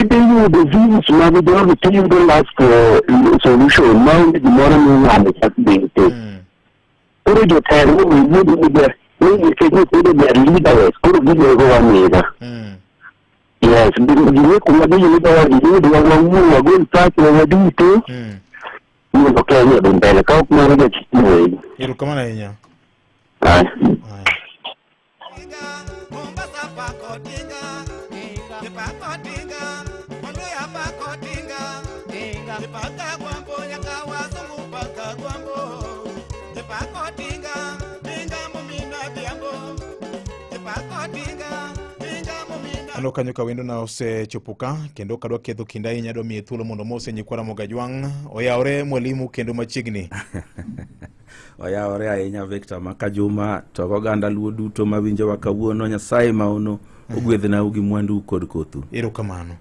Idhi yudo views mag jogi tiyudo last solution maonge gimoro minyalo chak bete. Koro jotelo owinjo ni ni nikech nyithindo they are leaderless koro ginego amira. Yes, ging'e kuma giyudowa giyudwa wawuo wagol pachwa waduto mondo Kenya odhi mbele ka ok mano jachien wegi. Erokamano ahinya. Aye. Aya. Mombasa pako tinga, Ipako tinga, Waluya pako tinga, Ipaka gwambo nyaka wazungu paka gwambo, Ipako tinga, tinga mumina dhiambo, Ipako tinga, tinga mumina. Aneno kanyo ka wendona osechopo ka kendo ok adwa ketho kinde ahinya adwa miye thuolo mondo mose nyikwa Ramogi Ajwang' oyawre mwalimu kendo machiegni. Oyawore ahinya Victor Makajuma to goganda Luo duto mawinjowa kawuono Nyasaye maono ogwedhnau gi mwandu kod kothu. Erokamano.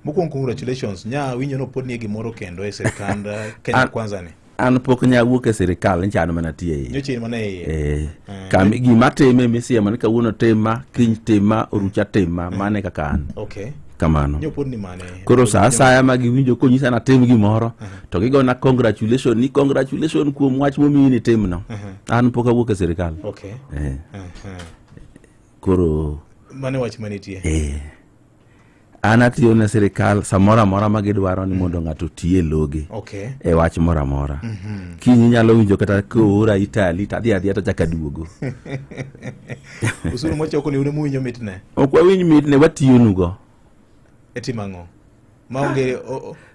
Mokwongo congratulations. Nya winjo no pod nie gimoro kendo e sirkand Kenya Kwanza ni. An pok nya wuok e sirikal ncha an mana tiyo e iye. Nyocha in mana e iye. Eh, kami gima time misiemo ni kawuono tima, kiny tima, orucha tima, mano e kaka an. Okay. Kamano. Nyo pod ni mane. Koro sa asaya ma giwinjo konyisa natim gimoro to gigona congratulation ni congratulation kuom wach momiyi ni timno. An pok awuok e sirikal. Okay. Eh, koro Mano e wach manitie. eh, an atiyo ne sirikal samoro amora ma gidwaro ni mondo ng'ato oti e logi Okay. e wach moro amora. Kiny inyalo winjo kata koora Italy to adhi adhiya to achako aduogo. Osuru mochoko ni un ema mitne. Ok wawinj mitne watiyonugo. E timo ang'o? Maonge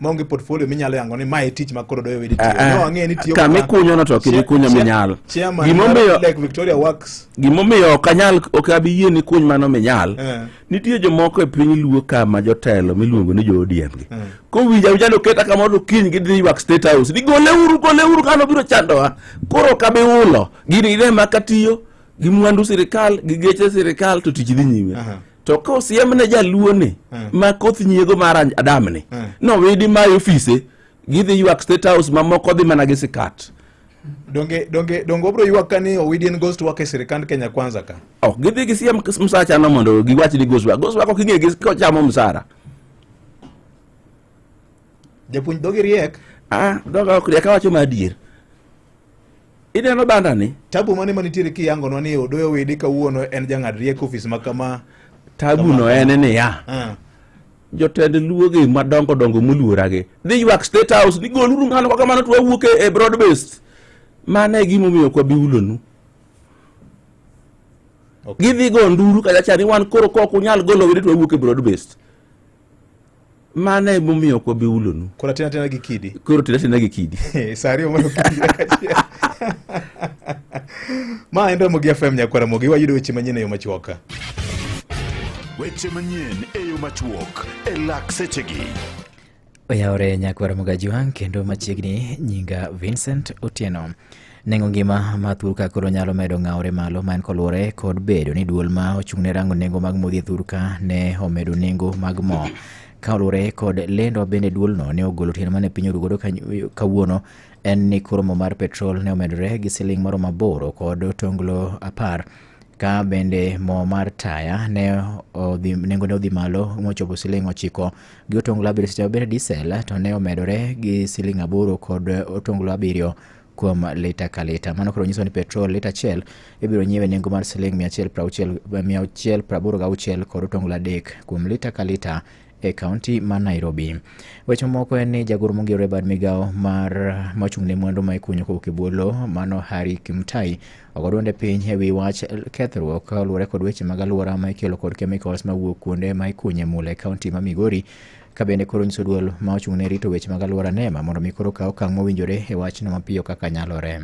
maonge portfolio minyalo yango ni mae tich ma koro Odoyo Widi tiyo. Ah, ah. No ang'e ni tiyo Kama kama- ikunyo no to ok ikunyo minyal. Chairman Gimomiyo mar Lake Victoria Works. gimomiyo ok anyal ok abi yie ni kuny mano minyal. Eh. Nitie jomoko e piny Luo ka ma jotelo miluongo ni jo ODM gi. Kowinjo awinja ni oketa kamoro to kiny gidhi ywak State House ni goleuru goleuru kano biro chandowa. Koro ok abi hulo. Gini ine ma katiyo gi mwandu sirikal gi geche sirikal to tich dhi nyime. Aha. To kosiem ne jaluo ni ma koth nyiego mar Adam ni nowidi ma e ofise gidhi ywak State House mamoko dhi mana gi sikat. Donge donge donge obro ywak ka ni Owidi en ghost work e sirikand Kenya Kwanza ka. Ok gidhi gisiem msacha no mondo giwach ni ghost work. Ghost work ok ing'e gi kochamo msara. Japuonj dhogi riek. Ah, dhoga ok riek awacho ma adier. Ineno banda ni? Tabu mane manitiere kiyangonwa ni Odoyo Owidi kawuono en jang'ad rieko ofis ma kama. Tabu no en niya. Ah. Jotend luo gi madongo dongo moluoragi dhi ywak State House ni goluru ng'ano kaka mano to wawuok e broad based. Mano e gimomiyo ok wabi hulonu. Okay. Gidhi go nduru kacha cha ni wan koro kok unyal golo Owidi to wawuok e broad based. Mano e momiyo ok wabi hulonu. Koro atina tina gi kidi. Koro tina tina gi kidi. Sa ariyo mar okinyi nyaka achiel. Ma en Ramogi FM nyakwar Ramogi wayudo weche manyien e yo machuok. Weche manyien e yo machuok e lak sechegi. Oyawore nyakwar Ramogi kendo machiegni nyinga Vincent Otieno. Nengo ngima ma thurka koro nyalo medo ng'awore malo ma en koluwore kod bedo ni duol ma ochung' ne rango nengo mag modhi e thurka ne omedo nengo mag mo. Ka oluwore kod lendo bende duolno ne ogolo otieno mane piny oru godo kawuono en ni koro mo mar petrol ne omedore gi siling moromo 8 kod otonglo 10 ka bende mo mar taya ne odhi, nengo ne odhi malo mochopo siling 9 gi otonglo 7 seche ma bende diesel to ne omedore gi siling 8 kod otonglo 7 kuom lita ka lita. Mano koro nyiso ni petrol lita achiel ibiro nyiewe e nengo mar siling 686 kod otonglo 3 kuom lita ka lita e kaunti ma Nairobi. Weche mamoko en ni jagoro mongirore e bad migawo mar mochung' ne mwandu ma ikunyo kowuok e bwo lowo mano Harry Kimutai ogo dwonde piny e wi wach kethruok kaluwore kod weche mag alwora ma ikelo kod chemicals mawuok kuonde ma ikunye mula e kaunti ma Migori ka bende koro nyiso duol ma ochung' ne rito weche mag alwora NEMA mondo mi koro kaw okang' mowinjore e wachno mapiyo kaka nyalore.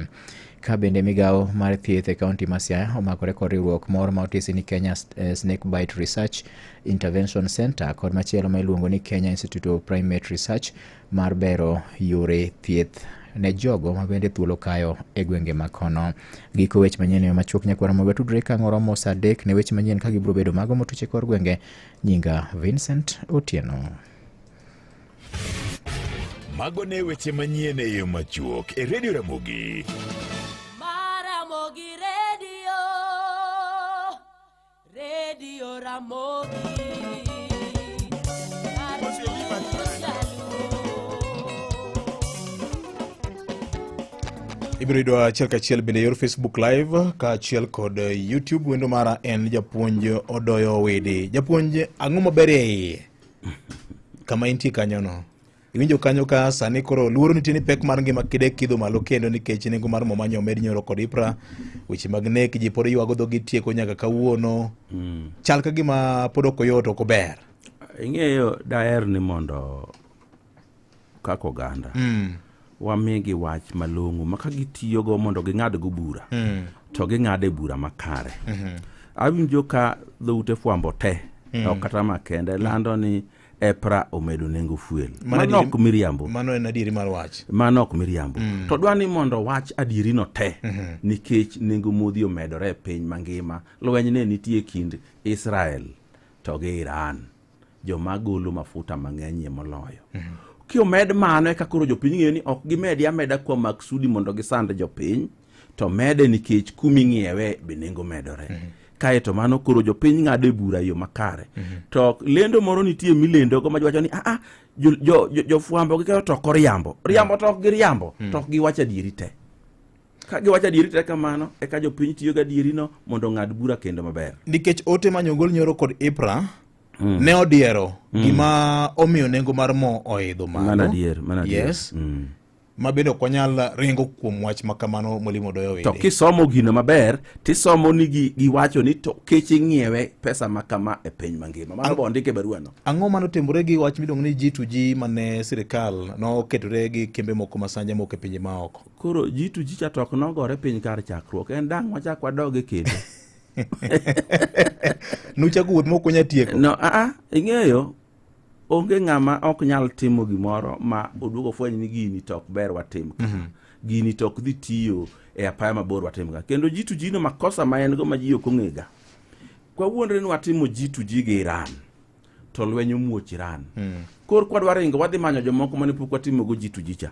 Ka bende migawo mar thieth e kaunti ma Siaya omakore kod riwruok moro ma otisi ni Kenya Snake Bite Research Intervention Center kod machielo ma iluongo ni Kenya Institute of Primate Research mar bero yore thieth ne jogo ma bende thuolo kayo e gwenge ma kono. Giko weche manyien e yo machuok nyakwara mogo tudre ka ng'oro saa 3 ne weche manyien ka gibiro bedo mago motuch e kor gwenge. Nyinga Vincent Otieno. Mago ne weche manyien e yo machuok e Radio Ramogi. Maramogi Radio, Radio Ramogi. Ibiro yudo achiel kachiel bende yor Facebook Live kaachiel kod YouTube. Wendo mara en japuonj Odoyo Owidi. Japuonj, ang'o maber e iye kama intie kanyono? Iwinjo kanyo ka sani koro luoro nitie ni pek mar ngima kidek kidho malo kendo nikech nengo mar mo manyo omed nyoro kod IPRA. Weche mag nek ji pod ywago dhogi tieko nyaka kawuono. Chal ka gima pod ok oyot ok ober. Ing'eyo daher ni mondo kaka oganda wamigi wach malong'o ma ka gitiyogo mondo ging'adgo bura to ging'ade bura makare. Awinjo ka dhoute fwambo te ok kata makende lando ni EPRA omedo nengo fuel. Mano ok miriambo. Mano en adieri mar wach. Mano ok miriambo. To dwa ni mondo wach adierino te nikech nengo modhi omedore e piny mangima. Lweny ne nitie kind Israel to gi Iran. Joma golo mafuta mang'enyie moloyo. Kiomed mano eka koro jopiny ng'eyo ni ok gimedi ameda kwa maksudi mondo gisand jopiny to mede nikech kuming'iewe be nengo medore. Kaeto mano koro jopiny ng'ado e bura e yo makare. To lendo moro nitie milendogo ma wacho ni ah, jofwambo gi keyo to ok oriambo. Riambo to ok giriambo, to ok giwacho adieri te. Ka giwacho adieri te kamano, eka jopiny tiyo gi adierino mondo ong'ad bura kendo maber. Nikech ote ma nyogol nyoro kod IPRA ne odiero gima omiyo nengo mar mo oidho malo. Mano adier, mano adier. Yes. Ma bende ok wanyal ringo kuom wach ma kamano Mwalimu Odoyo To Wede. kisomo gino maber, tisomo ni giwacho ni to keche ng'iewe pesa ma kama e piny mangima. Mano be ondik e baruano. Ang'o mane otimore gi wach miluongo ni G2G mane sirikal noketore gi kembe moko masanja moko e pinje maoko? Koro G2G cha to ok nogore piny kar chakruok. En dang' wachak wadoge kendo. Nuchako wuoth mok unyal tieko. No, ing'eyo onge ng'ama ok nyal timo gimoro ma oduogo fweny ni gini to ok ber watim ka. Gini to ok dhi tiyo e apaya mabor watim ka. Kendo G2G no makosa ma en go ma ji ok ong'ega. Kwawuondre ni watimo G2G gi Iran to lweny omuoch Iran. Koro kwadwa ringo wadhi manyo jomoko mane pok watimogo G2G cha.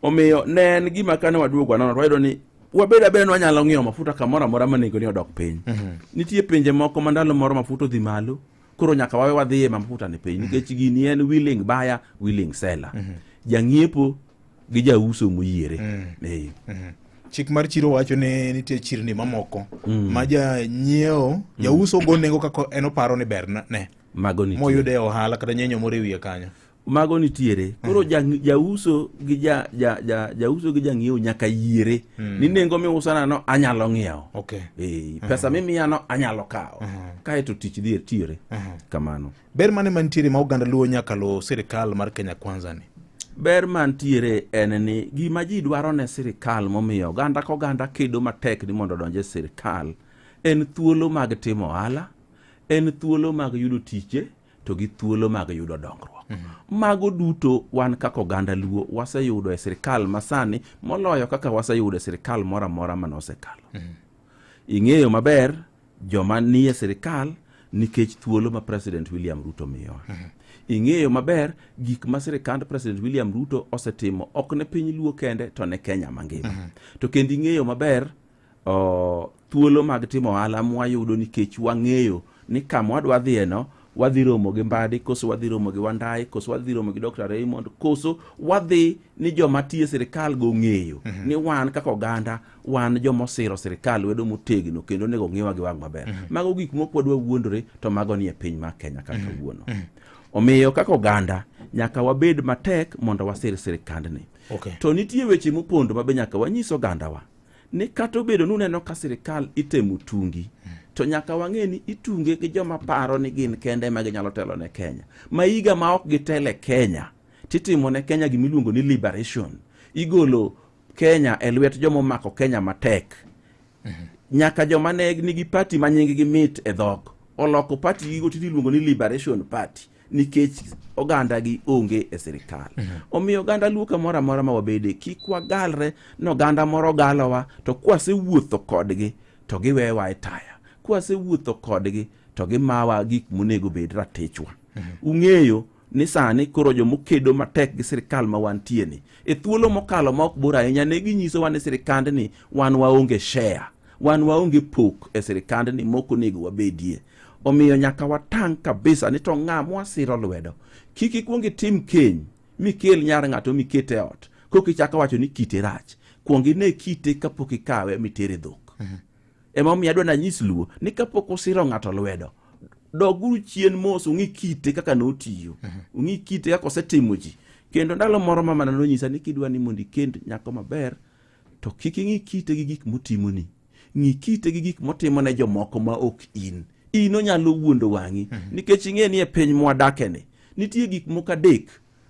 Omiyo ne en gima kane waduogo wanono to wayudo ni wabed abeda ni wanyalo ng'iewo mafuta kamoro amora ma nengone odok piny. Nitie pinje moko ma ndalo moro mafuta odhi malo, koro nyaka wawe wadhiye ma mafuta ni piny nikech gini en willing buyer, willing seller. Jang'iepo gi jauso moyiere. Chik mar chiro wacho ni nitie chirni mamoko ma janyiewo jauso go nengo kaka en oparo ni ber ne. Mago nitie. Moyude ohala kata nyenyo moro e wiye kanyo. Mago nitiere. Koro jauso gi jauso gi jang'iewo nyaka yiere ni nengo miusana no anyalo ng'iewo. Pesa mimiya no anyalo kawo. Kaeto tich dhi tiyore. Kamano. Ber mane mantiere ma oganda Luo nyaka luw sirikal mar Kenya Kwanza ni? Ber mantiere en ni gima ji dwaro ne sirikal momiyo oganda ka oganda kedo matek ni mondo odonj e sirikal en thuolo mag timo ohala, en thuolo mag yudo tije, to gi thuolo mag yudo dongruok. Mago duto wan kaka oganda Luo waseyudo e sirikal masani moloyo kaka waseyudo e sirikal moro amora mane osekalo. Ing'eyo maber joma nie sirikal nikech thuolo ma President William Ruto miyowa. Ing'eyo maber gik ma sirikand President William Ruto osetimo ok ne piny Luo kende to ne Kenya mangima. To kendo ing'eyo maber thuolo mag timo ohala mwayudo nikech wang'eyo ni kama wadwa dhiyeno wadhi romo gi Mbadi, koso wadhi romo gi Wandayi, koso wadhi romo gi Dr. Raymond, koso wadhi ni joma tiyo e sirikal go ng'eyo ni wan kaka oganda wan joma osiro sirikal lwedo motegno kendo onego ng'iwa gi wang' maber. Mago gik mok wadwa wuondore to mago nie piny mar Kenya kaka kawuono. Omiyo kaka oganda nyaka wabed matek mondo wasir sirikandni. To nitie weche mopondo ma be nyaka wanyis ogandawa ni kata obedo ni uneno ka sirikal itemo tungi, to nyaka wang'e ni itunge gi joma paro ni gin kende ema ginyalo telo ne Kenya. Ma higa ma ok gitele Kenya, titimo ne Kenya gimiluongo ni liberation. Igolo Kenya e lwet joma omako Kenya matek. Nyaka joma ne nigi party ma nying gi mit e dhok oloko party gigo tinde iluongo ni Liberation Party nikech oganda gi onge e sirikal. Omiyo oganda Luo kamoro amora ma wabede kik wagalre ni oganda moro galowa to kwasewuotho kodgi to giwewa e taya. Kwasewuotho kodgi to gimawa gik monego bed ratichwa. Ung'eyo ni sani koro jomokedo matek gi sirikal ma wantie ni e thuolo mokalo ma ok bor ahinya ne ginyisowa ni sirikandni wan waonge share, wan waonge pok e sirikandni mok onego wabedie. Omiyo nyaka watang' kabisa ni to ng'a mwasiro lwedo. Kik ikuong itim keny mikel nyar ng'ato miket e ot koka ichako wacho ni kite rach. Kuong ine kite kapok ikawe mitere dhok. Ema omiyo adwa nanyis Luo ni kapok usiro ng'ato lwedo, doguru chien mos ung'i kite kaka notiyo. Ung'i kite kaka osetimo ji. Kendo ndalo moro mamana nonyisa ni kidwa ni mondo ikend nyako maber, to kik ing'i kite gi gik motimoni. Ng'i kite gi gik motimo ne jomoko ma ok in. In onyalo wuondo wang'i nikech ing'e ni e piny mwadakeni nitie gik moko adek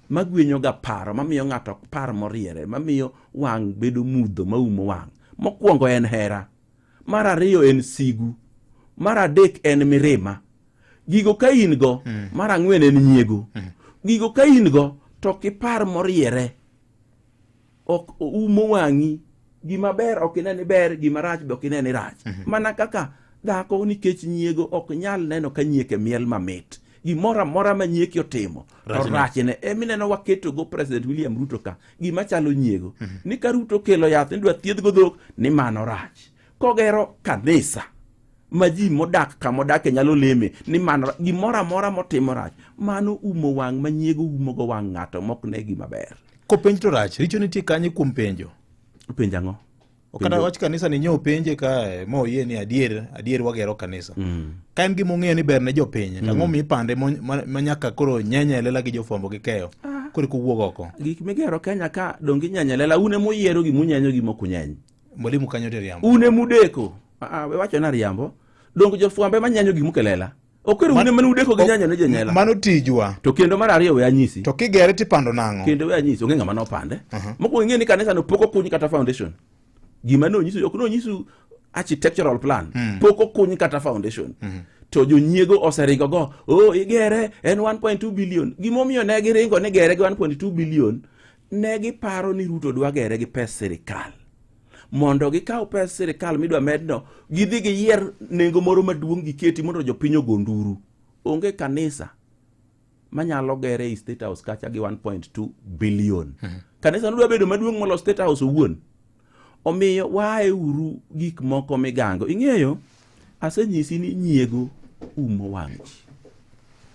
magwenyoga paro mamiyo ng'ato ok par moriere mamiyo wang' bedo mudho maumo wang'. Mokwongo en hera, mar ariyo en sigu, mar adek en mirima. Gigo ka in go, mar ang'wen en nyiego. Gigo ka in go to ok ipar moriere ok umo wang'i gima ber ok ine ni ber gima rach be ok ine ni rach mana kaka dhako nikech nyiego ok nyal neno ka nyieke miel mamit gimoro amora ma nyieki otimo to Rachne. rachne emineno waketogo president William Ruto ka gima chalo nyiego ni ka Ruto okelo yath ni dwa thiedhgo dhok ni mano rach kogero kanisa ma ji modak kama odake nyalo leme ni mano gimoro amora motimo rach mano umo wang' ma nyiego umogo wang' ng'ato mok ne gima ber Kopenj to rach, richo nitie kanye kuom penjo? Penjo ang'o? Kata wach kanisa ni nyo penje kae moyie ni adier adier wagero kanisa. Ka en gima ong'eyo ni ber ne jopiny, to ang'o mipande ma nyaka koro nyenye e lela gi jofwambo gi keyo? Koro eka owuog oko. Gik migero Kenya ka donge inyenyo e lela un ema uyiero gima unyenyo gi mok unyeny. Mwalimu kanyo to riambo. Un ema udeko. Ah, ah, we wacho na riambo. Donge jofwambo ema nyenyo gik moko e lela. Ok koro un ema ne udeko gi nyenyo ne jonyela. Mano tijwa. To kendo mar ariyo we anyisi. To kigere tipando nang'o? Kendo we anyisi onge ng'ama nopande. Mokwongo ing'e ni kanisa no pok okuny kata foundation. Gima ne onyisu ok nonyisu architectural plan. Pok okuny kata foundation. To jonyiego oseringo go, oh igere en 1.2 billion. Gimomiyo ne giringo ni gere gi 1.2 billion, ne giparo ni Ruto dwa gere gi pes sirikal. Mondo gikaw pes sirikal midwa medno, gidhi giyier nengo moro maduong' giketi mondo jopiny ogo nduru. Onge kanisa manyalo gere ei State House kacha gi 1.2 billion. Kanisa no dwa bedo maduong' molo State House owuon. Omiyo wae uru gik moko migango. Ing'eyo, asenyisi ni nyiego umo wang' ji.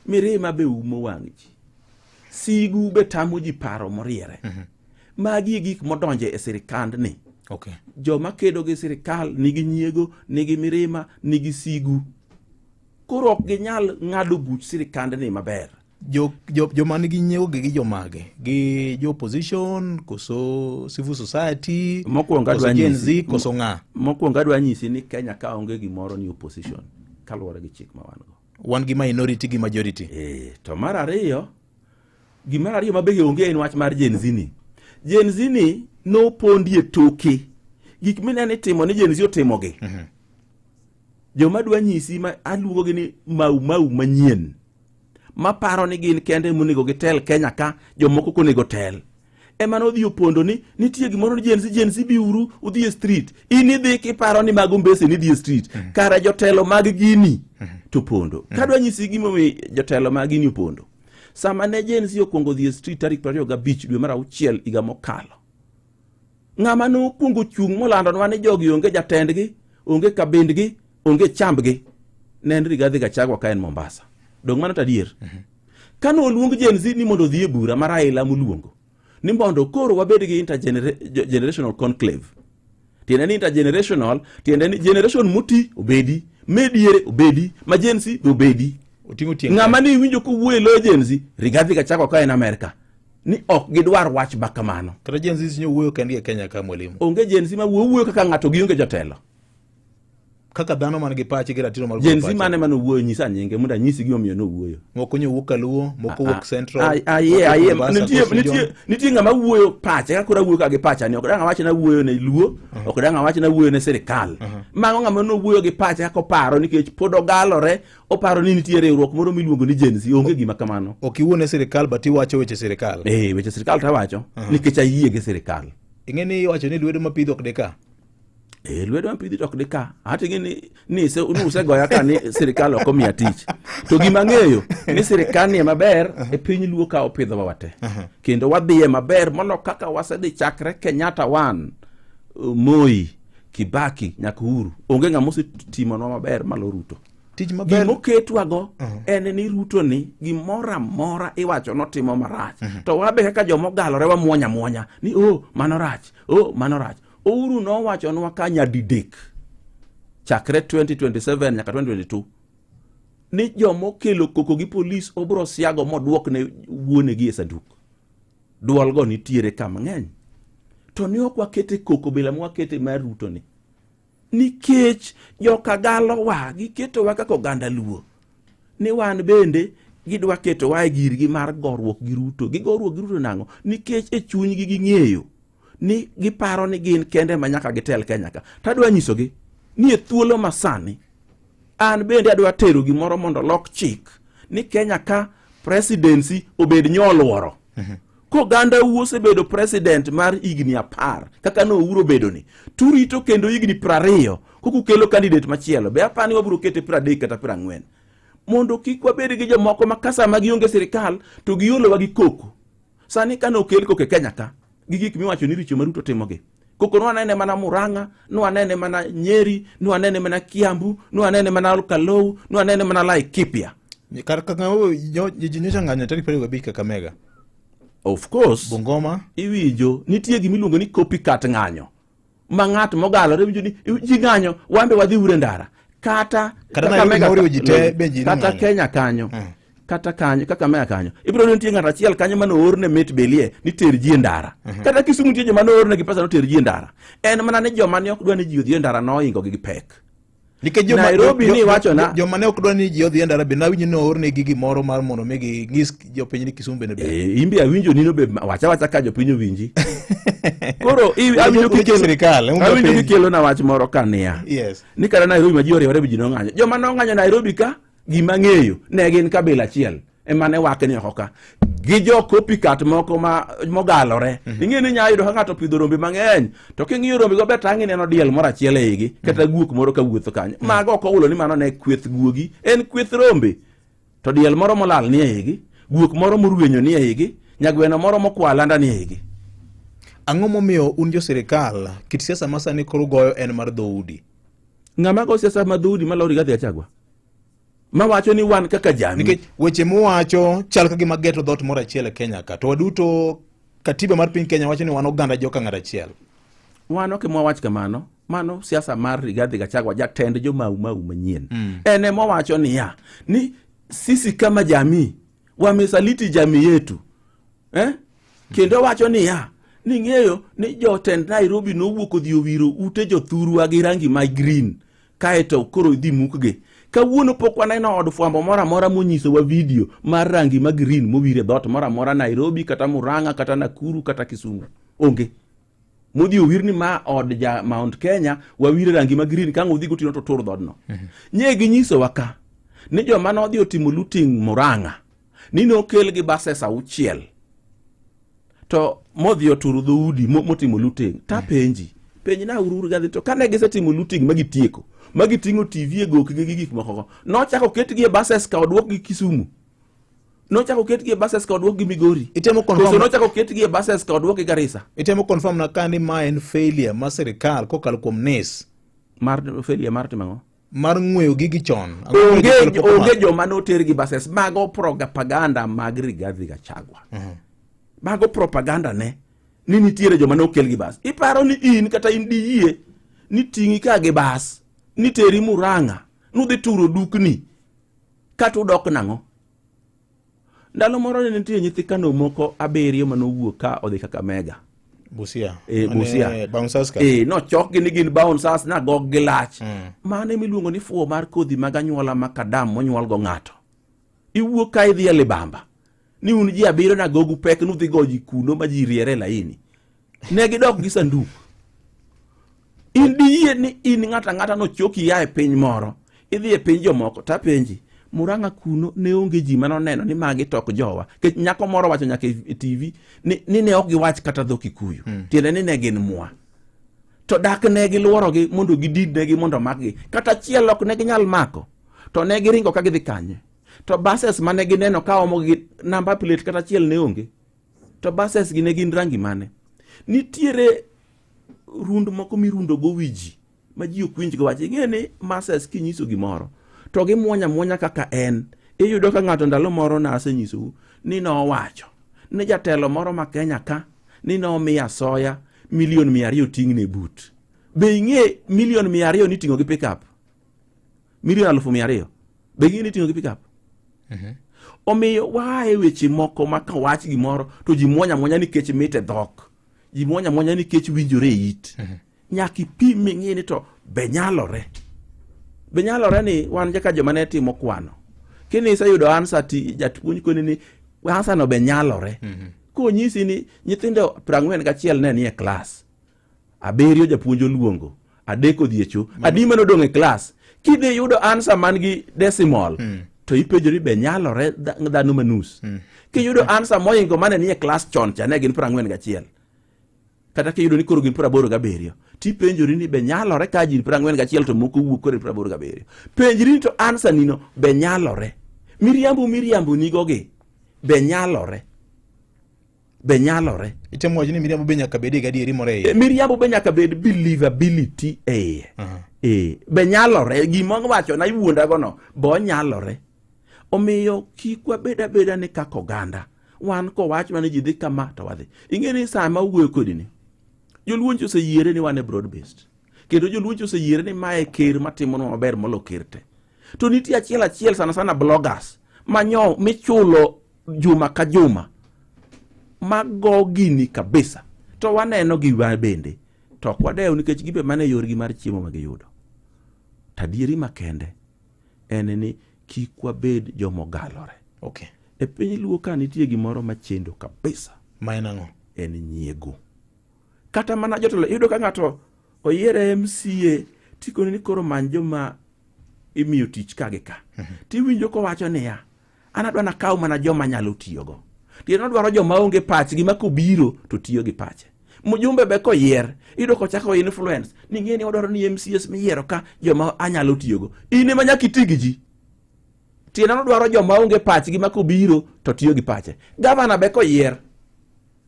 Mirima be umo wang' ji. Sigu be tamo ji paro moriere. Magi e gik modonje e sirikandni. Joma kedo gi sirikal nigi nyiego, nigi mirima, nigi sigu. Koro ok ginyal ng'ado buch sirikandni maber. Joma nigi nyiego gi jomage? Gi jo opposition, koso civil society, Mokwongo koso adwa Gen nyisi Z, koso ng'a? Mokwongo adwa nyisi ni Kenya ka onge gimoro ni opposition kaluwore gi chik ma wan go. Wan gi minority gi majority. To mar ariyo, gimar ariyo ma be onge en wach mar Gen Z ni. Gen Z ni nopondie toke. Gik mineno itimo ni Gen Z otimogi. Joma dwa nyisi ma aluongogi ni mau mau manyien. Maparo ni gin kende monego gitel Kenya ka jomoko ok onego tel. Ema nodhi opondo ni nitie gimoro ni Gen Z, Gen Z biuru udhi e street. In idhi kiparo ni mago mbese ni idhi e street. Kara jotelo mag gini to pondo. Kadwa nyisi gimomiyo jotelo mag gini opondo. Sama ne Gen Z okwongo dhi e street tarik 25 dwe mar auchiel higa mokalo. Ng'ama nokwongo chung' molandonwa ni jogi onge jatendgi, onge kabindgi, onge chambgi, ne en Rigathi Gachagua ka en Mombasa. Dong' mano to adier. Kane oluong Gen Z ni mondo odhi e bura ma Raila moluongo, ni mondo koro wabed gi intergenerational conclave. Tiende ni intergenerational, tiende ni generation moti obedi, mediere obedi, ma Gen Z be obedi. Oting'o tieng' Ng'ama ni iwinjo kowuoyo e lo Gen Z, Rigathi Gachagua ka en Amerka, ni ok gidwar wach ma kamano. Kata Gen Z nyo wuoyo kendgi e Kenya ka mwalimu. Onge Gen Z ma wuoyo wuoyo kaka ng'ato gionge jotelo. Kaka dhano man gi pache gi ratiro mar Gen golo Z pache. mane mane owuoyo nyisa nyinge mondo anyisi gimomiyo nowuoyo. Moko nyo wuok Kaluo, moko wuok Central. Aye, moko aye, Mombasa, nitie Coast Region. nitie nitie ng'ama wuoyo pache kaka koro awuoyo ka gi pacha ni ok dang' awach na wuoyo ne Luo, ok dang' awach na wuoyo ne sirikal. Mago ng'ama nowuoyo gi pache kaka oparo nikech pod ogalore, oparo ni nitie riwruok moro miluongo ni Gen Z, onge gima kamano. Ok iwuo ne sirikal but iwacho weche sirikal. Eh, weche sirikal to awacho nikech ayie gi sirikal. Ing'e ni iwacho ni lwedo mapidho ok dika. Eh, lwedo mapidhi to ok dika. Ati ing'e ni ni ise ni usegoya ka ni sirikal ok omiya tich. To gima ang'eyo ni sirikal ni maber e piny Luo ka opidhowa wate. Kendo wadhiye maber molo kaka wasedhi chakre Kenyatta 1, Moi, Kibaki nyaka Uhuru. Onge ng'ama osetimonwa maber malo Ruto. Tich maber. Gimoketwago en ni Ruto ni gimoro amora iwacho notimo marach. To wabe kaka joma ogalore wamuonya muonya ni oh mano rach, oh mano rach. Uhuru nowachonwa ka nyadidek chakre 2027 nyaka 2022 ni joma okelo koko gi polis obro siago moduok ne wuonegi e sanduk. Duolgo nitiere ka mang'eny. To ne ok wakete koko bila mwakete mar Ruto ni. Nikech jokagalowa giketowa kaka oganda Luo. Ni wan bende gidwa ketowa e girgi mar goruok gi Ruto. Gigoruok gi Ruto nang'o? Nikech e chunygi ging'eyo ni giparo ni gin kende ma nyaka gitel Kenya ka. To adwa nyisogi ni e thuolo ma sani an bende adwa tero gimoro mondo olok chik ni Kenya ka presidency obed nyoluoro. Koganda u osebedo president mar higni apar kaka no Uhuru obedo ni turito kendo higni 20 kokukelo candidate machielo be apani wabiro kete 30 kata 40 mondo kik wabed gi jomoko ma ka sama gionge sirikal to giolowa gi koko. Sani kane okel koko e Kenya ka gi gik miwacho ni richo ma Ruto timogi koko nwanene mana Murang'a, nwanene mana Nyeri, nwanene mana Kiambu, nwanene mana Olkalou, nwanene mana Laikipia. Kar kaka ji nyocha ng'anyo tarik 25 Kakamega. Of course. Bungoma. Iwinjo nitie gima iluongo ni copycat ng'anyo. Ma ng'at mogalore winjo ni ji ng'anyo, wan be wadhi ure ndara. Kata Kata Nairobi moriwo ji te be ji kata nong'anyo. Kenya kanyo. Kata kanyo Kakamega kanyo. Ibiro yudo nitie ng'at achiel kanyo mane oorne mit belie ni ter ji e ndara. Kata Kisumu nitie joma noorne gi pesa noter ji e ndara. En mana ni joma ne ok dwa ni ji odhi e ndara nohingo gi gi pek. Nikech joma, Nairobi ni iwacho na- joma ne ok dwa ni ji odhi e ndara be nawinjo ni oornegi gimoro mar mondo mi ging'is jopiny ni Kisumu bende ber. Eh, in be awinjo nino be wacha wacha ka jopiny owinji. Koro awinjo Weche kikelo sirikal, ema awinjo penji. kikelo na wach moro ka niya. Yes. Ni kata Nairobi ma ji oriwore be ji nong'anyo. Joma nong'anyo Nairobi ka gima ng'eyo ne gin kabila achiel ema ne wakni oko ka gi jo copycat moko ma mogalore mm -hmm. ing'e ni nya yudo ka ng'ato opidho rombe mang'eny to king'iyo rombe go ber tang' ineno diel moro achiel e igi kata guok moro ka wuotho kanyo mm -hmm. mago ok owulo ni mano ne kweth guogi en kweth rombe to diel moro molal ni e igi guok moro morwenyo ni e igi nyagweno moro mokwa alanda ni e igi Ang'o momiyo un jo sirikal kit siasa ma sani koro goyo en mar dhoudi? Ng'ama go siasa ma dhoudi malo Rigathi Gachagua mawacho ni wan kaka jamii. Nikech weche muwacho chal ka gima geto dhoot moro achiel e Kenya ka to waduto katiba mar piny Kenya wacho ni wan oganda joka ng'at achiel. Wan ok ema wach kamano. Mano siasa mar Rigathi Gachagua jatend jo Mau Mau manyien. En ema owacho niya ni sisi kama jamii wamesaliti jamii yetu eh? Kendo wacho niya ning'eyo ni jotend Nairobi nowuok odhi owiro ute jothurwa gi rangi ma green kaeto koro idhi mukgi. Kawuono pok waneno od fwambo moro amora monyisowa video mar rangi ma green mowir e dhoot moro amora Nairobi kata Murang'a kata Nakuru kata Kisumu. Onge. Modhi owir ni ma od ja Mount Kenya wawire rangi ma green ka ang' odhi gotieno to tur dhoodno. Nye ginyisowa ka ni joma nodhi otimo looting Murang'a ni nokel gi buses auchiel to modhi oturo dhoudi motimo looting tapenji penj na uru gadhi to kane gisetimo looting ma gitieko ma giting'o TV e gokgi gi gik moko go nochako ketgi e buses ka oduokgi Kisumu nochako ketgi e buses ka oduokgi Migori Itemo confirm koso nochako ketgi e buses ka oduokgi Garissa Itemo confirm na ka ni ma en failure mar sirikal kokalo kuom NIS mar failure mar timo ang'o mar ng'weyo gigi chon. Onge, onge joma noter gi buses mago propaganda mag Rigathi Gachagua. Mago propaganda ne ni nitiere joma nokel gi bas. Iparo ni in kata in diyie ni ting'i ka gi bas ni teri Murang'a nudhi turo dukni kata udok nang'o? Ndalo moro ne nitie nyithi Kano moko abiriyo mane owuok ka odhi Kakamega. Busia. E, Busia. Bouncers ka. E, nochokgi ni gin bouncers na gog gi lach. Mano ema iluongo ni fuwo mar kodhi mag anyuola ma kadam monyuol go ng'ato. Iwuok ka idhi e libamba. Ni un ji abiriyo na gogu pek nudhi go ji kuno ma ji riere e laini. Ne gidok gi sanduk. In diyie ni in ng'ato ang'ata nochoki ia e piny moro idhi e piny jomoko tapenji Murang'a kuno ne onge ji mane oneno ni magi to ok jowa nikech nyako moro wacho nyaka e TV ni, ni ne ok giwach kata dho Kikuyu tiende ni ne gin mwa to dak ne giluorogi mondo gididnegi mondo omakgi kata achiel ok ne ginyal mako to ne giringo ka gidhi kanye to buses mane gineno ka omogi number plate kata achiel ne onge to buses gi ne gin rangi mane nitiere rund moko mirundo go wi ji ma ji ok winj go wach ing'e ni masses kinyiso gimoro to gimuonya muonya kaka en iyudo ka ng'ato ndalo moro nasenyisou ni nowacho ni jatelo moro ma Kenya ka ni nomiya soya milion 200 ting'ne but. Be ing'e milion 200 niting'o gi pickup? Milion 200,000. Be ing'e ni iting'o gi pickup? Omiyo waaye weche moko ma kawach gimoro to ji muonya muonya nikech mit e dhok. Ji muonya muonya nikech winjore e it. Nyaka ipim ming'i ni to be nyalore. Be nyalore ni wan kaka joma ne timo kwano. Kini iseyudo answer ti japuonj koni ni answer no be nyalore. Konyisi ni nyithindo 41 ne nie klas. 7 japuonj oluongo, 3 odhi e cho, adi mane odong' e klas. Kidhi yudo answer man gi decimal to ipenjori be nyalore dhano manus. Kiyudo answer moingo mane nie klas chon cha ne gin 41. Kata kiyudo ni koro gin 87, tipenjori ni be nyalore ka ji 41 to moko wuok koro 87. Penjri ni to answer nino be nyalore. Miriambo miriambo nigogi be nyalore. Be nyalore. Itemo wacho ni miriambo be nyaka bed gi adieri moro e iye. Miriambo be nyaka bed believability e iye. Be nyalore. Gima wacho na iwuondago no, be onyalore. Omiyo kik wabed abeda ni kaka oganda. Wan kowachwa ni ji dhi kama to wadhi. Ing'e ni sama wuoyo kodi ni, joluo nyocha oseyiere ni wan e broad based. Kendo joluo nyocha oseyiere ni mae ker matimonwa maber molo ker te. To nitie achiel achiel sana sana bloggers manyo michulo juma ka juma mago gini kabisa. To waneno gi wan bende. To ok wadew nikech gibe mana e yorgi mar chiemo ma giyudo. To adieri makende en ni kik wabed jomogalore. E piny Luo ka nitie gimoro machendo kabisa. Ma en ang'o? En nyiego. Kata mana jotelo, iyudo ka ng'ato oyiere MCA, tikoni ni koro many joma imiyo tich ka gi ka. Tiwinjo kowacho niya, an adwa nakaw mana joma nyalo tiyogo. Tiende odwaro joma onge pachgi ma kobiro to tiyo gi pache. Mjumbe be koyier, iyudo kochako influence, ni ng'e ni odwaro ni MCAs miyiero ka joma anyalo tiyogo. In ema nyaka iti gi ji. Tiende odwaro joma onge pachgi ma kobiro to tiyo gi pache. Gavana be koyier,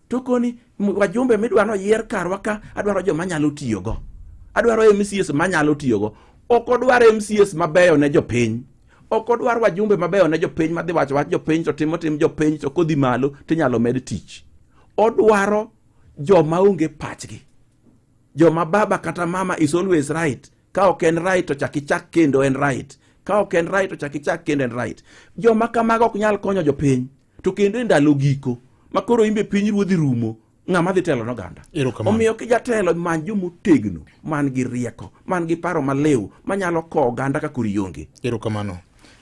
to koni wajumbe midwa noyier karwa ka adwaro joma nyalo tiyogo. Adwaro MCAs manyalo tiyogo. Ok odwar MCAs mabeyo ne jopiny. Ok odwar wajumbe mabeyo ne jopiny madhi wacho wach jopiny to timo tim jopiny to kodhi malo tinyalo med tich. Odwaro joma onge pachgi. Joma baba kata mama is always right. Ka ok en right to chak ichak kendo en right. Ka ok en right to chak ichak kendo en right. Joma kamago ok nyal konyo jopiny. To kendo e ndalo giko ma koro imbe piny ruodhi rumo, ng'ama dhi telo noganda. Erokamano. Omiyo kijatelo many jomotegno, man gi rieko, man gi paro maliw, manyalo kowo oganda ka koro ionge. Erokamano.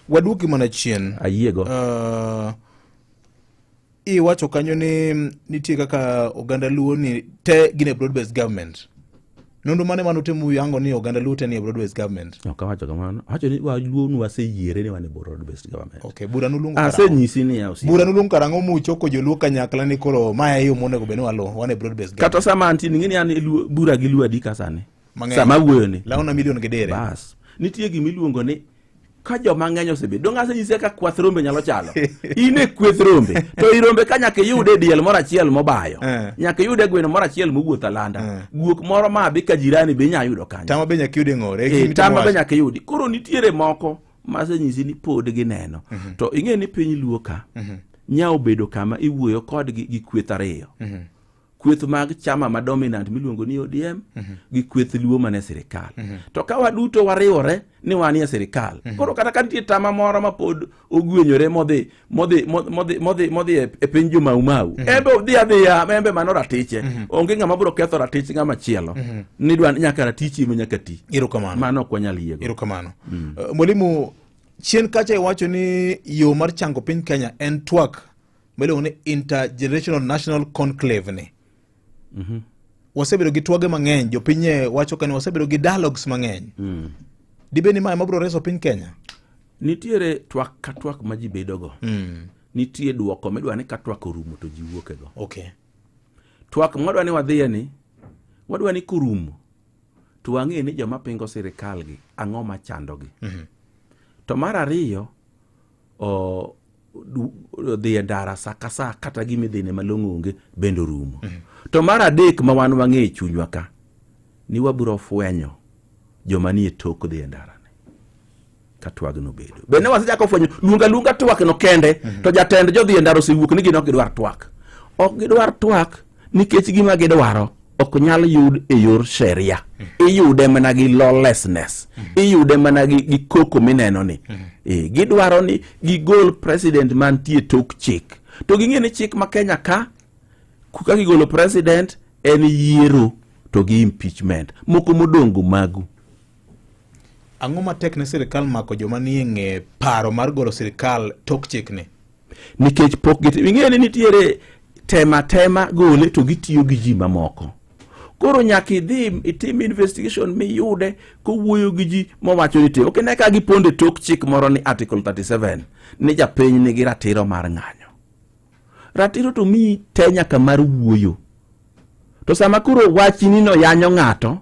Waduoki mana chien. Ayiego. Iwacho kanyo ni nitie kaka oganda Luo ni te gin e broad based government. Nonro mane mane utimo yango ni oganda Luo te ni e broad based government? Ok awacho kamano. Awacho ni wa Luo ni waseyiere ni wan e broad based government. Okay, bura nuluongo karang'o? Asenyisi niya osiepa. Bura nuluongo karang'o muchoko joluo kanyakla ni koro ma e yo monego bed ni waluwo, wan e broad based government. Kata sama antie ni ing'e ni an e Luo- bura gi Luo adi ka sani? Mang'eny. Sama awuoyo ni. Lawna milion gi dire. Bas. Nitie gima iluongo ni ka joma ng'eny osebedo donge asenyisi kaka kwath rombe nyalo chalo in e kweth rombe to i rombe ka nyaka iyude diel moro achiel mobayo nyaka iyude gweno moro achiel mowuotho alanda guok moro ma bi ka jirani be inya yudo kanyo Tama be nyaka iyude ng'ore, e gima itemo tama be wacho. nyaka iyudi koro nitiere moko ma asenyisi ni pod gineno to ing'e ni piny luo ka nya obedo kama iwuoyo kodgi gi kweth ariyo kweth mag chama ma dominant miluongo ni ODM gi kweth Luo mane sirikal. To ka waduto wariwore ni wanie sirikal. Koro kata ka nitie tama moro ma pod ogwenyore modhi modhi modhi modhi modhi e e piny jo Mau Mau. Embe odhi adhiya embe mano ratiche. Onge ng'ama biro ketho ratich ng'ama chielo. Ni dwa nyaka ratichi ema nyaka ti. Erokamano. Mano ok wanyal yiego. Erokamano. Mwalimu, chien kacha iwacho ni yo mar chango piny Kenya en twak miluongo ni Intergenerational National Conclave ni. Wasebedo gi twage mang'eny, jopiny e wacho ka ni wasebedo gi dialogues mang'eny. Dibed ni ma ema biro reso piny Kenya? Nitiere twak ka twak ma ji bedogo. Nitie duoko midwa ni ka twak orumo to ji wuokego. Twak mwadwa ni wadhiye ni, wadwa ni korumo to wang'e ni joma pingo sirikal gi ang'o machandogi. To mar ariyo, dhi e ndara sa ka sa kata gima idhine malong'o onge bende orumo. To mar adek ma wan wang'e e chunywa ka, ni wabiro fwenyo joma nie tok dhi e ndara ni ka twagno bedo. Bende wasechako fwenyo luonga luonga twak no kende to jatend jodhi e ndara osewuok ni gin ok gidwar twak. Ok gidwar twak nikech gima gidwaro ok nyal yud e yor sheria iyude mana gi lawlessness iyude mana gi, gi koko mineno ni e, gidwaro ni gigol president mantie tok chik to ging'e ni chik ma Kenya ka ka gigolo president en yiero to gi impeachment moko modongo magu Ang'o matek ne sirikal mako joma nie ng'e paro mar golo sirikal tok chikni? Nikech pok giti ing'eyo ni nitiere tema tema gole to gitiyo gi ji mamoko. Koro nyaka idhi itim investigation miyude kowuoyo gi ji mowacho ni te. Ok ine ka gipondo e tok chik moro ni Article 37 ni japiny nigi ratiro mar ng'anyo. Ratiro to miyi te nyaka mar wuoyo. To sama koro wachni no yanyo ng'ato,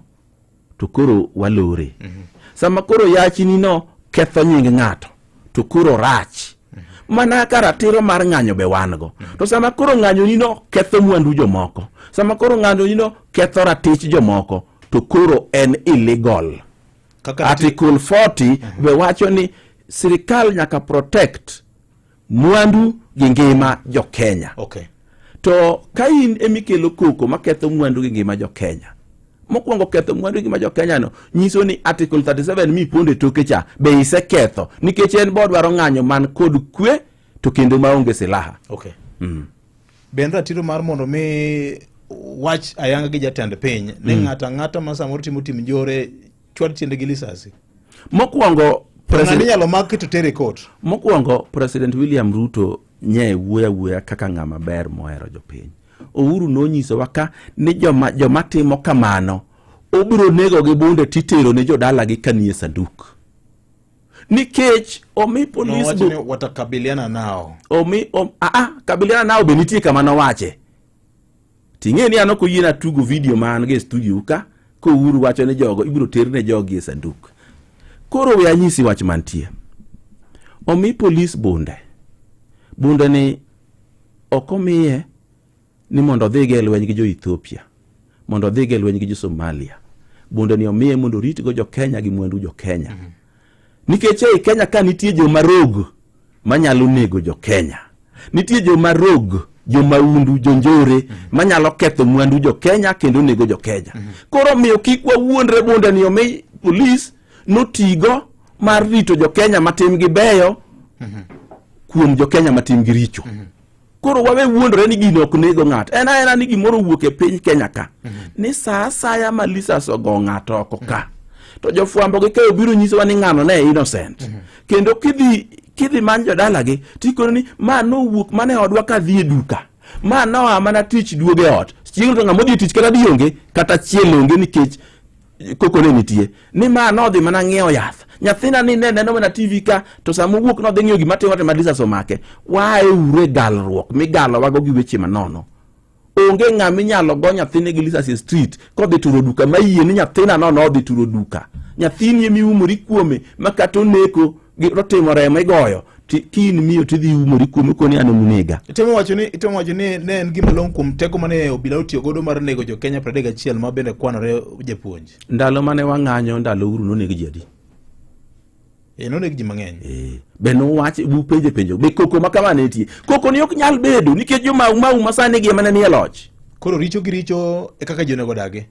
to koro walore mm -hmm. sama koro yachni no ketho nying ng'ato to koro rach mm -hmm. mana ka ratiro mar ng'anyo be wan go mm -hmm. to sama koro ng'anyoni no ketho mwandu jomoko sama koro ng'anyoni no ketho ratich jomoko to koro en illegal Kaka article 40 mm -hmm. be wacho ni sirikal nyaka protect mwandu gi ngima jo Kenya. Okay. To ka in emikelo koko maketho mwandu gi ngima jo Kenya, mokwongo ketho mwandu gi ngima jo Kenya no nyiso ni Article 37 mipondo e toke cha be iseketho nikech en bodwaro ng'anyo man kod kwe to kendo maonge silaha. Okay. Be en ratiro mar mondo mi wach ayanga gi jatend piny ni ng'ato ang'ata ma samoro timo tim njore chwad tiende gi lisasi? Mokwongo President, inyalo mak to tere court. Mokwongo President William Ruto nye wuoya wuoya kaka ng'ama ber mohero jopiny. Uhuru nonyisowa ka ni joma, joma timo kamano obiro nego gi bunde titero ne jodalagi kanie sanduk. Nikech omi polis no, watakabiliana nao. Omi om, a a kabiliana nao be nitie kama nowache. Ting'e ni an ok oyiena tugo video ma an go e studio ka kouru wacho ni jogo ibiro ter ne jogi e sanduk. Koro we anyisi wach mantie. Omi polis bunde. Bunde ni ok omiye ni mondo odhigo e lweny gi jo Ethiopia, mondo odhigo e lweny gi jo Somalia. Bunde ni omiye mondo oritgo jo Kenya gi mwandu jo Kenya. Mm -hmm. Nikech ei Kenya ka nitie joma rogue manyalo nego jo Kenya. Nitie joma rogue, jomaundu, jonjore manyalo ketho mwandu jo Kenya kendo nego jo Kenya. Koro omiyo kik wawuondre bunde ni omi polis notigo mar rito jo Kenya matimgi beyo kuom jo Kenya matimgi richo. Koro wawe wuondore ni gino ok nego ng'ato. En aena ni gimoro owuok e piny Kenya ka. Ni sa asaya ma lisas ogo ng'ato oko ka. To jofwambo gi keyo biro nyisowa ni ng'ano ne innocent. Kendo kidhi kidhi many jodalagi tikono ni ma nowuok mana e odwa ka dhi e duka. Ma noa mana tich duogo e ot. Chieng' to ng'ama odhi e tich kata dhi onge kata achiel onge nikech koko ne nitie ni ma nodhi mana ng'iewo yath nyathina ni ne neno mana tv ka to sama owuok nodhi ng'iyo gima timore ma lisas omake waaye uru e galruok migalowago gi weche manono onge ng'ama inyalo go nyathine gi lisas e street kodhi turo duka ma yie ni nyathina no nodhi turo duka nyathini emiumori kuome ma kata oneko Otimo remo igoyo kin miyo tidhi umori kuome koni an emunega. Itemo wacho ni itemo wacho ni ne en gima long'o kuom teko mane obila otiyo godo mar nego jo Kenya 31 ma bende kwanore japuonj. Ndalo mane wang'anyo ndalo Uhuru noneg ji adi? E, noneg ji mang'eny. E, be nowach upenje penjo be koko ma kama ne nitie. Koko ni ok nyal bedo nikech jo Mau Mau ma sani gi ema ne nie loch. Koro richo gi richo e kaka ji onego dagi.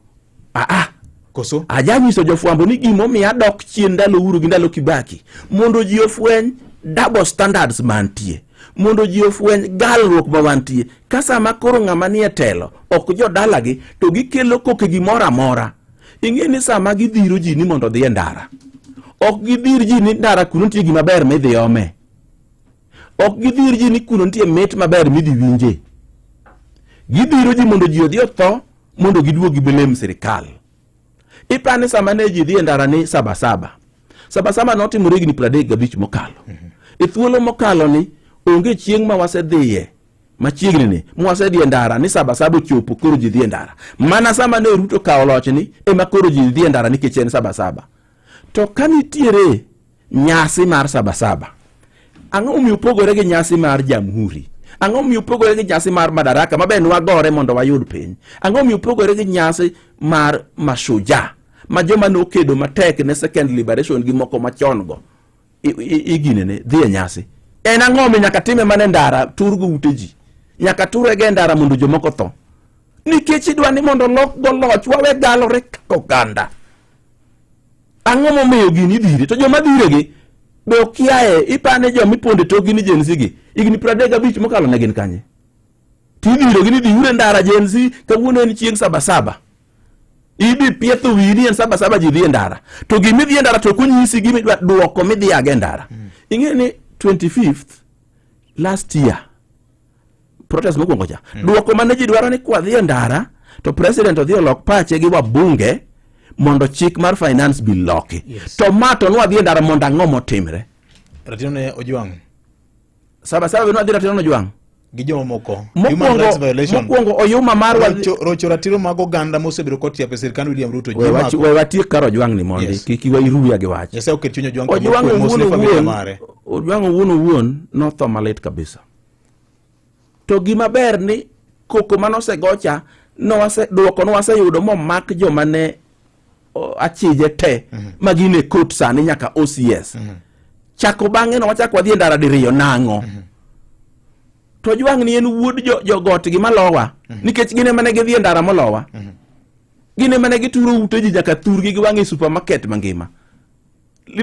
Ah, ah. Koso? Ajanyiso jofwambo ni gimomiyo adok chien ndalo Uhuru gi ndalo Kibaki mondo ji ofweny double standards mantie, mondo ji ofweny galruok ma wantie. Ka sama koro ng'ama nie telo ok jodalagi to gikelo koke gimoro amora. Ing'e ni sama gidhiro ji ni mondo odhi e ndara, ok gidhir ji ni ndara kuno nitie gima ber midhi ome. Ok gidhir ji ni kuno nitie mit maber midhi winje. Gidhiro ji mondo ji odhi otho mondo giduog giblem sirikal. Ipani sama ne ji dhi e ndara ni Sabasaba. Sabasaba notimore higni 35 mokalo. E thuolo mokalo ni onge chieng' ma wasedhiye machiegni ni mwasedhi e ndara ni Sabasaba ochopo koro ji dhi e ndara. Mana sama ne Ruto kawo loch ni ema koro ji dhi e ndara nikech en Sabasaba. To ka nitiere nyasi mar Sabasaba, ang'o momiyo opogore gi nyasi mar Jamhuri? Ang'o momiyo opogore gi nyasi mar Madaraka ma be nwagore mondo wayud piny? Ang'o momiyo opogore gi nyasi mar Mashujaa ma joma nokedo matek ne second liberation gi moko machon go iginene dhi e nyasi? En ang'o mi nyaka time mana e ndara turgo ute ji? Nyaka turege e ndara mondo jomoko tho? Nikech idwa ni mondo olok go loch, wawe galore kaka oganda. Ang'o momiyo gini idhire? To joma dhiregi be okiaye, ipane joma iponde tokgi ni Gen Z gi. Higni 35 mokalo ne gin kanye? Tidhirogi ni dhiuru e ndara Gen Z, kawuono en chieng' sabasaba. Idhi pietho wiyi ni en sabasaba ji dhi e ndara. To gima idhi e ndara to ok onyisi gima idwa duoko midhi ago e ndara. Ing'e ni 25th last year protest mokwongo cha duoko mane ji dwaro ni kwadhi e ndara to president odhi olok pache gi wabunge mondo chik mar finance bill loki. To ma to nwadhi e ndara mondo ang'o motimre? Ratiro ne Ojwang'. Sabasaba be nwadhi ratiro nojwang'. Gi jomamoko. Human rights violation. Mokwongo oyuma mar rocho, rocho ratiro mag oganda mosebedo kotiap e sirkand William Ruto. We watiek kar Ojwang' ni mondi kik iruya gi wach. Nyasaye oket chuny Ojwang' kama okwe mos ne familia mare. Ojwang' owuon owuon notho malit kabisa. To gima ber ni koko mane osegocha nowase duoko nowaseyudo momak joma ne achije te ma gin e court sani nyaka OCS. Chako bang'e no wachako wadhi e ndara diriyo nang'o? To Ojwang' ni en wuod jogot gi malowa nikech gin ema ne gidhi e ndara molowa. Gin ema ne gituro ute ji nyaka thurgi gi wang' e supermarket mangima.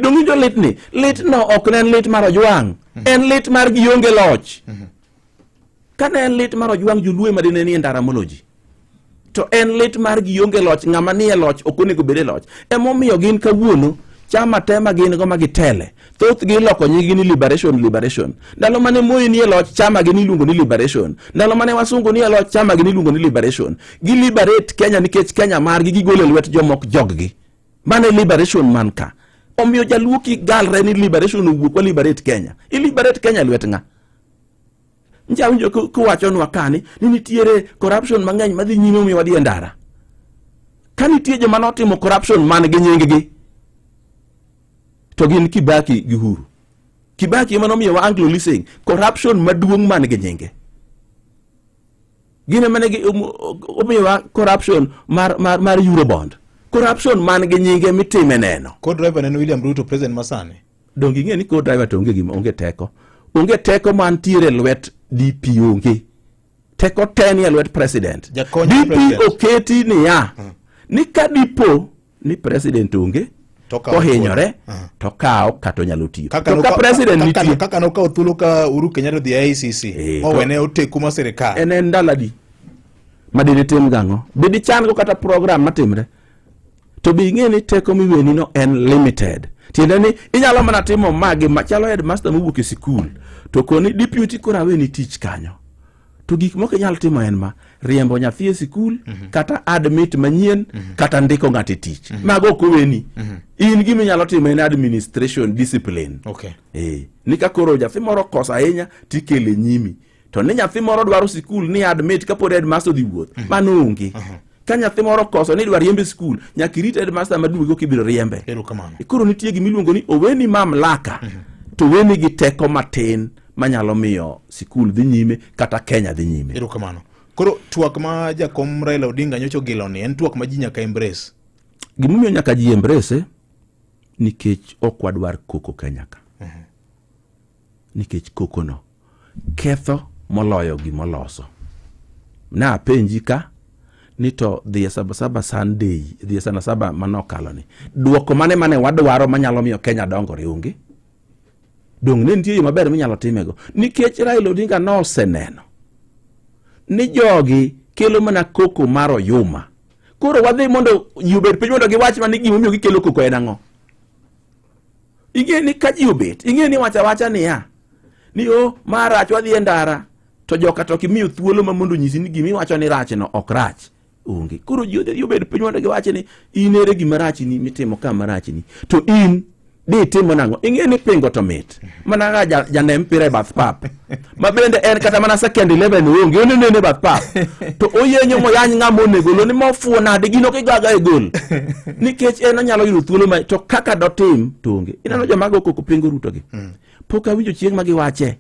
Dong' iwinjo lit ni? Lit no ok ne en lit mar Ojwang'. En lit mar gionge loch. Ka ne en lit mar Ojwang' joluo ema dine ni e ndara molo ji. To en lit mar gionge loch, ng'ama nie loch ok onego bed e loch. Emomiyo gin kawuono chama te ma gin go ma gitele, thothgi iloko nyinggi ni liberation, liberation. Ndalo mane Moi nie loch, chama gi niluongo ni liberation. Ndalo mane wasungu nie loch, chama gi niluongo ni liberation. Gi liberate Kenya nikech Kenya margi gigolo e lwet jomok joggi. Mano e liberation man ka. Omiyo jaluo kik galre ni liberation owuok wa liberate Kenya. I liberate Kenya lwet ng'a? Nja awinjo kuwachonwa kani ni nitiere corruption mang'eny madhi nyime omiyo wadhi e ndara. Ka nitie joma notimo corruption man gi nying-gi to gin Kibaki gi Uhuru. Kibaki ema nomiyowa Anglo Leasing, corruption maduong' man gi nyinge. Gin ema ne omiyowa corruption mar Eurobond. Corruption man gi nyinge mitime neno. Co-driver ne en William Ruto, president masani. Donge ing'e ni co-driver to onge gima, onge teko. Onge teko mantiere e lwet DP onge. Teko te ni e lwet president. Jakony DP president. oketi niya, ni ka dipo ni president onge, To okawo kohinyore, thuolo. to kawo kata onyalo tiyo. Kaka To ka president nitie, kaka nokawo thuolo ka Uhuru Kenyatta odhi e ICC, mowene oteku ma sirikal. En en ndalo adi ma dine tim gang'o? Be dichan go kata program matimre? To be ing'e ni teko miweni no en limited. Tiende ni inyalo mana timo ma gi ma, chalo headmaster mowuok e sikul to koni deputy koro aweni tich kanyo. To gik mok inyal timo en ma, riembo nyathi e sikul, kata admit manyien, kata ndiko ng'ato e tich. Mago ok oweni. In gima inyalo timo en administration discipline. Ni ka koro nyathi moro okoso ahinya tikele nyimi. To ni nyathi moro dwaro sikul ni admit kapod headmaster odhi wuoth, mano onge. Ka nyathi moro okoso ni idwa riembe sikul, nyaka irit headmaster maduogo kibiro riembe. Erokamano. Koro nitie gima iluongo ni oweni mamlaka, to oweni gi teko matin manyalo miyo sikul dhi nyime kata Kenya dhi nyime. Erokamano. Koro twak ma jakom Raila Odinga nyocha ogilo ni en twak ma ji nyaka embrace. Gimomiyo nyaka ji embrace nikech ok wadwar koko Kenya ka. Nikech kokono ketho moloyo gimoloso. Na apenji ka ni to dhi e Sabasaba Sunday, dhi e Sabasaba manokalo ni. Duoko mane mane wadwaro manyalo miyo Kenya dongore onge? Dong' ne nitie yo maber minyalo timego. Nikech Raila Odinga noseneno ni jogi kelo mana koko mar oyuma. Koro wadhi mondo ji obed piny mondo giwach mana ni gimomiyo gikelo koko en ang'o. Ing'e ni ka ji obet, ing'e ni wacha wacha niya, ni o ma rach wadhi e ndara, to joka to kimiyo thuolo ma mondo onyisi ni gima iwacho ni rach no ok rach. Onge. Koro ji odhi obed piny mondo giwach ni in ere gima rachni mitimo ka marachni. To in di itimo nang'o? Ing'e ni pingo to mit. Mana ka jane mpira e bath pap. Ma bende en kata mana second 11 onge, onene e bath pap. To oyenyo moyany ng'ama onego lo ni mofuwo nade gino kigaga e gol. Nikech en onyalo yudo thuolo ma to kaka dotim to onge. Ineno joma go koko pingo Ruto gi. Pok awinjo chieng' ma giwache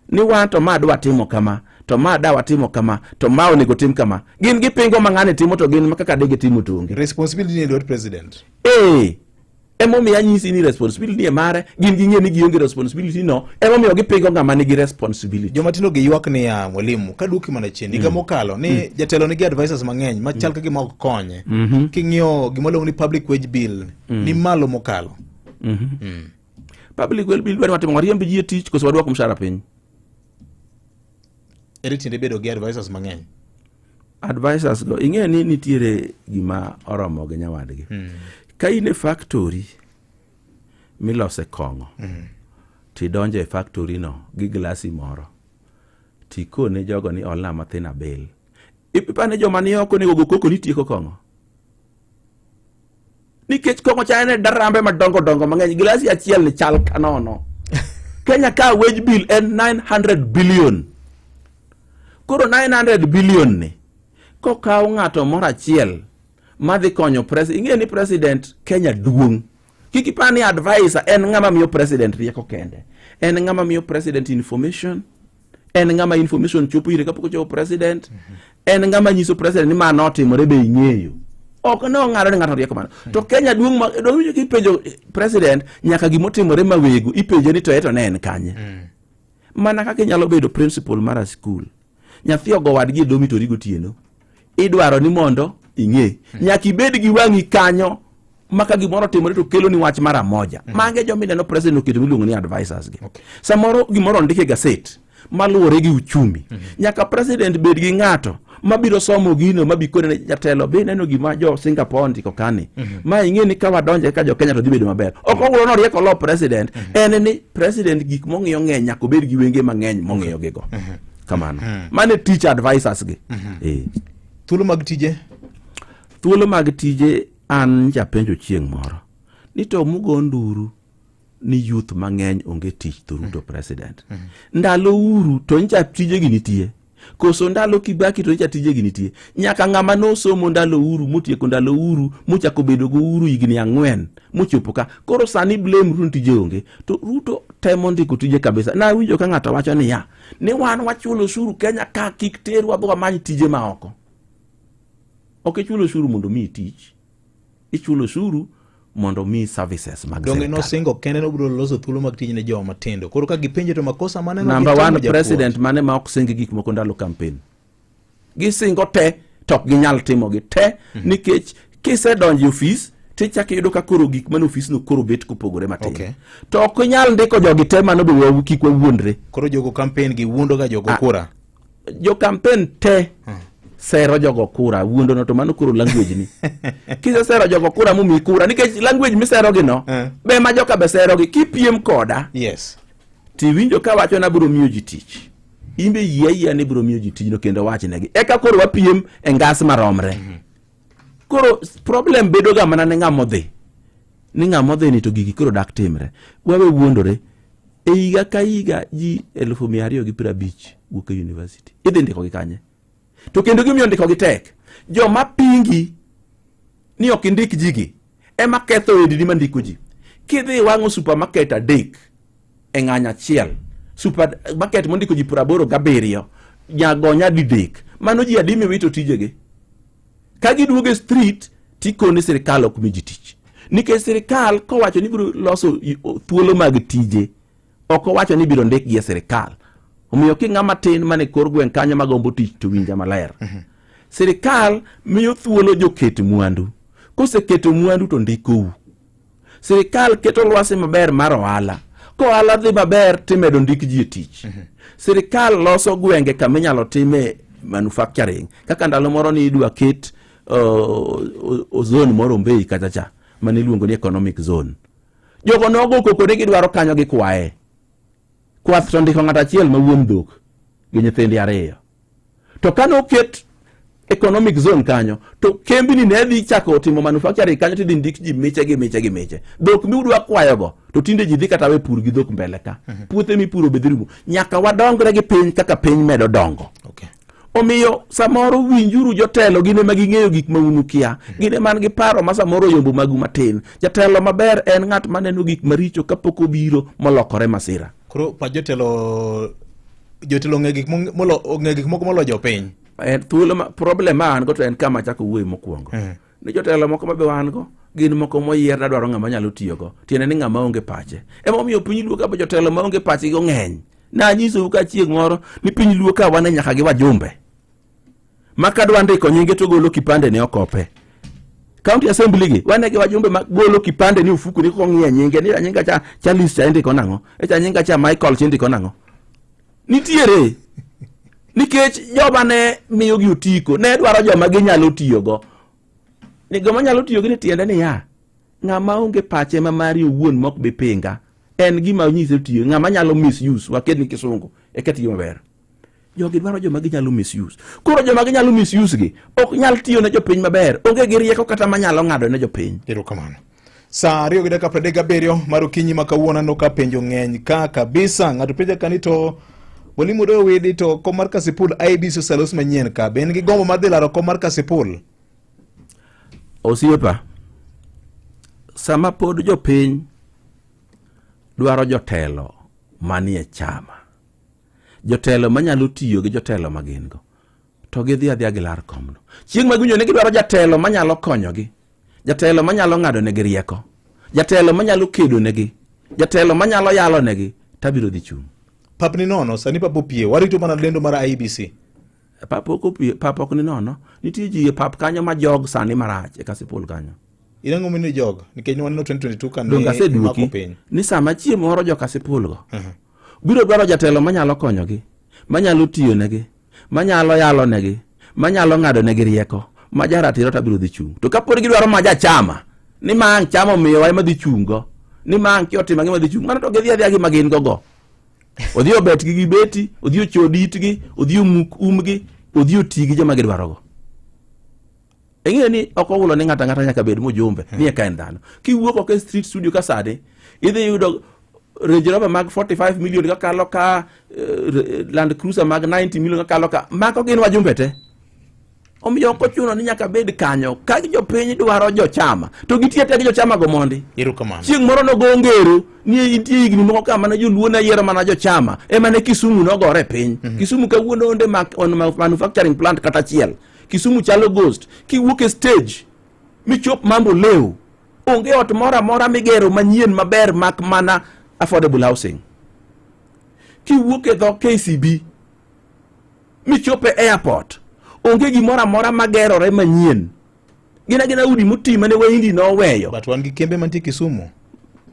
ni wan to ma dwa timo kama, to ma da watimo kama, to ma onego tim kama. Gin gipingo ma ng'ani timo to gin ma kaka de gitimo to onge. Responsibility ni lwet president. Emomiyo anyisi ni responsibility e mare, gin ging'e ni gionge responsibility no, emomiyo gipingo ng'ama nigi responsibility. Joma tindo gi ywak niya, mwalimu, ka duoki mana chien, higa mokalo ni jatelo nigi advisors mang'eny machal ka gima ok konye. King'iyo gima luongo ni public wage bill ni malo mokalo. Public wage bill dwaro watimo wariemb ji e tich koso wadwok mshahara piny? Ere tiende bedo gi advisors mang'eny? Advisors go ing'e ni nitiere gima oromo gi nyawadgi. Ka in e factory milose kong'o, tidonjo e factory no gi glasi moro, tikone jogo ni olna mathin abil. Ipani joma ni oko onego go koko ni tieko kong'o? Nikech kong'o cha en e darambe madongo dongo mang'eny, glasi achiel ni chal ka nono. Kenya ka wage bill en 900 billion. Koro 900 billion ni kokaw ng'ato moro achiel madhi konyo president, ing'e ni president Kenya duong'. Kik ipar ni advisor en ng'ama miyo president rieko kende. En ng'ama miyo president information, en ng'ama information chopo ire kapok ochopo president, en ng'ama nyiso president ni ma notimore be ing'eyo. Ok ne ong'ado ni ng'ato rieko mano. To Kenya duong' ma dong' winjo kipenjo president nyaka gimotimore mawego ipenje ni to eto ne en kanye. Mana kaka inyalo bedo principal mar a school. Nyathi ogo wadgi e dormitory gotieno. Idwaro ni mondo ing'e. Nyaka ibed gi wang'i kanyo ma ka gimoro otimore to kelo ni wach mara moja. Mage joma ineno president oketo miluongo ni advisors gi. Samoro gimoro ondik e gaset maluwore gi uchumi. Nyaka president bed gi ng'ato mabiro somo gino mabi kone ni jatelo be ineno gima jo Singapore ondiko kani. Ma ing'e ni ka wadonje ka jo Kenya to dhi bedo maber. Ok owulo ni orieko lo president. En ni president gik mong'iyo ng'eny nyaka obed gi wenge mang'eny mong'iyo gigo. Kamano. Mano e tich advisors gi. Thuolo mag tije? Thuolo mag tije an japenjo chieng' moro ni to mugo nduru ni youth mang'eny onge tich to Ruto president. Ndalo Uhuru to ncha tije gi nitie. Koso ndalo Kibaki to ncha tije gi nitie. Nyaka ng'ama nosomo ndalo Uhuru motieko ndalo Uhuru mochako bedo go Uhuru higni 4 mochopo ka. Koro sani blame Ruto ni tije onge. To Ruto temo ndiko tije kabisa. Nawinjo ka ng'ato wacho niya, ni wan wachulo osuru Kenya ka kik terwa bo wamany tije ma oko. Ok ichulo osuru mondo omiyi tich. Ichulo osuru mondo omiyi services mag Donge sirkal. nosingo kende nobiro loso thuolo mag tich ne joma matindo. Koro ka gipenje to makosa mane ma Number gitimo 1 japuonj? president mane ma ok sing gik moko ndalo campaign. Gisingo te to ok ginyal timogi te nikech kisedonjo e ofis tichako iyudo ka koro gik mane ofisno koro bet kopogore matin. To ok inyal ndiko jogi te mano be kik wawuondre. Koro jogo campaign gi wuondo ga jogo kura. Jo campaign te sero jogo kura wuondo no to mano koro language ni. Kisesero jogo kura momiyi kura nikech language misero gi no be ma joka be sero gi kipiem koda. Tiwinjo ka wacho na biro miyo ji tich. Imbe yie ayia ni biro miyo ji tijno kendo wachnegi. Eka koro wapiem e ngas maromre. Koro problem bedo ga mana ne ng'ama odhi. Ni ng'ama odhi ni to gigi koro dak timre. Wawe wuondore. E higa ka higa ji 250,000 wuok e university. Idhi ndiko gi kanye? To kendo gimiyo ndiko gi tek. Joma pingi ni ok indik jigi ema ketho wedini mandiko ji. Kidhi iwang'o supermarket 3 e ng'anyo achiel, supermarket mondiko ji 87 nyagonya didek, mano ji adi miwito tijegi? Ka giduogo e street tikone sirikal ok mi ji tich. Nikech sirikal kowacho ni biro loso thuolo mag tije, ok owacho ni biro ndikgi e sirikal. Omiyo ki ng'ama tin mane kor gweng' kanyo magombo tich to winja maler. Sirikal miyo thuolo joket mwandu. Koseketo mwandu to ndikou. Sirikal keto lwasi maber mar ohala. Kohala dhi maber timedo ndik ji e tich. Sirikal loso gwenge kama inyalo time manufacturing. Kaka ndalo moro ni idwa ket zone moro Ombei kacha cha mane iluongo ni economic zone. Jogo nogo koko ni gidwaro kanyo gikwaye. Kwath to ndiko ng'ato achiel ma wuon dhok gi nyithinde 2. To kane oket economic zone kanyo to kembni ne dhi chako timo manufacturing kanyo tidhi ndik ji miche gi miche gi miche. Dhok miudwa kwayogo to tinde ji dhi kata we pur gi dhok mbele ka. Puothe mipuro be dhi rumo. Nyaka wadongre gi piny kaka piny medo dongo. Omiyo samoro winjuru jotelo, gin ema ging'eyo gik ma un ukia. Gin ema man gi paro ma samoro oyombo magu matin. Jatelo maber en ng'at maneno gik maricho kapok obiro molokore masira. Koro pa jotelo, jotelo ong'e gik molo, ong'e gik moko moloyo jopiny. En thuolo ma, problem ma an go to en kama achako wuoyo mokwongo. Ni jotelo moko ma be wan go Gin moko moyier nadwaro ng'ama nyalo tiyogo. Tiende ni ng'ama onge pache. Emomiyo piny Luo ka jotelo maonge pachgi go ng'eny. Nanyisou ka chieng' moro ni piny Luo ka wane nyaka gi wajumbe. Ma kadwa ndiko nyinge to golo kipande ne okope. County Assembly gi wane gi wajumbe ma golo kipande ni ofuku ni kong'iye nyinge ni nyinga cha Charles cha indiko nang'o? E cha nyinga cha Michael cha indiko nang'o? Nitiere nikech joma ne miyogi otiko ne dwaro joma ginyalo tiyogo. Ni joma nyalo tiyogi ni tiende niya, ng'ama onge pache ma mari owuon mok bi pinga en gima onyise tiyo ng'ama nyalo misuse waket ni kisungu eka tiyo maber. Jogi dwaro joma ginyalo misuse. Koro joma ginyalo misuse gi ok nyal tiyo ne jopiny maber, onge gi rieko kata manyalo ng'ado ne jopiny. Erokamano. Saa ariyo gi dakika 37 mar okinyi ma kawuono aneno ka penjo ng'eny ka kabisa. Ng'ato penja ka ni to Mwalimu Odoyo Widi to kom mar Kasipul IEBC oselos manyien ka. Be en gi gombo mar dhi laro kom mar Kasipul? Osiepa, sama pod jopiny dwaro jotelo manie chama, jotelo manyalo tiyo gi jotelo ma gin go, to gidhi adhiya gilar komno. Chieng' ma giwinjo ni gidwaro jatelo manyalo konyogi, jatelo manyalo ng'ado negi rieko, jatelo manyalo kedo negi, jatelo manyalo yalo negi, tabiro dhi chung'. Pap ni nono, sani pap opie. Warito mana lendo mar IEBC. Pap ok opie, pap ok ni nono. Nitie ji e pap kanyo ma jog sani marach e Kasipul kanyo. In ang'o mine jog? Nikech ne waneno 2022 ka ne Donge aseduoki imako piny. ni sama chieng' moro jo Kasipul go biro dwaro jatelo manyalo konyogi, manyalo tiyonegi, manyalo yalonegi, manyalo ng'adonegi rieko, ma jaratiro to abiro dhi chung'. To kapod gidwaro ma jachama, ni ma ang' chama omiyowa ema dhi chung' go, ni ma ang' kia otimo ang'e ma dhi chung', mano to gidhi adhiya gi ma gin go go. Odhi obet gi gibeti, odhi ochod itgi, odhi omuk umgi, odhi oti gi joma gidwarogo. Ing'eyo ni ok ohulo ni ng'ato ang'ata nyaka bed mujumbe ni eka en dhano. Kiwuok oko e street studio ka sani, idhi yudo Range Rover mag 45 million kakalo ka, Land Cruiser mag 90 million kakalo ka, mago gin wajumbe te. Omiyo ok ochuno ni nyaka bed kanyo. Ka jopiny dwaro jochama, to gitiyo atiya gi jochama go mondi. Erokamano. Chieng' moro nogo ngero ni nitie higni moko ka mane joluo ne yiero mana jochama ema ne Kisumu nogore piny. Kisumu kawuono onde on manufacturing plant kata achiel. Kisumu chalo ghost. Kiwuok e stage michop Mambo Leo, onge ot moro amora migero manyien maber mak mana affordable housing. Kiwuok e dho KCB michop e airport, onge gimoro amora magerore manyien. Gin agina udi moti mane Wahindi noweyo. But wan gi kembe mantie Kisumu.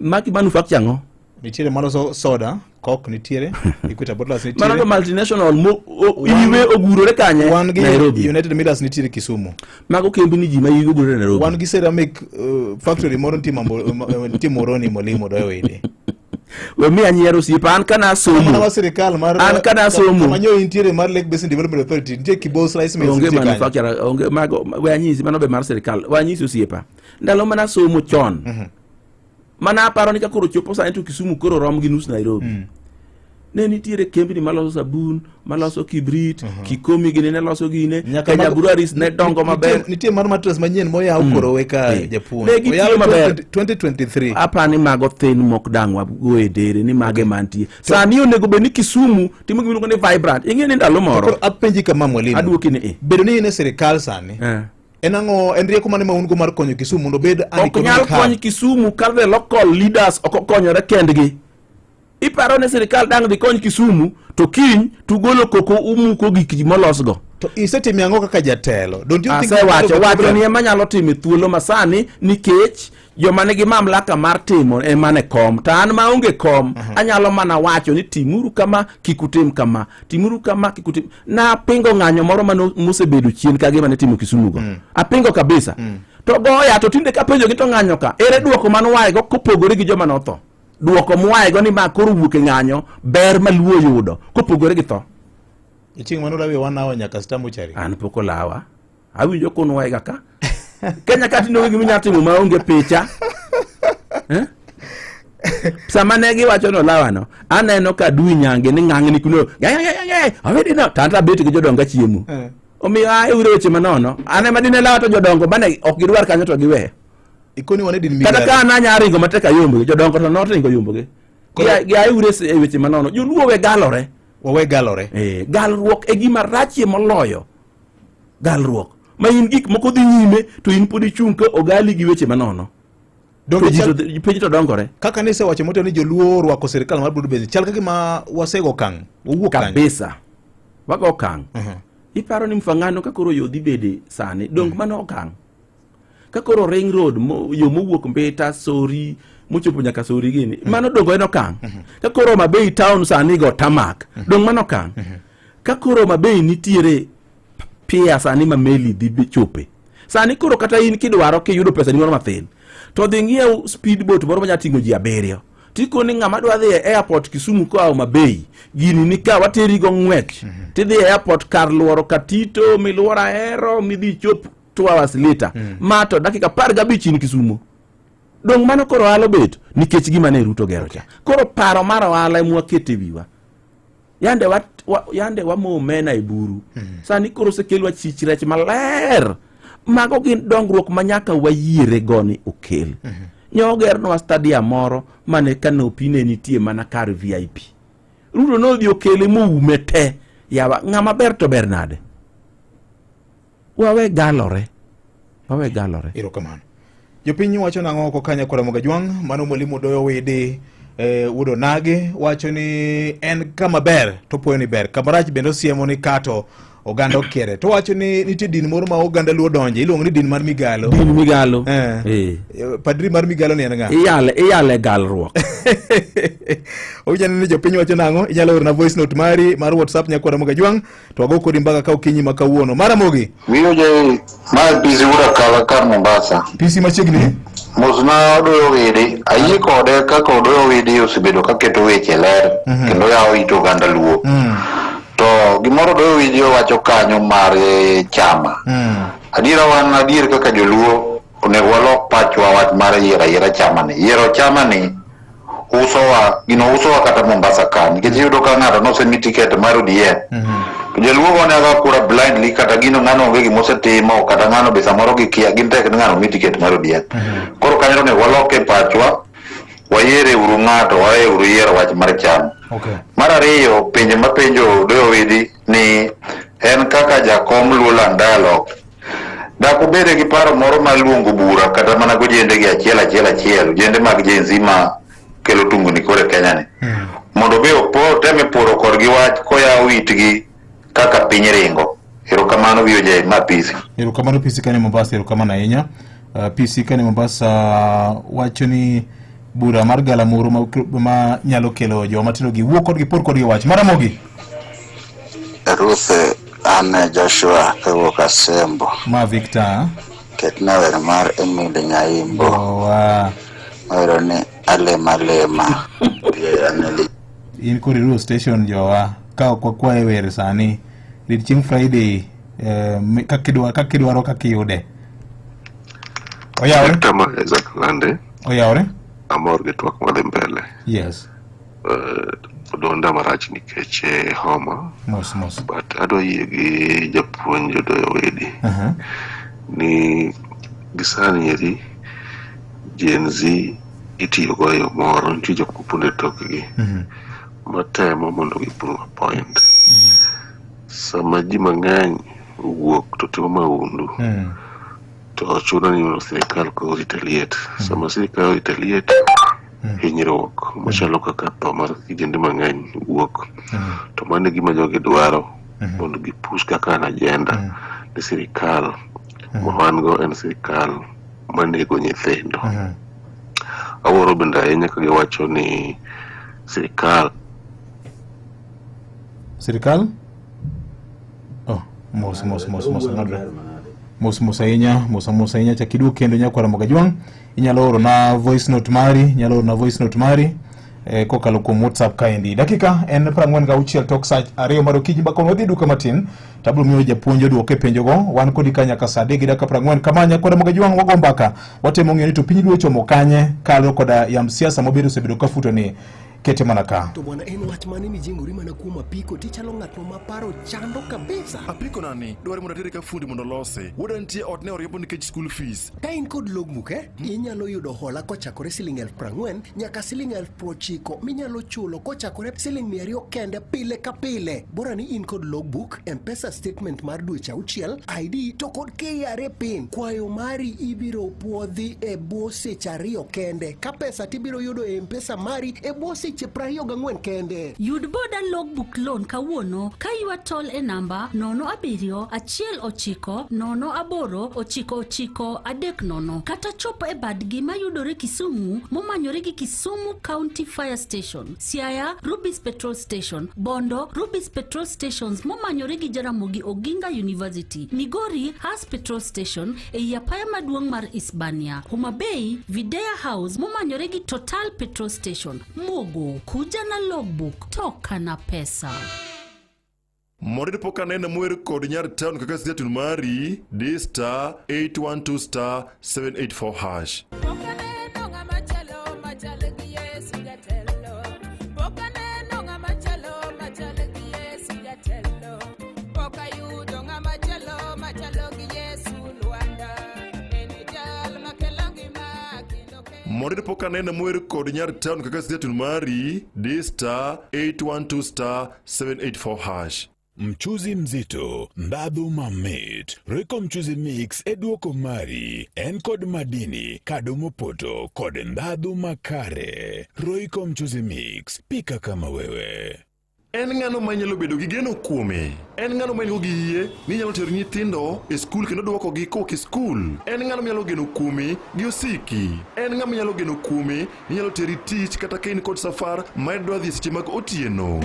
Magi manufacture ang'o? Nitiere maloso soda, Coke nitiere, Equator Bottlers nitiere. Mano to multinational mo iwe ogurore kanye? Wan gi Nairobi. United Millers nitiere Kisumu. Mago kembni ji ma iwe ogurore Nairobi. Wan gi ceramic factory moro nitie Mambo, nitie Moroni Mwalimu Odoyo Widi. We miya nyiero osiepa, an kana somo. Mana wa sirikal mar An kana somo. Kama nyo intiere mar Lake Basin Development Authority nitie Kibos Rice Mills Onge nitie kanyo. manufacturer, onge mago, we anyisi mano be mar sirikal. We anyisi osiepa. Ndalo mana somo chon. Mana aparo ni ka koro chopo sani to Kisumu koro rom gi nus Nairobi. Ne nitiere kembni maloso sabun, maloso kibrit, Kikomi gini ne loso gine, Nyaka Kenya mago- Breweries ne dongo maber. Nitie mar mattress manyien moyaw koro we ka japuonj. Ne gitiyo Oyaw maber. 2023. Apani mago thin mok dang' wago e dere ni mage mantie. Sani onego bed ni Kisumu timo gima iluongo ni vibrant. Ing'e ni ndalo moro Koro apenji kama mwalimu. aduoki ni e. Bedo ni in e sirikal sani. En ang'o en rieko mane ma un go mar konyo Kisumu mondo obed an Ok nyal economic hub? kony Kisumu ka the local leaders ok okonyore kendgi. Iparo ni sirikal dang' dhi kony Kisumu to kiny tugolo koko umuko gik ji molosgo. To isetimo ang'o kaka jatelo? Don't you think Asewacho wacho ni ema nyalo timo e thuolo masani nikech joma nigi mamlaka mar timo ema ne kom to an maonge kom anyalo mana wacho ni timuru kama kik utim kama timuru kama kik utim napingo ng'anyo moro mane mosebedo chien ka gima ne timo Kisumu go apingo kabisa to goya to tinde kapenjogi to ng'anyo ka ere duoko mane uaego kopogore gi joma notho duoko muaego ni ma koro wuok e ng'anyo ber ma luo yudo kopogore gi tho Chieng' mane ulawi one hour nyaka Star Mortuary. An pok olawa. Awinjo kunwega ka. Kenya ka tinde onge gima inyalo timo maonge picha. Eh? Sama ne giwacho ni olawano, aneno ka Dui Nyange ni ng'ang'ni kuno. Awedi no, to an to abet gi jodongo achiemo. Omiyo ae ure weche manono. An ema dine lawa to jodongo mane ok gidwar kanyo to giwe. Ikoni wane din Kata migari. ka an anya ringo matek ayombogi, jodongo to noringo yombogi. Gia ure e weche manono. Joluo we galore. Wawe galore. Galruok e gima rachie moloyo. Galruok. Ma in gik moko dhi nyime to in pod ichung' ka ogali gi weche manono. To ji to piny to dongore. Kaka nisewacho motelo ni joluo orwako sirikal mar broad based, chal ka gima wasego okang', wawuok kanyo. Kabisa. Wago okang'. Iparo ni Mfangano ka koro yo dhi bede sani, dong mano okang'. Ka koro ring road mo, yo mowuok Mbita, Sori, mochopo nyaka Sori gini, mano dongo en okang'. Ka koro Homa Bay town sani go tamak, dong mano okang'. Ka koro Homa Bay nitiere pier sani ma meli dhi be chope. Sani koro kata in kidwaro kiyudo pesa ni moro mathin, to dhi ng'iew speedboat moro manyalo ting'o ji abiriyo. Tikoni ng'ama dwa dhi e airport Kisumu koa Homa Bay, gini ni ka wateri go ng'wech. Tidhi e airport kar luoro Katito, miluor Ahero, midhi ichop 2 hours later. Ma to dakika 15 in Kisumo. Dong mano koro ohala obet nikech gima ne Ruto gero cha. Koro paro mar ohala ema waketo e wiwa. Yande wa, wa, yande wamo omena e buru. Sani koro osekelwa chich rech maler. Mago gin dongruok ma nyaka wayiere go ni okel. Nyo ogernwa stadium moro mane kanopi ne nitie mana kar VIP. Ruto nodhi okele moume te. Yawa ng'ama ber to ber nade? Wawe galore. Wawe galore. Erokamano. Jopiny wacho nang'o oko kanya kora Mogajwang'? Mano mwalimu Odoyo Widi wuod Onagi wacho ni en kama ber to puoyo ni ber, kama rach bende osiemo ni kato oganda okiere. To wacho ni nitie din moro ma oganda luo donje iluongo ni din mar migalo. Din migalo. Padri mar migalo ni en ng'a? Iyale galruok. Owinjo ni jopiny wacho nang'o? Inyalo orona voice note mari mar WhatsApp nyakwara Mogajwang' to wago kodi mbaka ka okinyi ma kawuono. Maramogi. Winjo je ma PC wuod Akala kar Mombasa. PC machiegni. Mosna Odoyo Widi, ayie kode kaka Odoyo Widi osebedo kaketo weche ler kendo yawo it oganda Luo. To gimoro Odoyo Widi owacho kanyo mar chama. Adiera wan adier kaka joluo onego walok pachwa wach mar yiero ayiera chama ni. Yiero chama ni usowa gino usowa kata Mombasa ka nikech iyudo ka ng'ato nosemi tiket mar ODM to jaluo gone aga kura blindly kata gino ng'ano onge gima osetimo kata ng'ano be samoro gikia gin tek ni ng'ano omi tiket mar ODM koro kanyo onego walok e pachwa wayiere uru ng'ato wawe uru yiero wach mar chama mar ariyo penjo mapenjo Odoyo Widi ni en kaka jakom Luoland Dialogue Dak ubede gi paro moro mar luongo bura kata mana gojende gi achiel achiel achiel, ojende mag Gen Z ma kelo tungni koro e Kenya ni. Mondo be oteme poro korgi wach koyawo itgi kaka piny ringo. Erokamano VOJ, ma PC. Erokamano PC kane Mombasa, erokamano ahinya. PC kane Mombasa wacho ni bura mar galamoro ma, ma nyalo kelo joma tindo gi wuo kodgi por kodgi wach. Maramogi. Ruth an Joshua kawuok Asembo. Ma Victor. Ketna wer mar Emily Nyaimbo. Owa. Mawero ni alema lema. In kod Ruo station jowa ka ok wakwaye wer sani rit chieng' Friday kakidwaro kakiyude. Oyawre? Victor ma Isaac Lande. Oyawre? Amor gi twak madhi mbele. Yes. Odonda marach nikech homa. Mos mos. But adwa yie gi japuonj Odoyo Wedi. Ni gisani eri Gen Z itiyogo e yo moro, nitie jok mopondo e tokgi matemo mondo gi prove a point. Sama ji mang'eny owuok to timo mahundu, to chuno ni mondo sirikal koro orite liet. Sama sirikal orite liet, hinyruok machalo kaka tho mar kijende mang'eny wuok. To mano e gima jogi dwaro mondo gipush kaka an agenda ni sirikal ma wan go en sirikal manego nyithindo. Awuoro bende ahinya ka giwacho ni sirikal Sirikal? Oh, mos mos mos mos ng'adre. Mos mos ahinya, mos mos ahinya chak iduog kendo nyakwara Mogajwang'. Inyalo oro na voice note mari, inyalo oro na voice note mari kokalo kuom WhatsApp kaendi. Dakika en 46 tok saa 2 mar okinyi bakon wadhi duka matin to abiro miyo japuonj odwoke penjogo. Wan kodi ka nyaka saa 3 gi dakika 40. Kama nyakwara Mogajwang' wago mbaka, watemo ng'eyo ni to piny luo chomo kanye kalo koda yamb siasa mobedo osebedo ka futo ni. Kete mana ka. To bwana en wach mane mijengori mana kuom apiko tichalo ng'at ma paro chando kabisa. Apiko nani dware mondo atere ka fundi mondo olose. Wuoda nitie ot ne oriembo nikech school fees. Ka in kod logbook eh, inyalo yudo hola kochakore siling 40,000 nyaka siling 90,000 minyalo chulo kochakore siling 200 kende pile ka pile. Bora ni in kod logbook, M-Pesa statement mar dweche auchiel, ID to kod KRA PIN. Kwayo mari ibiro puodhi e bwo seche ariyo kende ka pesa tibiro yudo e M-Pesa mari e bwo seche 24 kende. Yud boda logbook loan kawuono ka ywa tol e namba 07 19 08 99 30 kata chop e badgi mayudore Kisumu momanyore gi Kisumu County Fire Station, Siaya Rubis Petrol Station, Bondo Rubis Petrol Stations momanyore gi Jaramogi Oginga University, Migori Has Petrol Station ei apaya maduong' mar Isbania, Homa Bay Videa House momanyore gi Total Petrol Station, Mogo, kuja na logbook, toka na pesa. Mondo dipo ka neno mwer kod nyar town kaka siatun mari, di star 812 star 784 hash. Pok aneno ng'ama chalo machal gi Yesu jatelo. Pok aneno ng'ama chalo machal gi Yesu jatelo. Pok ayudo ng'ama chalo machalo gi Yesu Lwanda. En e jal makelo ngima kendo kelo. Mondo dipo ka neno mwer kod nyar town kaka siatun mari, di star 812 star 784 hash. Mchuzi mzito, ndhadhu mamit, Royco Mchuzi Mix e duoko mari. En kod madini, kado mopoto kod ndhadhu makare. Royco Mchuzi Mix, pika kama wewe. En ng'ano ma inyalo bedo gi geno kuome? En ng'ano ma in-go gi yie ni inyalo tero nyithindo e skul kendo dwokogi kowuok e skul? En ng'ano minyalo geno kuome gi osiki? En ng'ama inyalo geno kuome Inyalo teri tich kata ka in kod safar ma idwa dhi e seche mag otieno.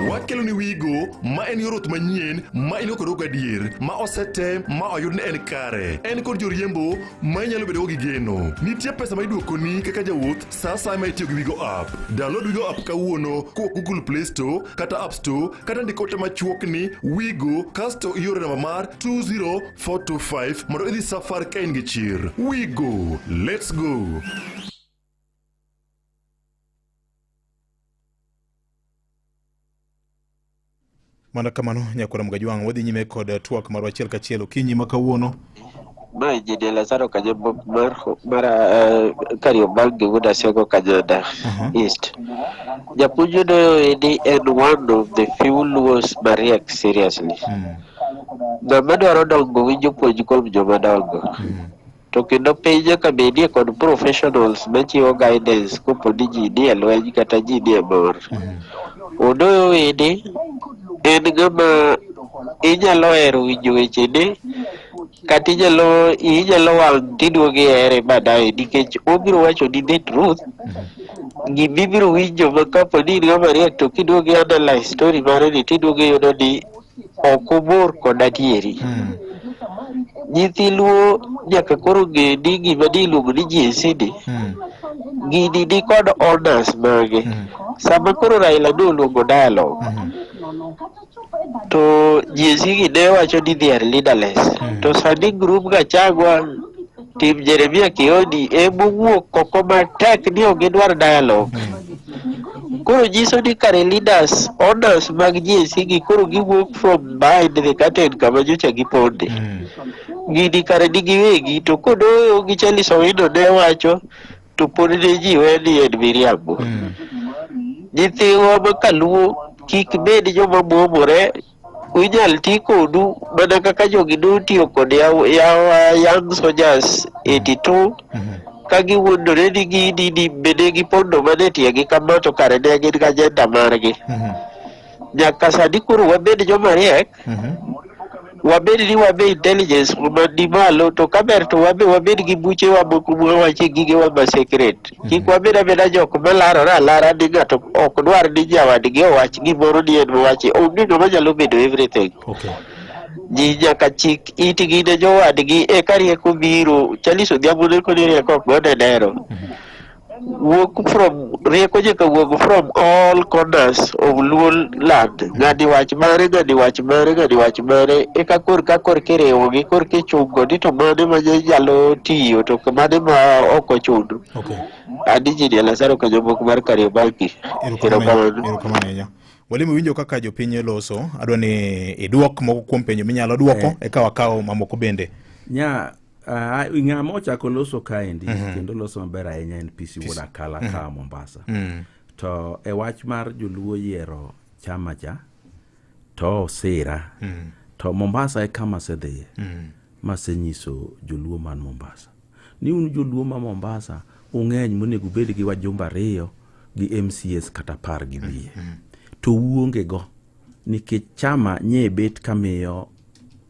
Wakelo ni Wigo ma en yor wuoth manyien ma in go kod gadier ma osetem ma oyud ni en kare. En kod joriembo ma inyalo bedogo gi geno. Nitie pesa ma iduokoni kaka jawuoth sa asaya ma itiyo gi Wigo app. Download Wigo app kawuono kowuok Google Play Store kata App Store kata ndik ote machuok ni Wigo kasto ioro namba mar 20425 mondo idhi safar ka in gi chir. We go. Let's go. Mana kamano nyakwara Mgajwang' wadhi nyime kod twak marwa achiel kachiel okinyi ma kawuono. Ma Engineer Lazaro Kanyambo mar mar eh, Kariobangi wuod Asiago Kanyada East. Japuonj Odoyo eni en one of the few Luos mariek seriously. Ng'ama dwaro dongo winjo puonj kuom joma dongo. To kendo piny nyaka bedie kod professionals machiwo guidance kopo ni ji nie lweny kata ji nie mor. Odoyo eni en ng'ama inyalo hero winjo wechene kata inyalo iyi nyalo wang' tiduogo ihere baadaye nikech obiro wacho ni the truth gimibiro winjo ma kapo ni in ng'ama riek to kiduogo i analyze story mare ni tiduogo iyudo ni ok obor kod adieri. Nyithi luo nyaka koro ng'e ni gima ni iluongo ni GSC ni gini ni kod owners mage. Sama koro Raila ne oluongo dialogue to GSC gi ne wacho ni they are leaderless. To sani group Gachagua Tim Jeremia Kioni emowuok oko matek ni ok gidwar dialogue. Koro nyiso ni kare leaders, owners mag GSC gi koro giwuok from behind the curtain kama nyocha giponde. Gini kare ni giwegi to kodoyo gi Charles Owino ne wacho to pod ne ji we ni en miriambo. Nyithiwa ma kaluo kik bed joma muomore inyal ti kodu mana kaka jogi notiyo kod yawa young soldiers 82 ka giwuondore ni gidini bende gipondo mana e tiegi kama to kare ne gin gi agenda margi. Nyaka sani koro wabed joma riek, wabed ni wabe intelligence ma ni malo to kaber to wabe wabed gi buchewa moko mwawache gigewa ma secret. Kik wabed abeda jok malarore alara ni ng'ato ok dwar ni nyawadgi owach gimoro ni en mowachi. Onge ng'ama nyalo bedo everything. Ji nyaka chik itgi ne jowadgi eka rieko biro. Charles Odhiambo ne koni rieko ok gone dero. wuok from rieko nyaka wuog from all corners of Luo land. Ng'ani wach mare, ng'ani wach mare, ng'ani wach mare, eka kor ka kor kiriwogi, kor kichungo ni to mane ma nyalo tiyo to mane ma ok ochuno. Okay. An Engineer Lazaro Kanyomok mar Kariobangi. Erokamano erokamano ahinya. Walimu winjo kaka jopiny loso, adwa ni iduok moko kuom penjo minyalo duoko eh. eka wakaw mamoko bende. Nya uh, ng'ama ochako loso kaendi mm -hmm. kendo loso maber ahinya en PC Wuod Akala mm -hmm. ka Mombasa. Mm -hmm. To e wach mar joluo yiero chama cha to sira mm -hmm. to Mombasa e kama asedhiye mm -hmm. masenyiso joluo man Mombasa ni un joluo ma Mombasa ung'eny monego ubed gi wajumbe ariyo gi MCAs kata par gi wiye mm -hmm. to uonge go nikech chama nye bet kamiyo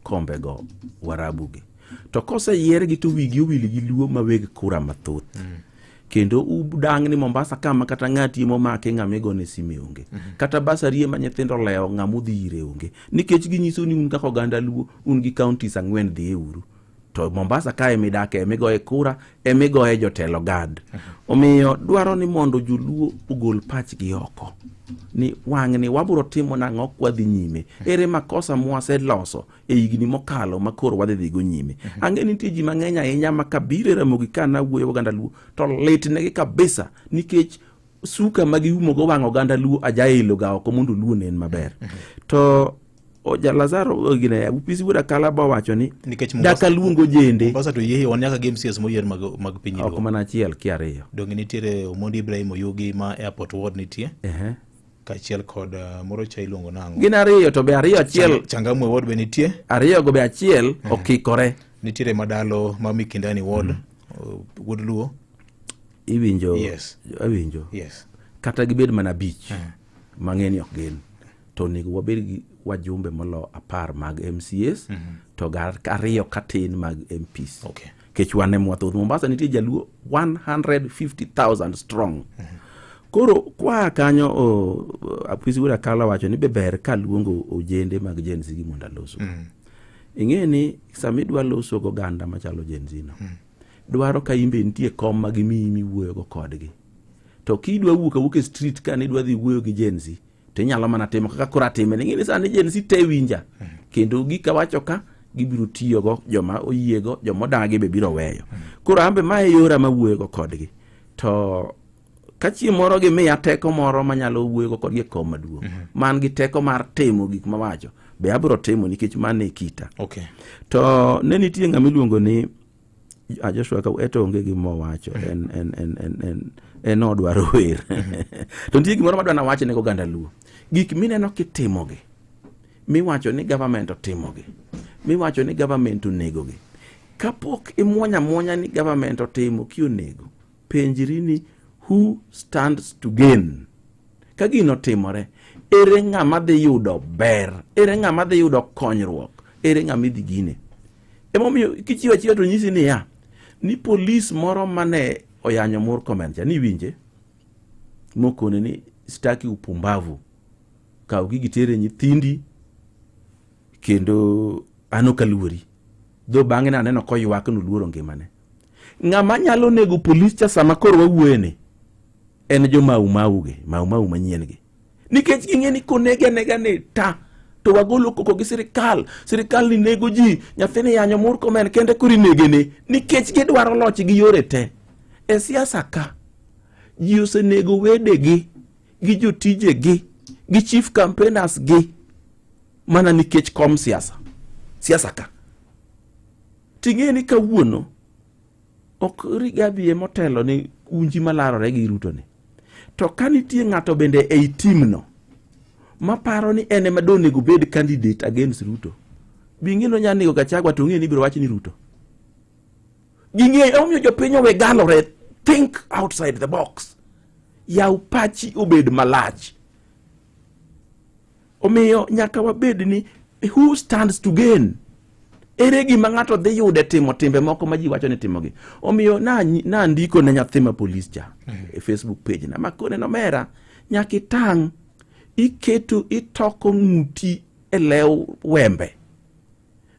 kombego warabu gi to koseyiergi to wigi owil gi luo ma weg kura mathoth mm. kendo udang' ni Mombasa kama kata ng'ati momaki ng'ama igone sime onge mm -hmm. kata basarie ma nyithindo olewo ng'ama udhi ire onge nikech ginyiso ni un kaka oganda luo un gi counties ang'wen dhiye uru to Mombasa ka ema idake ema igoye kura ema igoye jotelo gad omiyo dwaro ni mondo joluo ogol pachgi oko ni wang'ni wabiro timo nang'o kwadhi nyime ere makosa mwaseloso e higni mokalo ma koro wadhi dhigo nyime ang'e ni nitie ji mang'eny ahinya ma kabiro e Ramogi ka nawuoyo oganda luo to litnegi kabisa nikech suka ma giumogo wang' oganda luo ajaelo ga oko mondo luo nen maber to Oja Lazaro gine Upisi wuod Akala ba wacho ni Nikech daka luongo jende Mombasa to yie wan nyaka gi MCAs moyier mag, mag piny ok mana achiel ki ariyo. Donge nitiere Omondi Ibrahim Oyugi ma Airport Ward nitie. Ehe. Kaachiel kod uh, moro cha iluongo nang'o? Gin ariyo to be ariyo achiel Changamwe Ward be nitie. Ariyo go be achiel okikore. Nitiere Madalo ma Mikindani Ward, Wuod Luo. Iwinjo. Yes. Awinjo. Yes. Kata gibed mana abich. Mang'eny ok gin. To onego wabed gi wajumbe molo apar mag MCAs mm -hmm. to ga ariyo katin mag MPs. Okay. Kech wan ema wathoth. Mombasa nitie jaluo 150,000 strong. Mm -hmm. Koro kwa kanyo Apisi Wuod Akala wacho ni be ber ka luongo ojende mag Gen Z gi mondo aloso. Mm -hmm. Ing'e ni sama idwa loso goganda machalo Gen Z no. Mm -hmm. Dwaro ka in be nitie kom ma gimiyi miwuoyogo kodgi. To kidwa wuok awuok e street ka nidwa dhi wuoyo gi Gen Z to inyalo mana timo kaka koro atime ni ing'e sani Gen Z te winja kendo gik awacho ka gibiro tiyogo joma oyiego joma odagi be biro weyo koro an be mae yora mawuoyogo kodgi to ka chieng' moro gimiya teko moro manyalo wuoyogo kodgi e kom maduong' man gi teko mar timo gik mawacho be abiro timo nikech mano e kita okay. to ne nitie ng'ama iluongo ni Ah, Joshua ka eto onge gima owacho en en en en en en odwaro wer to nitie gimoro madwa nawach ne oganda luo gik mineno kitimogi miwacho ni government otimogi miwacho ni government onegogi kapok imuonya muonya ni government otimo ki onego penjri ni who stands to gain ka gino otimore ere ng'ama dhi yudo ber ere ng'ama dhi yudo konyruok ere ng'ama idhi gine emomiyo kichiwo achiwa to nyisi niya ni polis moro mane oyanyo Murkomen cha niwinje mokone ni sitaki upumbavu kaw gigi tere nyithindi kendo an ok aluori dho bang'e naneno koywak noluoro ngimane ng'ama nyalo nego polis cha sama koro wawuoyeni en jo mau mau gi mau mau manyien gi nikech ging'e ni konege anega ni ta to wagolo koko gi sirikal sirikal ni nego ji nyathini yanyo Murkomen kende koro inege ne nikech gidwaro loch gi yore te e siasa ka ji osenego wedegi gi jotijegi gi chief campaigners gi mana nikech kom siasa siasa ka ting'e ni kawuono ok Rigathi ema otelo ni unji malarore gi Ruto ni. To ka nitie ng'ato bende ei timno maparo ni en ema donego bed candidate against Ruto, bing'e nonya nego Gachagua to ong'e ni ibiro wach ni Ruto. Ging'eyo omiyo jopiny owe galore, think outside the box. Yaw pachi obed malach. Omiyo nyaka wabed ni who stands to gain? Ere gima ng'ato dhi yude timo timbe moko ma ji wacho ni timogi. Omiyo nandiko ne nyathi ma polis cha e Facebook page na makone nomera nyaka itang' iketo itoko ng'uti e lew wembe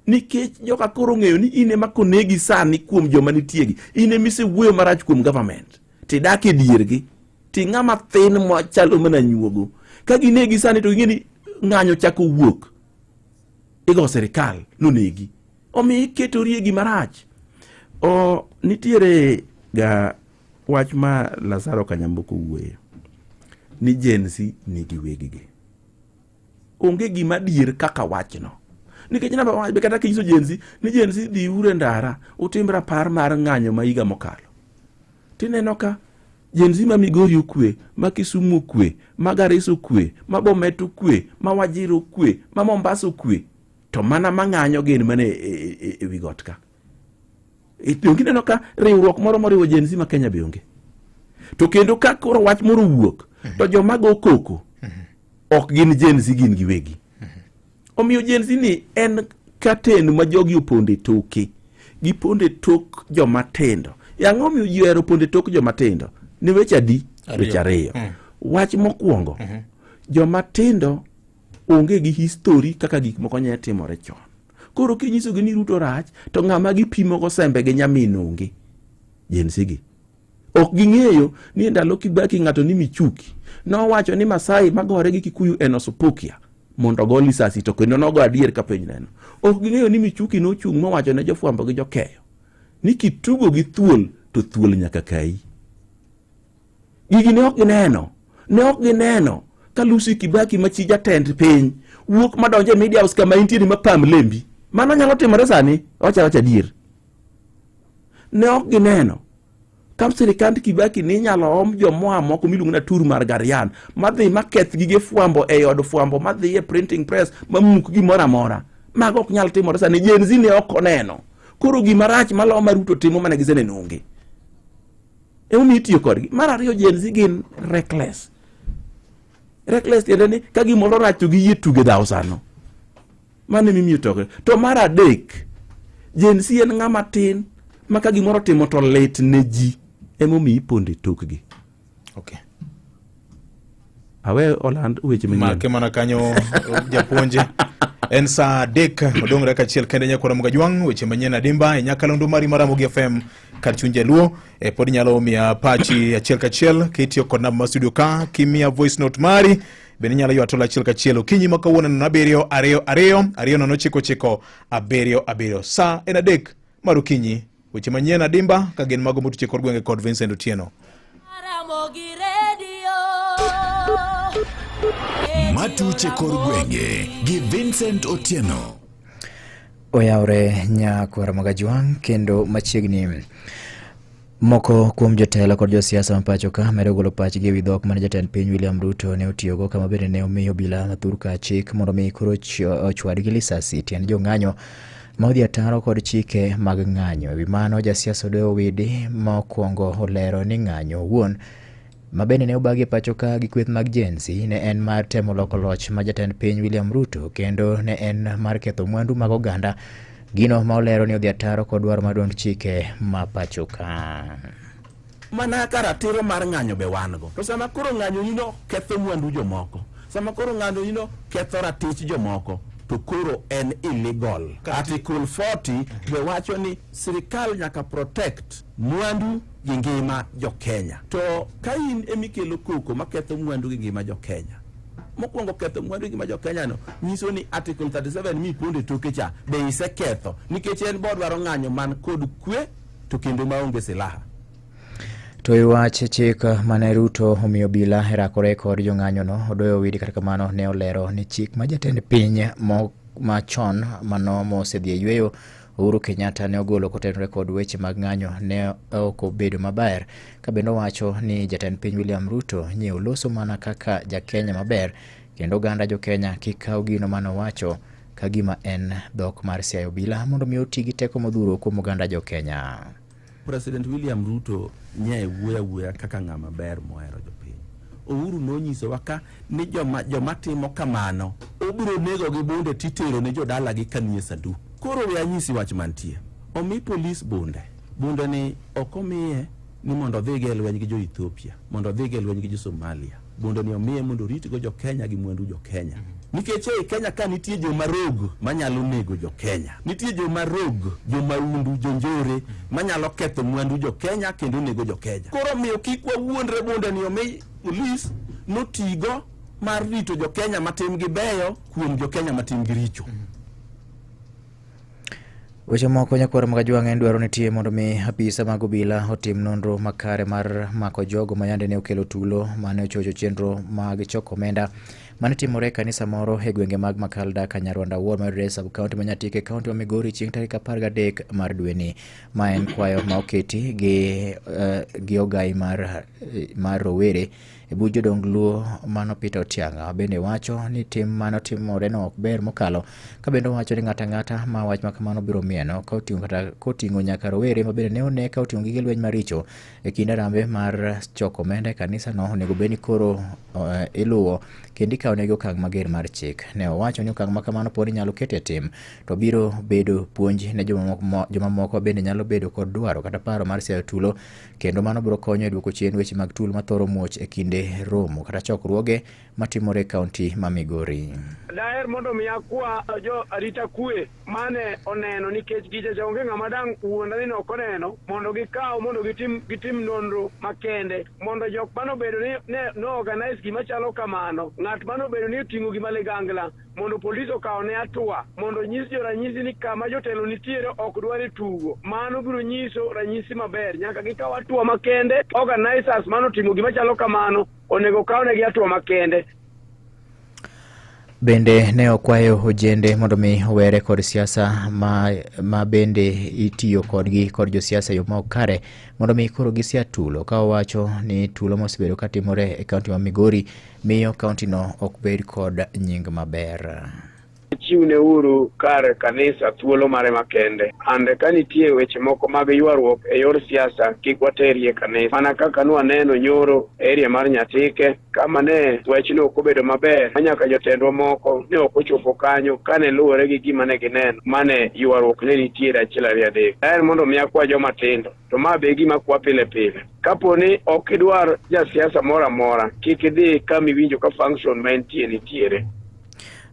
nikech joka koro ong'eyo ni in ema konegi sani kuom joma nitie gi in ema isewuoyo marach kuom government Tidak e diergi. Ti ng'ama thin machalo mana nyuogo. Ka ginegi sani to ging'e ni ng'anyo chako wuok. Igo sirikal nonegi. Omiyo iketori e gima rach. O nitiere ga wach ma Lazaro Kanyambuko wuoye ni Gen Z nigi weggi. Onge gima adier kaka wachno. Nikech namba wach be kata kinyiso Gen Z ni Gen Z dhi uru e ndara utim rapar mar ng'anyo ma higa mokalo. Tineno ka Gen Z ma Migori okwe, ma Kisumu okwe, ma Garissa okwe, ma Bomet okwe, ma Wajir okwe, ma Mombasa okwe. To mana mang'anyo gin mana e, e, e, e wi got ka. Donge ineno ka riwruok moro moriwo Gen Z ma Kenya be onge. To kendo ka koro wach moro owuok, to joma go koko ok gin Gen Z gin giwegi. Omiyo Gen Z ni en katen ma jogi opondo e toke. Gipondo e tok joma tindo. E ang'o omiyo ji ohero pondo e tok joma tindo? Ni weche adi? Weche ariyo. Wach mokwongo, joma tindo onge gi history kaka gik moko nyalo timore chon. Koro kinyisogi ni Ruto rach, to ng'ama gipimogo sembe gi nyamin onge. Gen Z gi. Ok ging'eyo ni e ndalo Kibaki ng'ato ni Michuki. Nowacho ni Masai magore gi Kikuyu en Osupukia mondo ogo lisasi to kendo nogo adier ka piny neno. Ok ging'eyo ni Michuki nochung' mowacho ne jofwambo gi jokeyo ni kitugo gi thuol to thuol nyaka kayi. Gigi ne ok gineno. Ne ok gineno ka Lucy Kibaki ma chi jatend piny wuok madonjo e media house kama intie ni mapam lembi. Mano nyalo timore sani? Wacha wacha adier. Ne ok gineno ka sirikand Kibaki ni inyalo om jomoa moko miluongo ni Atur mar Garian madhi maketh gige fwambo e od fwambo madhi e printing press mamuk gimoro amora. Mago ok nyal timore sani. Gen Z ne ok oneno. Koro gima rach maloyo ma Ruto timo mane giseneno onge. Emomiyo itiyo kodgi. Mar ariyo Gen Z gin reckless. Reckless tiende ni ka gimoro rach to giyie tuge dhawo sano. Mano emimiyo toke. To mar adek, Gen Z en ng'ama tin ma ka gimoro otimo to lit ne ji. Emomiyo ipondo e tokgi. Okay. Awe oland weche manyien. Make mana kanyo japuonje. En saa adek odong' dakika achiel kende nyakwara Mugajwang' weche manyien adimba e nyakalondo mari mar Ramogi FM kar chuny jaluo e pod inyalo miya pachi achiel kachiel kitiyo kod namba ma studio ka kimiya voice note mari bende inyalo ywa tol achiel kachiel okinyi ma kawuono 0 7 2 2 2 0 9 9 7 7 saa en adek mar okinyi Weche manyien adimba ka gin mago motuche kor gwenge kod Vincent Otieno. Matuche kor gwenge gi Vincent Otieno. Oyawre nyakwar Magajwang' kendo machiegni Moko kuom jotelo kod josiasa ma pacho ka medo golo pachgi e wi dhok mane jatend piny William Ruto ne otiyogo kama bende ne omiyo obila ma thurka chik mondo mi koro ochwadgi lisasi tiend jong'anyo ma odhi ataro kod chike mag ng'anyo. E wi mano, jasiasa Odoyo Owidi ma okwongo olero ni ng'anyo owuon ma bende ne obagi e pacho ka gi kweth mag Gen Z ne en mar temo loko loch ma jatend piny William Ruto kendo ne en mar ketho mwandu mag oganda, gino ma olero ni odhi ataro kod dwaro mar duond chike ma pacho ka. Mana ka ratiro mar ng'anyo be wan go. To sama koro ng'anyo nino ketho mwandu jomoko, sama koro ng'anyo nino ketho ratich jomoko, to koro en illegal. Article 40 be wacho ni sirikal nyaka protect mwandu gi ngima jo Kenya. To ka in emikelo koko maketho mwandu gi ngima jo Kenya, mokwongo ketho mwandu gi ngima jo Kenya no nyiso ni Article 37 miponde toke cha be iseketho nikech en bodwaro ng'anyo man kod kwe to kendo maonge silaha. To e wach chik mane Ruto omiyo obila e rakore kod jong'anyono, Odoyo Owidi kata kamano ne olero ni chik ma jatend piny machon mano mosedhi e yueyo Uhuru Kenyatta ne ogolo kotenore kod weche mag ng'anyo ne ok obedo maber, ka bende owacho ni jatend piny William Ruto nye oloso mana kaka ja Kenya maber kendo oganda jo Kenya kik kaw gino mane owacho ka gima en dhok mar siayo obila mondo mi oti gi teko modhuro kuom oganda jo Kenya. President William Ruto nye wuoyo awuoya kaka ng'ama ber mohero jopiny. Uhuru nonyisowa ka ni joma, joma timo kamano obiro nego gi bunde titero ne jodalagi ka nie sanduk. Koro we anyisi wach mantie. Omi polis bunde. Bunde ni ok omiye ni mondo odhigo e lweny gi jo Ethiopia, mondo odhigo e lweny gi jo Somalia. Bunde ni omiye mondo oritgo jo Kenya gi mwandu jo Kenya. Nikech ei Kenya ka nitie joma rogue manyalo nego jo Kenya. Nitie joma rogue, joma undu, jonjore manyalo ketho mwandu jo Kenya kendo nego jo Kenya. Koro omiyo kik wawuondre bunde ni omi polis notigo mar rito jo Kenya matimgi beyo kuom jo Kenya matimgi richo. Weche moko nyakwar Magajwang' en dwaro nitie mondo mi apisa mag obila otim nonro makare mar mako jogo ma yande ne okelo tulo mane ochocho chenro mag choko omenda mane timore e kanisa moro e gwenge mag Makalda Kanyarwanda Ward mayudore e sub county ma Nyatike kaunti ma Migori chieng' tarik 13 mar dweni. Ma en kwayo ma oketi gi, uh, gi ogai mar, mar rowere E buch jodong Luo mano Peter Otianga bende wacho ni tim mano timoreno ok ber mokalo ka bende owacho ni ng'ato ang'ata ma wach ma kamano biro mieno ka oting'o kata koting'o nyaka rowere ma bende ne one ka oting'o gige lweny maricho e kind arambe mar choko omenda e kanisano onego bed ni koro uh, iluwo kendo ikawonegi okang' mager mar chik. Ne owacho ni okang' ma kamano pod inyalo ket e tim to biro bedo puonj ne jomamoko, jomamoko bende nyalo bedo kod dwaro kata paro mar siayo tulo kendo mano biro konyo e duoko chien weche mag tulo mathoro muoch e kinde romo kata chokruoge matimore e kaunti ma Migori. Daher mondo mi akwa jo arita kwe mane oneno nikech gicha cha onge ng'ama dang' wuonda ni nok oneno mondo gikaw mondo gitim gitim nonro makende mondo jok mane obedo ni ne no organize gima chalo kamano ng'at mane obedo ni oting'o gima ligangla mondo polis okawne hatua mondo onyis joranyisi ni kama jotelo nitiere ok dware tugo. Mano biro nyiso ranyisi maber. Nyaka gikaw hatua makende. Organizers mano timo gima chalo kamano onego okawnegi hatua makende. Bende ne okwayo ojende mondo mi owere kod siasa ma, ma bende itiyo kodgi kod josiasa e yo ma ok kare mondo mi koro gisia tulo ka owacho ni tulo mosebedo katimore e kaunti ma Migori miyo kauntino ok bed kod nying maber. Chiwneuru kar kanisa thuolo mare makende. And ka nitie weche moko mag ywaruok e yor siasa, kik waterie kanisa. Mana kaka nwaneno nyoro e area mar Nyatike, kama ne wachno ok obedo maber, ma nyaka jotendwa moko ne ok ochopo kanyo kane luwore gi gima ne gineno, mane ywaruok ne nitiere achiel ariyo adek. Daher mondo mi akwa joma tindo To ma be e gima akwa pile pile. Kapo ni ok idwar jasiasa moro amora, kik idhi kama iwinjo ka function ma entie nitiere.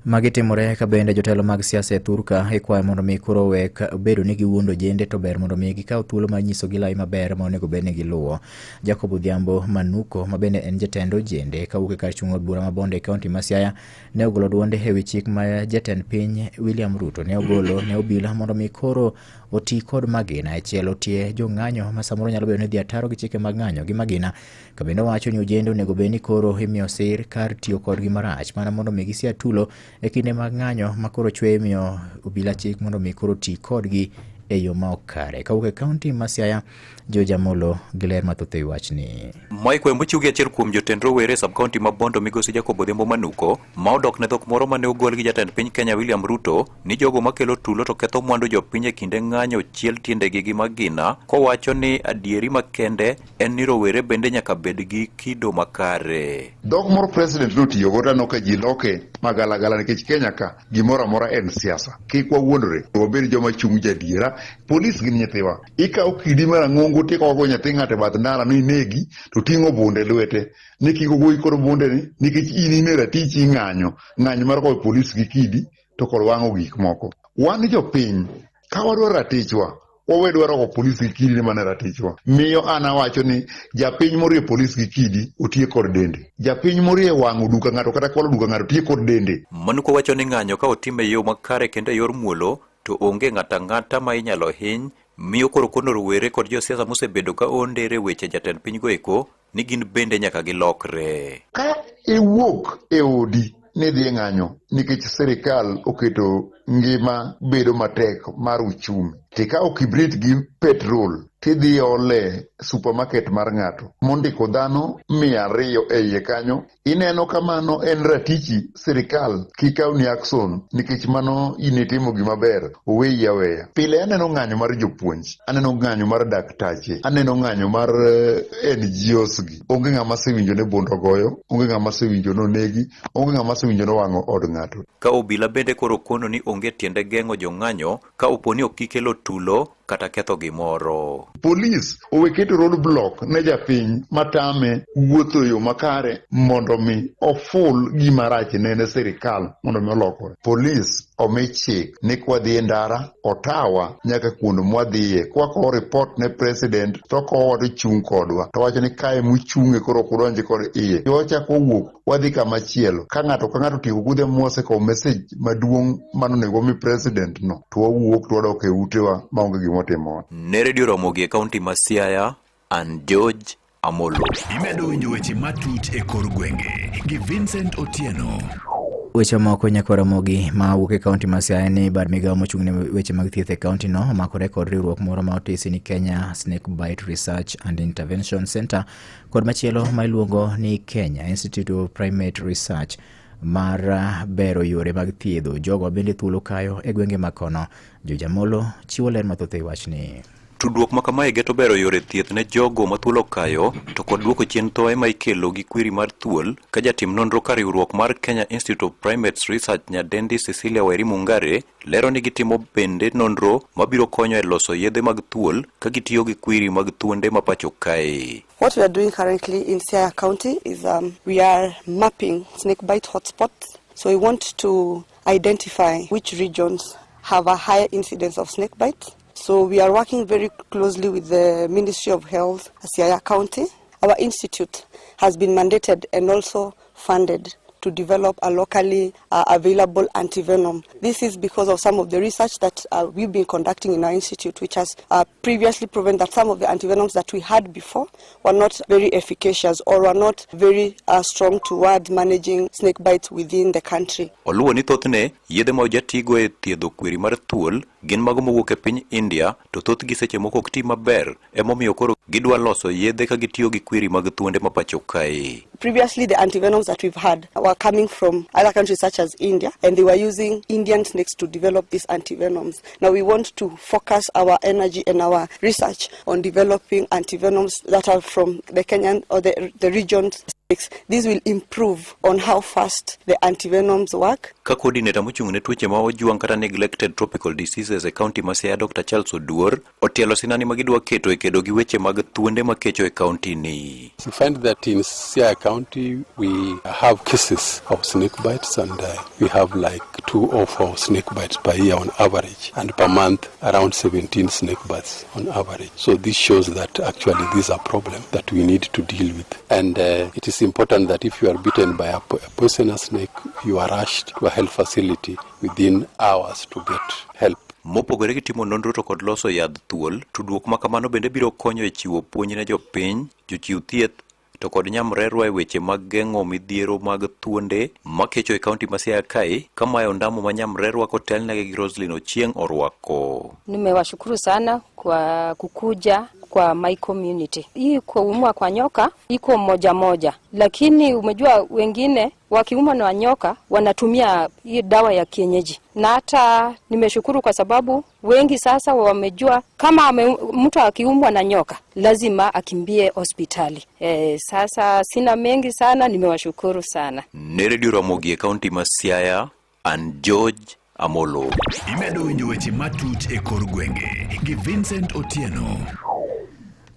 Magi timore ka bende jotelo mag siasa e thurka ikwayo mondo mi koro owek bedo ni giwuondo ojende to ber mondo mi gikaw thuolo mar nyisogi lai maber ma onego bed ni giluwo. Jacob Odhiambo Manuko ma bende en jatend ojende kawuok e kar chung' od bura ma Bondo e kaunti ma Siaya ne ogolo duonde e wi chik ma jatend piny William Ruto ne ogolo ne obila mondo mi koro oti kod magina e chielo tie jong'anyo ma samoro nyalo bedo ni dhi ataro gi chike mag ng'anyo gi magina. Ka bende owacho ni ojende onego bed ni koro imiyo sir kar tiyo kodgi marach mana mondo mi gisia tulo e kinde mag ng'anyo ma koro chwe imiyo obila chik mondo mi koro ti kodgi e yo ma ok kare. Kawuok e kaunti ma Siaya, George Amolo gi ler mathoth e wi wachni. Mae kwayo mochiw gi achiel kuom jotend rowere e sub-county ma Bondo migosi Jacob Odhiambo Manuko ma odok ne dhok moro mane ogol gi jatend piny Kenya William Ruto ni jogo makelo tulo to ketho mwandu jopiny e kinde ng'anyo chiel tiendegi gi magina kowacho ni adieri makende en ni rowere bende nyaka bed gi kido makare. Dhok moro president notiyogo to aneno ka ji loke magalagala nikech Kenya ka gimoro amora en siasa. Kik wawuondre, wabed joma chung' jadiera. Polis gin nyithiwa. Ikawo kidi marang'ongo tikogo nyathi ng'ato e bath ndara ni inegi to ting'o bunde e lwete ni kik ogoyi kod bundeni nikech in in e ratichi ing'anyo. Ng'anyo mar goyo polis gi kidi to kod wang'o gik moko. Wan jopiny ka wadwaro ratichwa wawe dwaro go polis gi kidi ni mana ratichwa. Miyo an awacho ni japiny morie polis gi kidi otiye kod dende. Japiny morie wang'o duka ng'ato kata kwalo duka ng'ato tiye kod dende. Manuko wacho ni ng'anyo ka otim e yo makare kendo e yor muolo to onge ng'ato ang'ata ma inyalo hiny, miyo koro kono rowere kod josiasa mosebedo ka ondere weche jatend piny go eko ni gin bende nyaka gilokre. Ka iwuok e odi ni idhi e ng'anyo nikech sirikal oketo ngima bedo matek mar uchumi, tikawo kibrit gi petrol tidhi ole supermarket mar ng'ato mondiko dhano 200 e iye kanyo, Ineno ka mano en ratichi sirikal kik kawni akson nikech mano in itimo gima ber, oweyi aweya. Pile aneno ng'anyo mar jopuonj, aneno ng'anyo mar daktache, aneno ng'anyo mar NGOs gi. Onge ng'ama asewinjo ni bund ogoyo, onge ng'ama asewinjo ni onegi, onge ng'ama asewinjo ni owang'o od ng'ato. Ka obila bende koro kono ni onge tiende geng'o jong'anyo ka opo ni ok gikelo tulo. kata ketho gimoro. Polis owe keto road block ne japiny matame wuotho e yo makare mondo mi oful gima rach ne ne sirikal mondo mi olokore. Polis omi chik ni kwadhi e ndara otawa nyaka kuond mwadhiye. Kwakowo ripot ne president to okowowa to ochung' kodwa to owacho ni kae muchung'e koro ok udonj kod iye. Wachako wawuok wadhi kama chielo. Ka ng'ato ka ng'ato otieko kudhe mwasekowo message maduong' mane onego wami president no to wawuok to wadok e utewa maonge gima otimowa. Ne Redio Ramogi e kaunti ma Siaya, an George Amolo. Imedo winjo weche matut e kor gwenge gi Vincent Otieno. Weche moko nyakwa Ramogi ma wuok e kaunti ma Siaya ni bad migawo mochung' ne weche mag thieth e kaunti no omakore kod riwruok moro ma otisi ni Kenya Snake Bite Research and Intervention Center kod machielo ma iluongo ni Kenya Institute of Primate Research mar bero yore mag thiedho jogo bende thuolo kayo e gwenge ma kono. Jojamolo chiwo ler mathoth e wachni. Tudruok ma kamae geto bero yore thieth ne jogo ma thuol okayo to kod duoko chien thoe ma ikelo gi kwiri mar thuol ka jatim nonro ka riwruok mar Kenya Institute of Primates Research nyadendi Cecilia Wairimu Ngare lero ni gitimo bende nonro mabiro konyo e loso yedhe mag thuol ka gitiyo gi kwiri mag thuonde ma pacho kae. What we are doing currently in Siaya County is um, we are mapping snake bite hotspots. So we want to identify which regions have a higher incidence of snake bites. So we are working very closely with the Ministry of Health, Siaya County. Our institute has been mandated and also funded to develop a locally uh, available antivenom. This is because of some of the research that uh, we've been conducting in our institute, which has uh, previously proven that some of the antivenoms that we had before were not very efficacious or were not very uh, strong towards managing snake bites within the country. Oluwo ni thothne yedhe ma ojatigo e thiedho kwiri mar thuol gin mago mowuok e piny India to thothgi seche moko ok ti maber emomiyo koro gidwa loso yedhe ka gitiyo gi kwiri mag thuonde ma pacho kae. Previously, the antivenoms that we've had were coming from other countries such as India, and they were using Indian snakes to develop these antivenoms. Now, we want to focus our energy and our research on developing antivenoms that are from the Kenyan or the, the region's snakes. This will improve on how fast the antivenoms work. Ka coordinator mochung' ne tuoche ma ojwang' kata neglected tropical diseases e kaunti ma Siaya Dr. Charles Oduor otielo sinani ma gidwa keto e kedo gi weche mag thuonde makecho e kaunti ni. You find that in Siaya County we have cases of snake bites and uh, we have like two or four snake bites per year on average and per month around 17 snake bites on average. So this shows that actually this is a problem that we need to deal with. And uh, it is important that if you are bitten by a, po a poisonous snake, you are rushed to a health facility within hours to get help. Mopogore gi timo nonro to kod loso yadh thuol, tudruok ma kamano bende biro konyo e chiwo puonj ne jopiny, jochiw thieth, to kod nyamrerwa e weche mag geng'o midhiero mag thuonde makecho e kaunti ma Siaya kae, ka mae ondamo ma nyamrerwa kotelnegi gi Roslyn Ochieng' orwako. Nimewashukuru sana kwa kukuja kwa my community. Hii kuumwa kwa nyoka iko moja moja, lakini umejua wengine wakiumwa na nyoka wanatumia hii dawa ya kienyeji, na hata nimeshukuru kwa sababu wengi sasa wamejua kama ame, mtu akiumwa na nyoka lazima akimbie hospitali. E, sasa sina mengi sana, nimewashukuru sana. Ne Redio Ramogi e kaunti ma Siaya, an George Amolo. Imedo winjo weche matut e kor gwenge gi Vincent Otieno.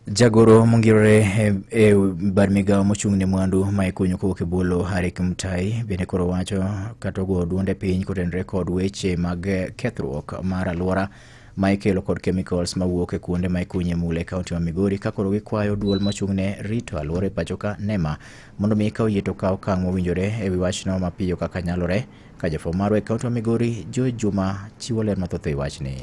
Jagoro mongirore e, e bad migawo mochung' ne mwandu ma ikunyo kowuok e bwo lowo Harry Kimutai bende koro wacho kata ogoyo duonde piny kotenore kod weche mag kethruok mar alwora ma ikelo kod chemicals mawuok e kuonde ma ikunye mula e kaunti ma Migori ka koro gikwayo duol mochung' ne rito alwora e pacho ka NEMA mondo mi ka oyie to okaw okang' mowinjore e wi wachno mapiyo kaka nyalore. Ka jafwambo marwa e kaunti ma Migori Joe Juma chiwo ler mathoth e wi wachni.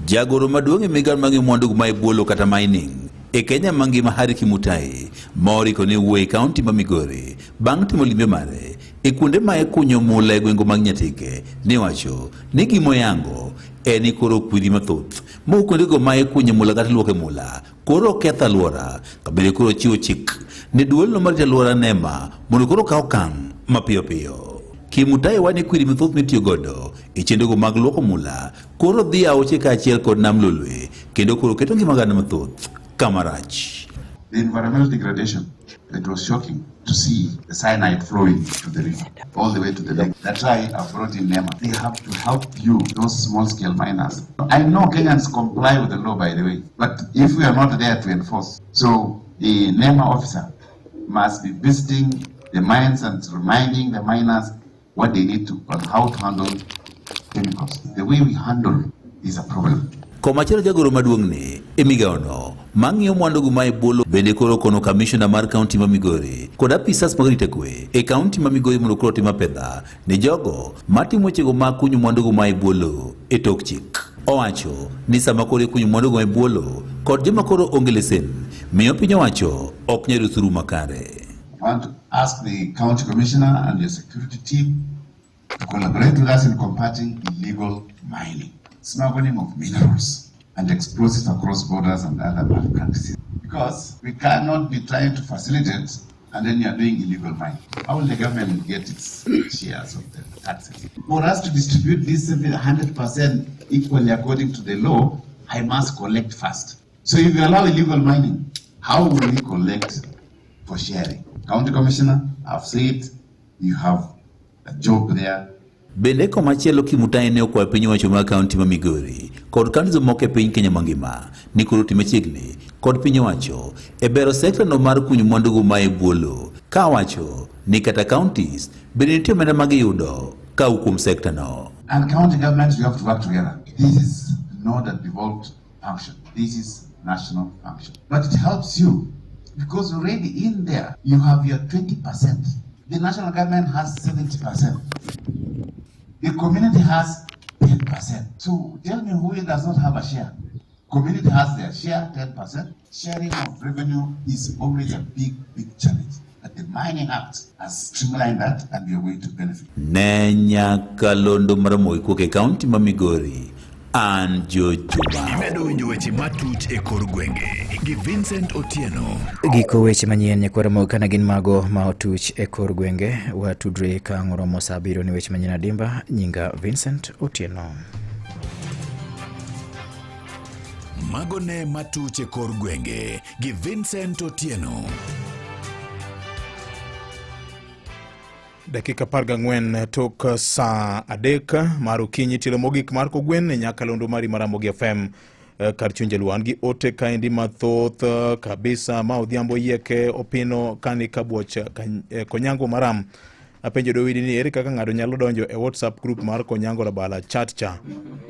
Jagoro maduong' e migao mag mwandu ma ibwolo kata mining e Kenya mangima Harry Kimutai ma oriko ne wuoyo e kaunti ma Migori bang' timo limbe mare e kuonde ma ikunyo mula e gwenge mag Nyatike ne wacho ni gimoyango en ni koro kwiri mathoth mowuok kuondego ma ikunyo mula kata iluoke mula koro oketho alwora kabende koro chiwo chik ne duolno mar alwora NEMA mondo koro okaw okang' mapiyo piyo. Kimutai wane kwiri mathoth mitiyo godo e chenrogo mag luoko mula koro dhi aoche kaachiel kod nam Lolwe kendo koro keto ngima oganda mathoth kama rach. The environmental degradation, it was shocking. to see the cyanide flowing to the river, all the way to the lake. That's why I brought in NEMA. They have to help you, those small-scale miners. I know Kenyans comply with the law, by the way, but if we are not there to enforce, so the NEMA officer must be visiting the mines and reminding the miners what they need to and how to handle chemicals. The way we handle is a problem. Komachielo jagoro maduong'ni e migawono mang'iyo mwandugo ma e bwo bende koro kono kamishona mar kaunti ma Migori kod apisas mag rito kwe e kaunti ma Migori mondo koro otim apedha ne jogo matimo wechego mag kunyo mwandugo ma e bwo lowo e tok chik. Owacho ni sama koro ikunyo mwandugo ma e bwo lowo kod joma koro onge lesen miyo piny owacho ok nyal yudo osuru makare. I want to ask the county commissioner and your security team to collaborate with us in combating illegal mining, smuggling of minerals and explosives across borders and other bad practices. Because we cannot be trying to facilitate and then you are doing illegal mining. How will the government get its shares of the taxes? For us to distribute this 100% equally according to the law, I must collect first. So if you allow illegal mining, how will we collect for sharing? County Commissioner, I've said you have a job there. Bende komachielo Kimutai ne okwayo piny owacho mar kaunti ma Migori kod kauntis moko e piny Kenya mangima ni koro ti machiegni kod piny owacho e bero sekta no mar kunyo mwandugo ma e bwo lowo ka wacho ni kata kauntis bende nitie omenda ma giyudo kawuok kuom sekta no. And county governments, we have to work together. This is not a devolved function. This is national function. But it helps you because already in there you have your 20%. The national government has 70%. The community has 10%. So tell me who does not have a share. Community has their share, 10%. Sharing of revenue is always a big, big challenge. But the Mining Act has streamlined that and we are going to benefit. Ne nyakalondo mar Ramogi kuok e kaunti ma Migori, an George Juma. Imedo winjo weche matuch e kor gwenge gi Vincent Otieno. Giko weche manyien nyakwar Ramogi kana gin mago ma otuch e kor gwenge watudre ka ang' oromo saa abiriyo ni weche manyien adimba nyinga Vincent Otieno. Mago ne matuch e kor gwenge gi Vincent Otieno. Dakika 14 tok saa 3 mar okinyi tielo mogik mar kogwen e nyakalondo mari mar Ramogi FM kar chuny Jaluo. An gi ote kaendi mathoth kabisa ma Odhiambo Yieke Opino kani Kabuoch Konyango Maram. Apenjo Dowidi ni ere kaka ng'ato nyalo donjo e WhatsApp group mar Konyango Rabala chat cha?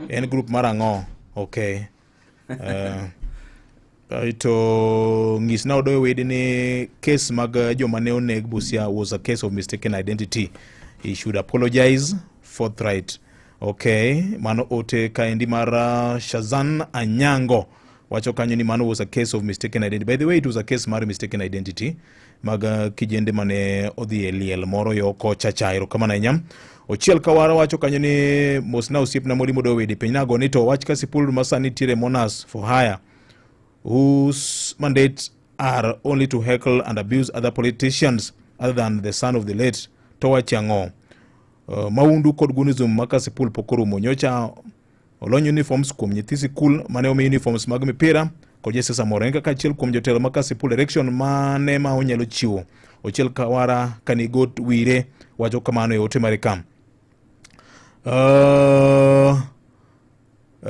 En group mar ang'o? Okay. To nyisna Odoyo Wede ni case mag joma ne oneg Busia was a case of mistaken identity. He should apologize forthright. Okay, mano ote kaendi mar Shazan Anyango wacho kanyo ni mano was a case of mistaken identity. By the way, it was a case mar mistaken identity mag kijende mane odhi e liel moro yo kocha cha. Erokamano ahinya. Ochiel Kawara wacho kanyo ni mosna osiepna Mwalimu Odoyo Wede piny nago ni to wach Kasipul masani nitiere Monas for hire whose mandate are only to heckle and abuse other politicians other than the son of the late to wachi ang'o? Maundu kod gunism ma Kasipul pok orumo. Nyocha olony uniforms kuom nyithi sikul mane omi uniforms mag mipira kod josiasa moro. En kaka achiel kuom jotelo ma Kasipul election mane ma onyalo chiwo. Ochiel Kawara Kanigot Wire wacho kamano e ote mare kam.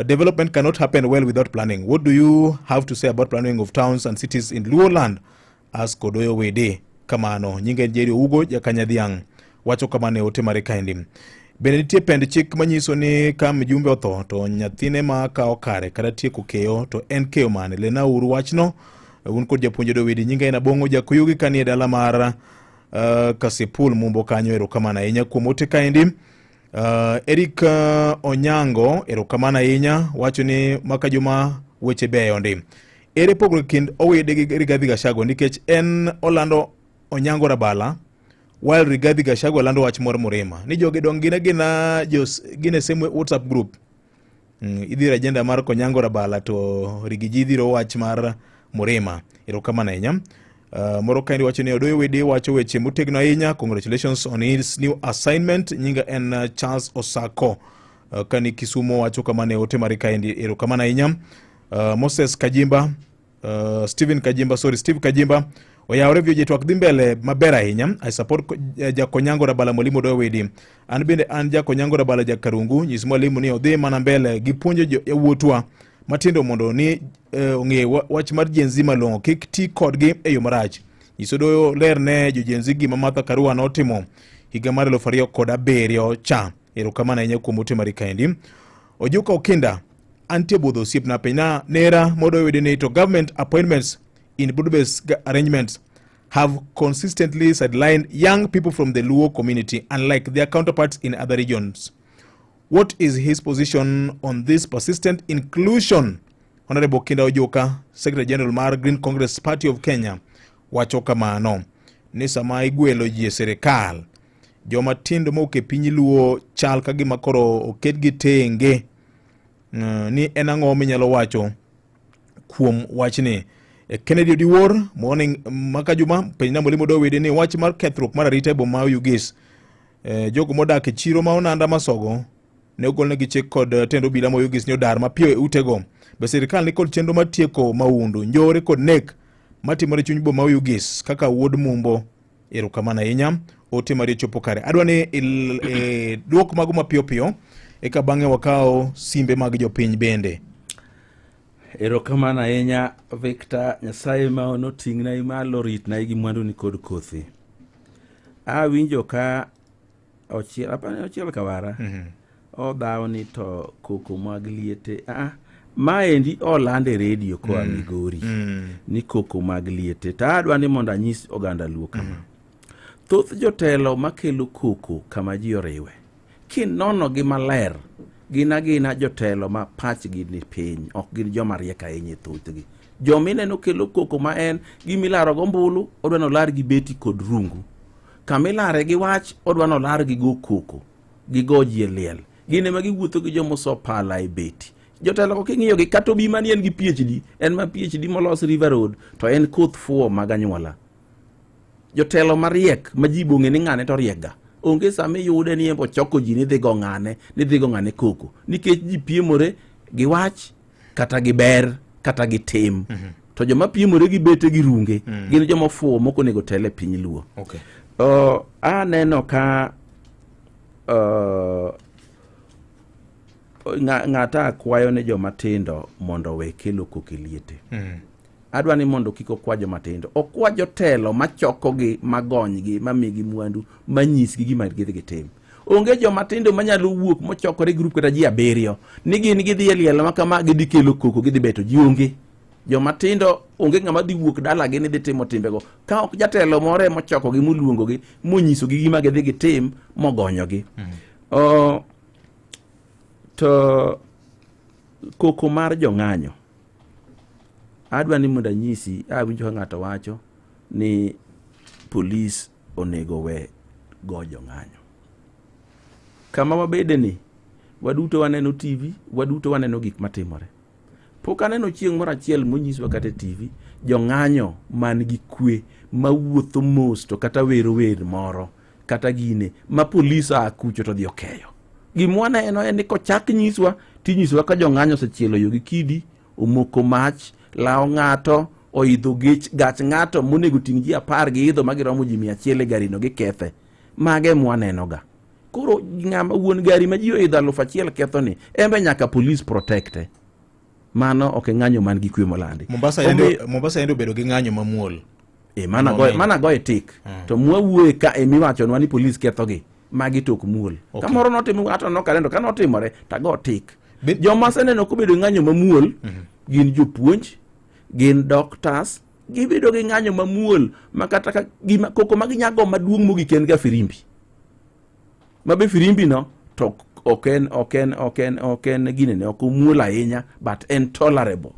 Development cannot happen well without planning. What do you have to say about planning of towns and cities in Luo land? Ask Odoyo Wede. Kamano, nyinge Jerry Ugo Jakanyadhiang' wacho kamano e ote mare kaendi. Bende nitie pend chik manyiso ni ka mjumbe otho to nyathine ma kawo kare kata tieko keyo to en keyo mane? Lena uru wachno. Un kod japuonj Odoyo Wede. Nyinga en Abong'o Jakuyugi kanie dala mar Kasipul Mumbo kanyo. Erokamano ahinya kuom ote kaendi. Eric Onyango erokamano ahinya wacho ni maka juma weche beyo ndi. Ere pogruok kind Owede gi Rigathi Gachagua nikech en olando Onyango Rabala while Rigathi Gachagua lando wach moro Murima ni jogi dong gin agina jos gin e same WhatsApp group. Idhiro agenda mar Konyango Rabala to Rigiji idhiro wach mar Murima. Erokamano ahinya. Moro kaendi wacho ni Odoyo Wede wacho weche motegno ahinya. Congratulations on his new assignment. Nyinga en Charles Osako. Kani Kisumo wacho kamano e ote mare kaendi. Erokamano ahinya. Moses Kajimba Stephen Kajimba, sorry, Steve Kajimba oyawre vioje twak dhi mbele maber ahinya. I support Jakonyango Rabala Mwalimu Odoyo Widi. An bende an Jakonyango Rabala Jakarungu, nyis mwalimu ni odhi mana mbele gi puonjo yawuotwa matindo mondo ni ong'e wach mar Gen Z malong'o, kik ti kodgi e yo marach. Nyis Odoyo ler ne jo Gen Z gima Martha Karua notimo higa mar 2007 cha. Erokamano ahinya kuom ote mari kaendi. Ojuka Okinda, antie budho osiepna piny na nera modoyo wede ni to government appointments in broad-based arrangements have consistently sidelined young people from the Luo community, unlike their counterparts in other regions. What is his position on this persistent inclusion? Honorable Kinda Ojuka, Secretary General mar Green Congress Party of Kenya, wacho kamano ni sama igwelo ji e sirikal, joma tindo mowuok e piny Luo chal ka gima koro oketgi tenge. Ni en ang'o minyalo wacho kuom wachni? Kennedy Odiwuor, morning maka juma, penj na mwalimu Odoyo Wede ni wach mar kethruok mar arita e boma ma Oyugis. Jogo modak e chiro ma Onanda Masogo ne ogolnegi chik kod tend obila ma Oyugis ni odar mapiyo e utego. Be sirikal ni kod chenro mar tieko mahundu, njore kod nek matimore e chuny boma ma Oyugis kaka wuod Mumbo? Erokamano ahinya, ote mari ochopo kare. Adwa ni duok mago mapiyo piyo eka bang'e wakaw simbe mag jopiny bende. Erokamano ahinya Victor, Nyasaye ma noting'na malo ritna gi mwanduni kod kothi. Awinjo ka ochiel, apani ochiel kawara. Odhawo ni to koko mag liete. Maendi oland e redio koa Migori ni koko mag liete. To adwa ni mondo anyis oganda Luo kama. Thoth jotelo makelo koko kama ji oriwe, kinono gi maler, gin agina jotelo ma pachgi ni piny, ok gin joma riek ahinya e thothgi. Joma ineno kelo koko ma en gimilaro go ombulu, odwa ni olar gi beti kod rungu. Kama ilare gi wach, odwa ni olar gi go koko, gi go ji e liel. Gin ema giwuotho gi joma oso pala e beti. Jotelo go king'iyo gi kata obi mani en gi PhD, en ma PhD molos River Road, to en koth fuwo mag anyuola. Jotelo mariek ma ji bong'e ni ng'ane to riek ga. Onge sama iyude ni embo choko ji ni dhi go ng'ane, ni dhi go ng'ane koko. Nikech ji piemore gi wach, kata gi ber, kata gi tim. To joma piemore gi bete gi runge, gin joma ofuwo mok onego tel e piny Luo. Aneno ka ng'ata akwayo ne joma tindo mondo owe kelo koko e liete. Adwa ni mondo kik okwa joma tindo, okwa jotelo machokogi, magonygi, mamigi mwandu, manyisgi gima gidhi gitim. Onge joma tindo manyalo wuok mochokore grup kata ji 7 ni gin gidhi e liel ma kama gidhi kelo koko, gidhi beto ji. Onge joma tindo, onge ng'ama dhi wuok dalagi ni dhi timo timbego ka ok jatelo moro ema ochokogi moluongogi monyisogi gima gidhi gitim mogonyogi. To koko mar jong'anyo, adwa ni mondo anyisi, awinjo ka ng'ato wacho ni polis onego we go jong'anyo. Kama wabede ni, waduto waneno TV, waduto waneno gik matimore. Pok aneno chieng' moro achiel monyiswa kata e TV jong'anyo man gi kwe mawuotho mos to kata wero wer moro kata gine ma polis a kucho to dhi okeyo. Gima waneno en ni kochak nyiswa tinyiswa ka jong'anyo osechielo yo gi kidi, omoko mach, lawo ng'ato, oidho gech gach ng'ato monego ting' ji 10 giidho ma giromo ji 100 e garino gikethe. Mage mwaneno ga. Koro ng'ama wuon gari ma ji oidho 1000 ketho ni, en be nyaka police protecte. Mano ok e ng'anyo man gi kwe molandi. Mombasa yande obedo gi ng'anyo mamuol. Mana goye tik. To mwawuoye ka emiwachonwa ni police kethogi, magi to ok muol. Kamoro notimo ng'ato nokalendo ka notimore to ago tik. Joma aseneno kobedo ng'anyo mamuol gin jopuonj, gin doctors, gibedo gi ng'anyo mamuol ma kata ka gima koko ma ginyago maduong' mogik en ga firimbi. Ma be firimbi no to ok en, ok en, ok en, ok en ginene, ok omuol ahinya, but en tolerable.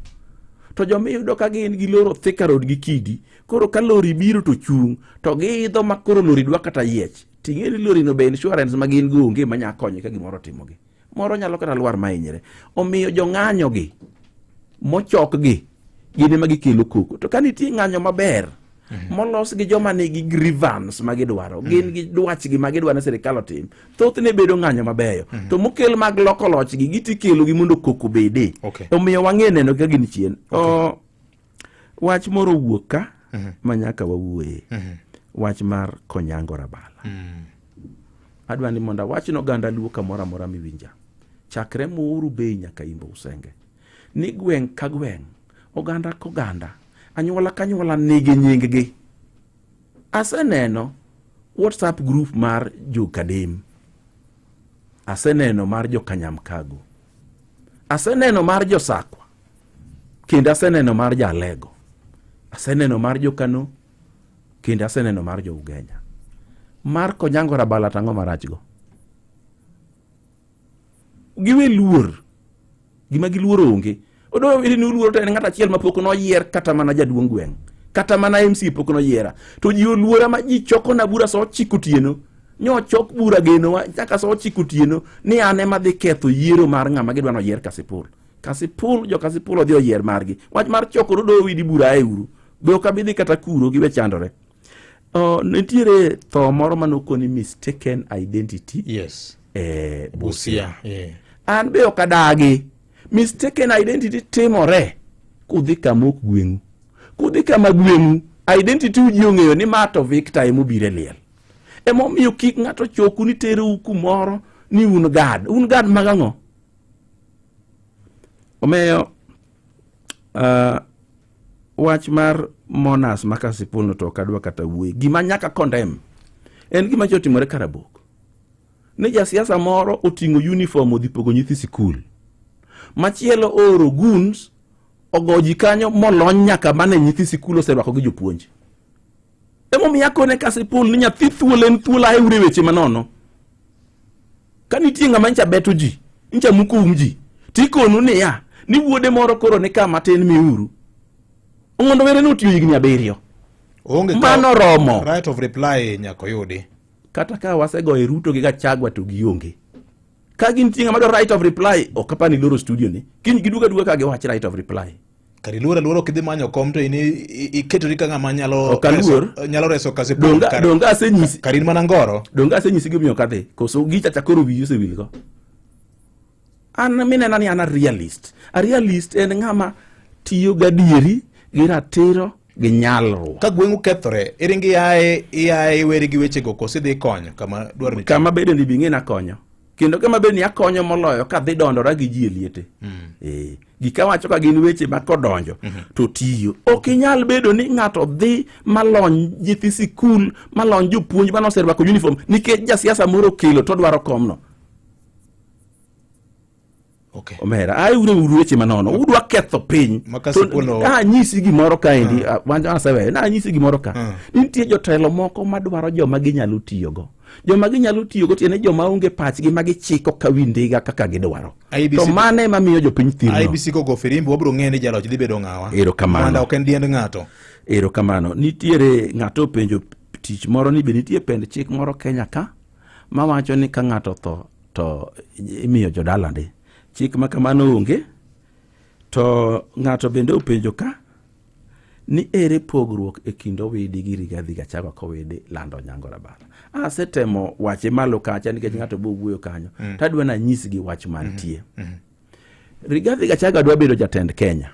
To joma iyudo ka gin giloro Thika Road gi kidi, koro ka lori biro to chung', to giidho ma koro lori dwa kata yiech. Ting'e ni lori no be insurance ma gin go onge ma nya konyo ka gimoro otimogi. Moro nyalo kata lwar ma hinyre. Omiyo jong'anyo gi mochok gi gin ema gikelo koko. To ka nitie ng'anyo maber molos gi joma nigi grievance ma gidwaro, gin gi dwachgi ma gidwaro ni sirikal otim, thothne bedo ng'anyo mabeyo. To mokel mag loko lochgi, giti kelo gi mondo koko bede. Omiyo wang'e neno ka gin chien. Wach moro owuok ka ma nyaka wawuoye. Wach mar Konyango Rabala. Adwa ni mondo awach ne oganda Luo kamoro amora miwinja. Chakre Muhuru Bay nyaka Imbo Usenge. Ni gweng' ka gweng', oganda ka oganda, anyuola ka anyuola nigi nyinggi. Aseneno WhatsApp group mar jo Kadem. Aseneno mar jo Kanyamkago. Aseneno mar jo Sakwa. Kendo aseneno mar jo Alego. Aseneno mar jo Kano. Kendo aseneno mar jo Ugenya. Mar Konyango Rabala to ang'o marach go? Giwe luor. Gima giluoro onge. Odoyo wili ni uluoro to en ng'at achiel ma pok noyier kata mana jaduong' gweng'. Kata mana MC pok noyiera. To ji oluora ma ji chokona bura sa ochiko otieno. Nyo chok bura genowa nyaka sa ochiko otieno ni an ema dhi ketho yiero mar ng'ama gidwa noyier Kasipul. Kasipul, jo Kasipul odhi oyier margi. Wach mar choko Odoyo Wili bura ae uru. Be ok abi dhi kata kuro giwe chandore. Nitiere tho moro mane okoni mistaken identity. Yes. Busia. Busia. Yeah. An be ok adagi. Mistaken identity timore kudhi kama ok gweng'u. Kudhi kama gweng'u, identity u ji ong'eyo ni ma to Victor ema obiro e liel. Emomiyo kik ng'ato choku ni terou kumoro ni un guard. Un guard mag ang'o? Omiyo wach mar Monas ma Kasipul no to ok adwa kata wuoye. Gima nyaka condemn en gima nyocha otimore Karabok. Ni jasiasa moro oting'o uniform odhi pogo nyithi sikul. Machielo ooro goons ogo ji kanyo molony nyaka mane nyithi sikul oserwako gi jopuonj. Emomiyo akone Kasipul ni nyathi thuol en thuol ae ure weche manono. Ka nitie ng'ama ncha beto ji, ncha muko um ji, tikonu niya, ni wuode moro koro ni kama tin miuru. Ong'ondo were notiyo higni 7. Onge Mano romo. Right of reply nyaka oyudi. Kata ka wasegoyo Ruto gi Gachagua to gionge. Ka gintie ng'ama dwaro right of reply, ok apar ni loro studio ni. Kiny giduogo aduoga ka giwach right of reply. Kar iluor aluora ok idhi manyo kom to in iketori ka ng'ama nyalo Ok aluor. nyalo reso Kasipul. Donge asenyisi. Kar in mana ngoro. Donge asenyisi gimomiyo ok adhi. Koso gicha cha koro wiyi osewilgo. An minena ni an a realist. A realist en ng'ama tiyo gadieri gi ratiro gi nyalruok. Ka gweng'u kethore, iringo iaye iweri gi wechego koso idhi konyo kama dwaro ni Kama bede ni bing'e nakonyo. Kendo kama bede ni akonyo moloyo kadhi dondora gi ji e liete. Gik awacho ka gin weche ma kodonjo to tiyo. Ok inyal bedo ni ng'ato dhi malony nyithi sikul, malony jopuonj mane oserwako uniform nikech jasiasa moro okelo to odwaro komno. Okay. Omera, ae ure uru weche manono. Udwa ketho piny. Ma Kasipul To- anyisi gimoro kaendi, aseweyo. Na anyisi gimoro ka. Nitie jotelo moko madwaro joma ginyalo tiyogo. Joma ginyalo tiyogo tiende joma onge pachgi ma gichiko ka wi ndiga kaka gidwaro. IEBC To mano ema miyo jopiny thirno. IEBC kogo firimbi wabiro ng'eyo ni jaloch dhi bedo ng'awa. Erokamano. Mwanda ok en diend ng'ato. Erokamano. Nitiere ng'ato openjo tich moro ni be nitie pend chik moro Kenya ka mawacho ni ka ng'ato otho to imiyo jodalane. Chik ma kamano onge. To ng'ato bende openjo ka ni ere pogruok e kind Owidi gi Rigathi Gachagua k'Owidi lando Onyango Rabala. Asetemo wache malo kacha nikech ng'ato bo wuoyo kanyo. Tadwa nanyisgi wach mantie. Rigathi Gachagua dwa bedo jatend Kenya.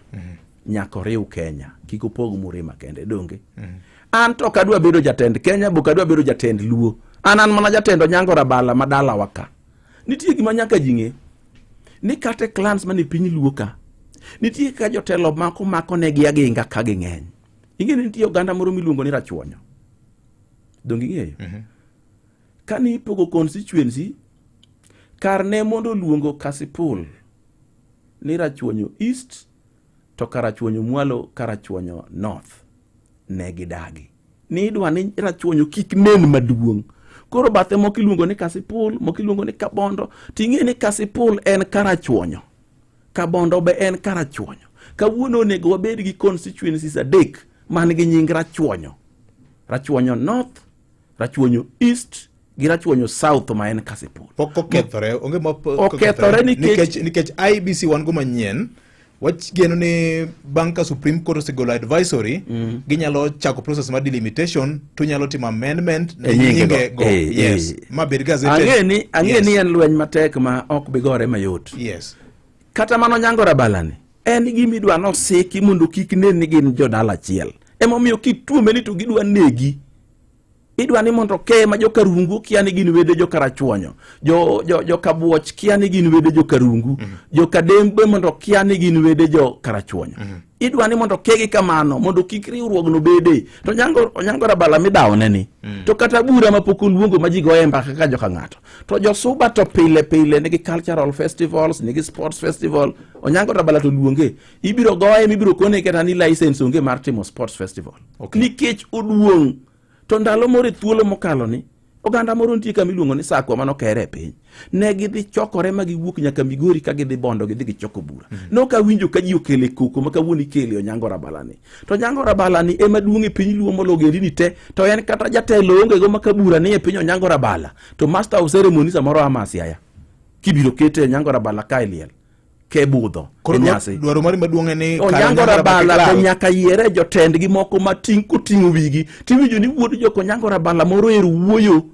Nyaka oriw Kenya, kik opog Murima kende, donge? An to ok adwa bedo jatend Kenya, bok adwa bedo jatend Luo. An mana jatend Onyango Rabala ma dalawa ka. Nitie gima nyaka ji ng'e ni kata e clans mane piny Luo ka, nitie ka jotelo mako mako negi aginga ka ging'eny. Ing'e ni nitie oganda moro miluongo ni Rachuonyo. Donge ing'eyo? Kane ipogo constituency, kar ne mondo oluongo Kasipul ni Rachuonyo East to Karachuonyo mwalo Karachuonyo North ne gidagi. Ni idwa ni Rachuonyo kik nen maduong'. Koro bathe moko iluongo ni Kasipul, moko iluongo ni Kabondo. Ting'e ni Kasipul en Karachuonyo. Kabondo be en Karachuonyo. Kawuono onego wabed gi constituencies 3 man gi nying Rachuonyo. Rachuonyo North, Rachuonyo East gi Rachuonyo South ma en Kasipul. Pok okethore, onge ma pok Okethore nikech IEBC wan go manyien. Wach geno ni bang' ka Supreme Court osegolo advisory, ginyalo chako process mar delimitation to nyalo timo amendment ne E nyinge go. nyinge go. Yes. Ma bed gazetted. Ang'e ni en lweny matek ma ok bi gore mayot. Yes. Kata mano Onyango Rabala ni. En gima idwa nosiki mondo kik nen ni gin jodala achiel. Emomiyo kituome ni to gidwa negi. Idwa ni mondo ke ma jokarungu kia ni gin wede jokarachuonyo. Jo jo jokabuoch kia ni gin wede jokarungu. Jokadembe mondo kia ni gin wede jokarachuonyo. Idwa ni mondo kegi kamano mondo kik riwruogno bede. To Onyango Onyango Rabala midawone ni. To kata bura ma pok oluongo ma ji goye mbaka kaka joka ng'ato. To josuba to pile pile nigi cultural festivals, nigi sports festival. Onyango Rabala to luonge. Ibiro goye mibiro kone kata ni license onge mar timo sports festival. Nikech oduong'. To ndalo moro e thuolo mokalo ni oganda moro nitie kama iluongo ni Sakwa mano kere e piny. Ne gidhi chokore ma giwuok nyaka Migori ka gidhi Bondo gidhi gichoko bura. Nok awinjo ka ji okele koko ma kawuono ikele Onyango Rabala ni. To Onyango Rabala ni ema duong' e piny Luo molo ogendini te to en kata jatelo onge go ma ka bura ni e piny Onyango Rabala to master of ceremony samoro ama Siaya. Kibiro kete Onyango Rabala ka e liel. Ke budho Koro e nyasi. dwaro mari maduong' en ni kar Onyango Rabala Rabala kik to lal. nyaka yiere jotendgi moko mating' koting'o wigi tiwinjo ni wuod jok Onyango Rabala moro ero wuoyo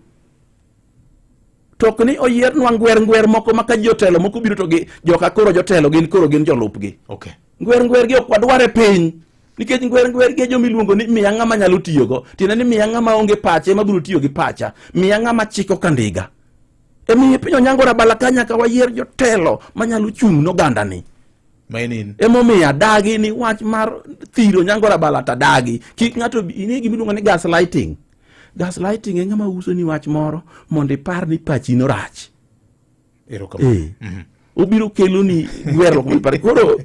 to ok ni oyiernwa ngwer ngwer moko ma ka jotelo moko biro to gi joka koro jotelo gin koro gin jolupgi Okay. ngwer ngwer gi ok wadwar e piny nikech ngwer ngwer gi e joma iluongo ni miya ng'ama nyalo tiyogo tiende ni miya ng'ama onge pache ema biro tiyo gi pacha miya ng'ama chiko ka ndiga emiyo piny Onyango Rabala ka nyaka wayier jotelo manyalo chung' n'ogandani Ma en in. emomiyo adagi ni wach mar thiro Onyango Rabala to adagi kik ng'ato bi- ing'e gima iluongo ni gaslighting gaslighting e ng'ama uso ni wach moro mondo ipar ni pachi norach Erokamano. Eh. Obiro kelo ni gwerruok mipar koro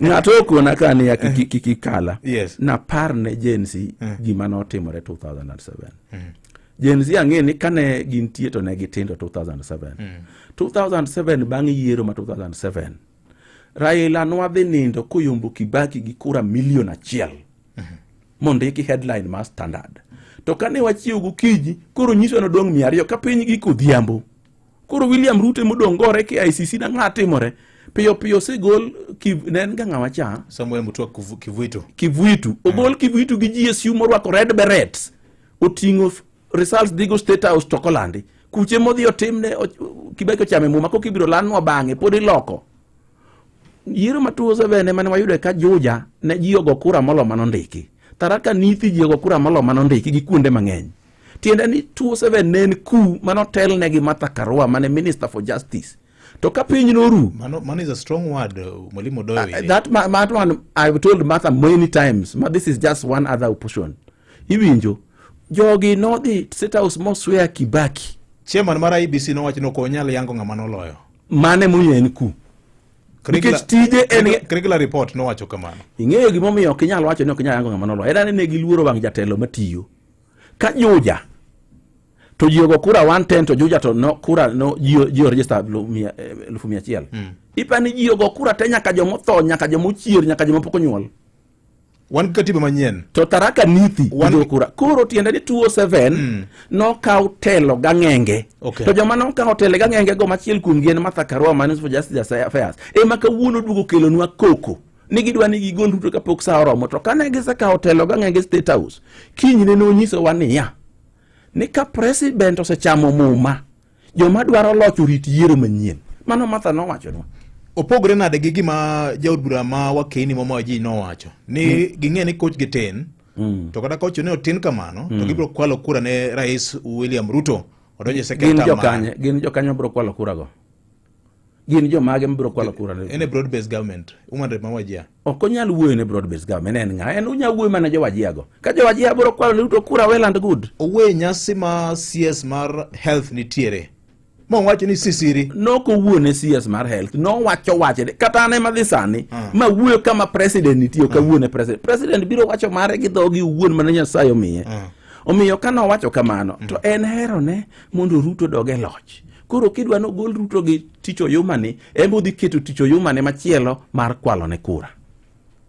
ng'ato okona ka niya kik kik ikala Yes. napar ne Gen Z gima notimore 2007 Gen Z ang'e ni kane gintie to ne gitindo 2007 2007 bang' yiero ma 2007 Raila nwadhi nindo koyombo Kibaki gi kura milion achiel mondiki headline mar Standard to kane wachiew gokinyi koro nyiso nodong' 200 ka piny giko odhiambo koro William Ruto emodong' gore KICC na ng'a timore piyo piyo osegol ne en ga ng'awa cha Samuel Mutua Kivuitu Kivuitu ogol Kivuitu gi GSU morwako red berets oting'o results dhigo State House to kolandi kuche modhi otimne Kibaki ochame muma koka ibiro landnwa bang'e pod iloko yiero ma 2007 ema ne wayudo ka Juja ne ji ogo kura molo manondiki Tharaka Nithi ji ogo kura molo manondiki gi kuonde mang'eny tiende ni 2007 ne en ku manotelne gi Martha Karua mane Minister for Justice to ka piny noru Mano, mano is a strong word, Mwalimu Odoyo. That, that one I've told Martha many times but this is just one other opposition iwinjo jogi nodhi State House moswear Kibaki Chairman mar IEBC nowacho ni ok onyal yango ng'ama noloyo. Mane momiyo en ku nikech tije en Kriegler report nowacho kamano. Ing'eyo gimomiyo ok inyal wacho ni ok inyal yango ng'ama noloyo en ni ne giluoro wang' jatelo matiyo ka Juja to ji ogo kura 110 to Juja to no kura no ji ji register 100,000. Ipa ni ji ogo kura te nyaka jomotho nyaka jomochier nyaka joma pok onyuol wan gi katiba manyien to Tharaka Nithi ogo kura koro tiende ni 207 nokaw telo gang'enge Okay. to joma nokawo telo gang'enge go machiel kuomgi en Martha Karua ma Minister for Justice Affairs ema kawuono duogo kelonwa koko ni gidwa ni gigol Ruto kapok sa oromo to kane gisekawo telo gang'enge State House kinyne nonyisowa niya ni ka president osechamo muma joma dwaro loch orit yiero manyien mano Martha nowachonwa Opogore nade gi gima jaod bura ma Wakeini Mama Ji nowacho ni ging'e ni koch gi tin to kata koch ne otin kamano to gibiro kwalo kura ne Rais William Ruto odonjo e second gin term jokanye gin jokanye mabiro kwalo kura go gin jomage mabiro kwalo kura En e broad based government woman rep ma Wajir ok onyal wuoyo ne broad based government en ng'a en onyal wuoyo mana jowajia go ka jowajia biro kwalo ne Ruto kura well and good owuoyo e nyasi ma CS mar health nitiere mowacho ni sisiri nokowuo ne CS mar health nowacho wache kata an ema dhi sani ma wuoyo kama president nitie ok awuo ne president president biro wacho mare gi dhogi owuon mane Nyasaye omiye omiyo ka nowacho kamano to en herone mondo Ruto dog e loch koro kidwa nogol Ruto gi tich oyumani en bodhi keto tich oyumane machielo mar kwalone kura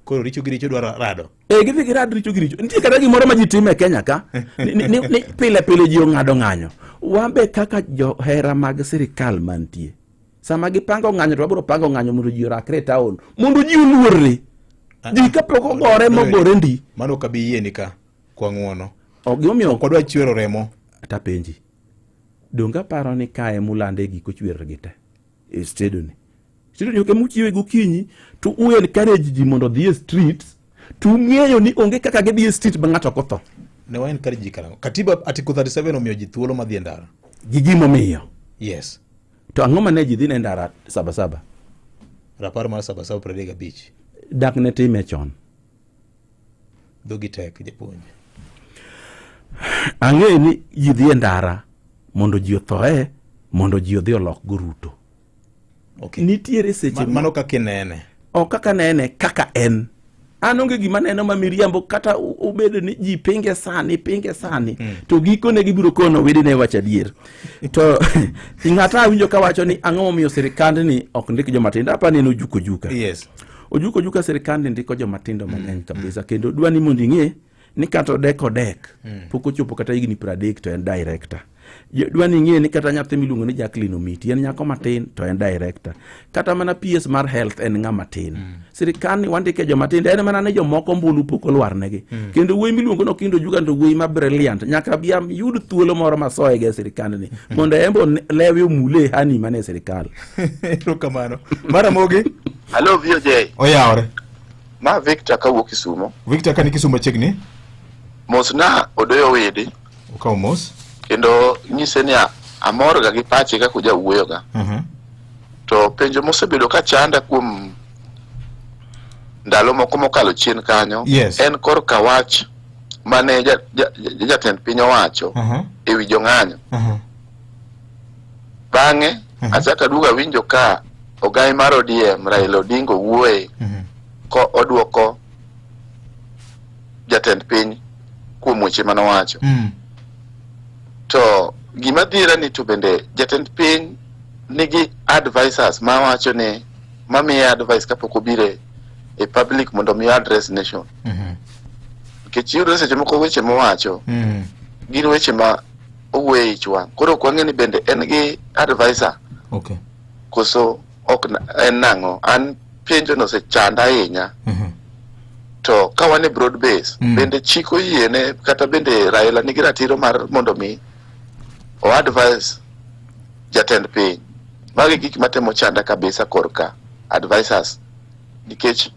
koro richo gi richo dwaro rado e gidhi girad richo gi richo nitie kata gimoro ma ji timo e Kenya ka ni, ni, ni, ni pile pile ji ong'ado ng'anyo wan be kaka johera mag sirikal mantie sama gipango ng'anyo to wabiro pango ng'anyo mondo ji orakre e town mondo ji oluorre ji kapok ogore mogore ndi mano ok abi yieni ka kwa ng'uono ok gimomiyo ok wadwa chwero remo tapenji donge aparo ni kae mulande giko chwer gi te e stedo ni Tiyudo ni ok ema uchiwe gokinyi to u encourage ji mondo odhi e streets to ung'eyo ni onge kaka gidhi e street ma ng'ato ok otho. Ne wa encourage ji karang'o? Katiba Article 37 omiyo ji thuolo madhi e ndara. Gi gimomiyo. Yes. To ang'o mane ji dhi ne ndara Sabasaba? Rapar mar Sabasaba 35. Dak ne time chon. Dhogi tek japuonj. Ang'eyo ni ji dhi e ndara mondo ji othoe mondo ji odhi olok go Ruto. Okay. Nitiere seche Ma, mano kaka inene. Ok kaka nene, kaka en. An onge gima neno ma miriambo kata obedo ni ji pinge sani, pinge sani. To gikone gibiro kono wedene wacho adier. To ng'ata awinjo ka wacho ni ang'o momiyo sirikandni ok ndik joma tindo. Apa ni en Ojuko Ojuka. Yes. Ojuko Ojuka sirikandni ndiko joma tindo mang'eny kabisa kendo dwa ni mondo ing'e ni kata odek odek pok ochopo kata higni 30 to en director. Dwa ni ing'e ni kata nyathi miluongo ni Jacqueline Omiti en nyako matin to en director. Kata mana PS mar health en ng'ama tin. Sirikal ni wandike joma tindo en mana ni jomoko ombulu pok olwarnegi. Kendo wuoyi miluongo ni Okindo Ojuga to wuoyi ma brilliant nyaka bi am yud thuolo moro masoye go e sirikandni mondo en be lewe omule e hani mane e sirikal. Erokamano. Maramogi. Hello VOJ. Oyawore. Ma Victor kawuok Kisumo. Victor kani Kisumo machiegni. Mosna Odoyo Widi. Okawo mos. Kendo nyise ni amor ga gi pache kaka oja wuoyo ga. To penjo mosebedo ka chanda kuom ndalo moko mokalo chien kanyo Yes. en korka wach mane jatend piny owacho e wi jong'anyo. Bang'e achako aduogo awinjo ka ogai mar ODM Raila Odinga owuoye ko oduoko jatend piny kuom weche mane owacho. To gima dhira ni to bende jatend piny nigi advisors ma wacho ni mamiye advice kapok obiro e public mondo mi address nation. Nikech iyudo seche moko weche mowacho gin weche ma owuoyo e ich wang'. Koro ok wang'e ni bende en gi advisor Okay. koso ok en nang'o. An penjo no osechanda ahinya. To ka wan e broad base, bende chik oyiene kata bende Raila nigi ratiro mar mondo mi o advise jatend piny. Magi gik matemo chanda kabisa korka advisors nikech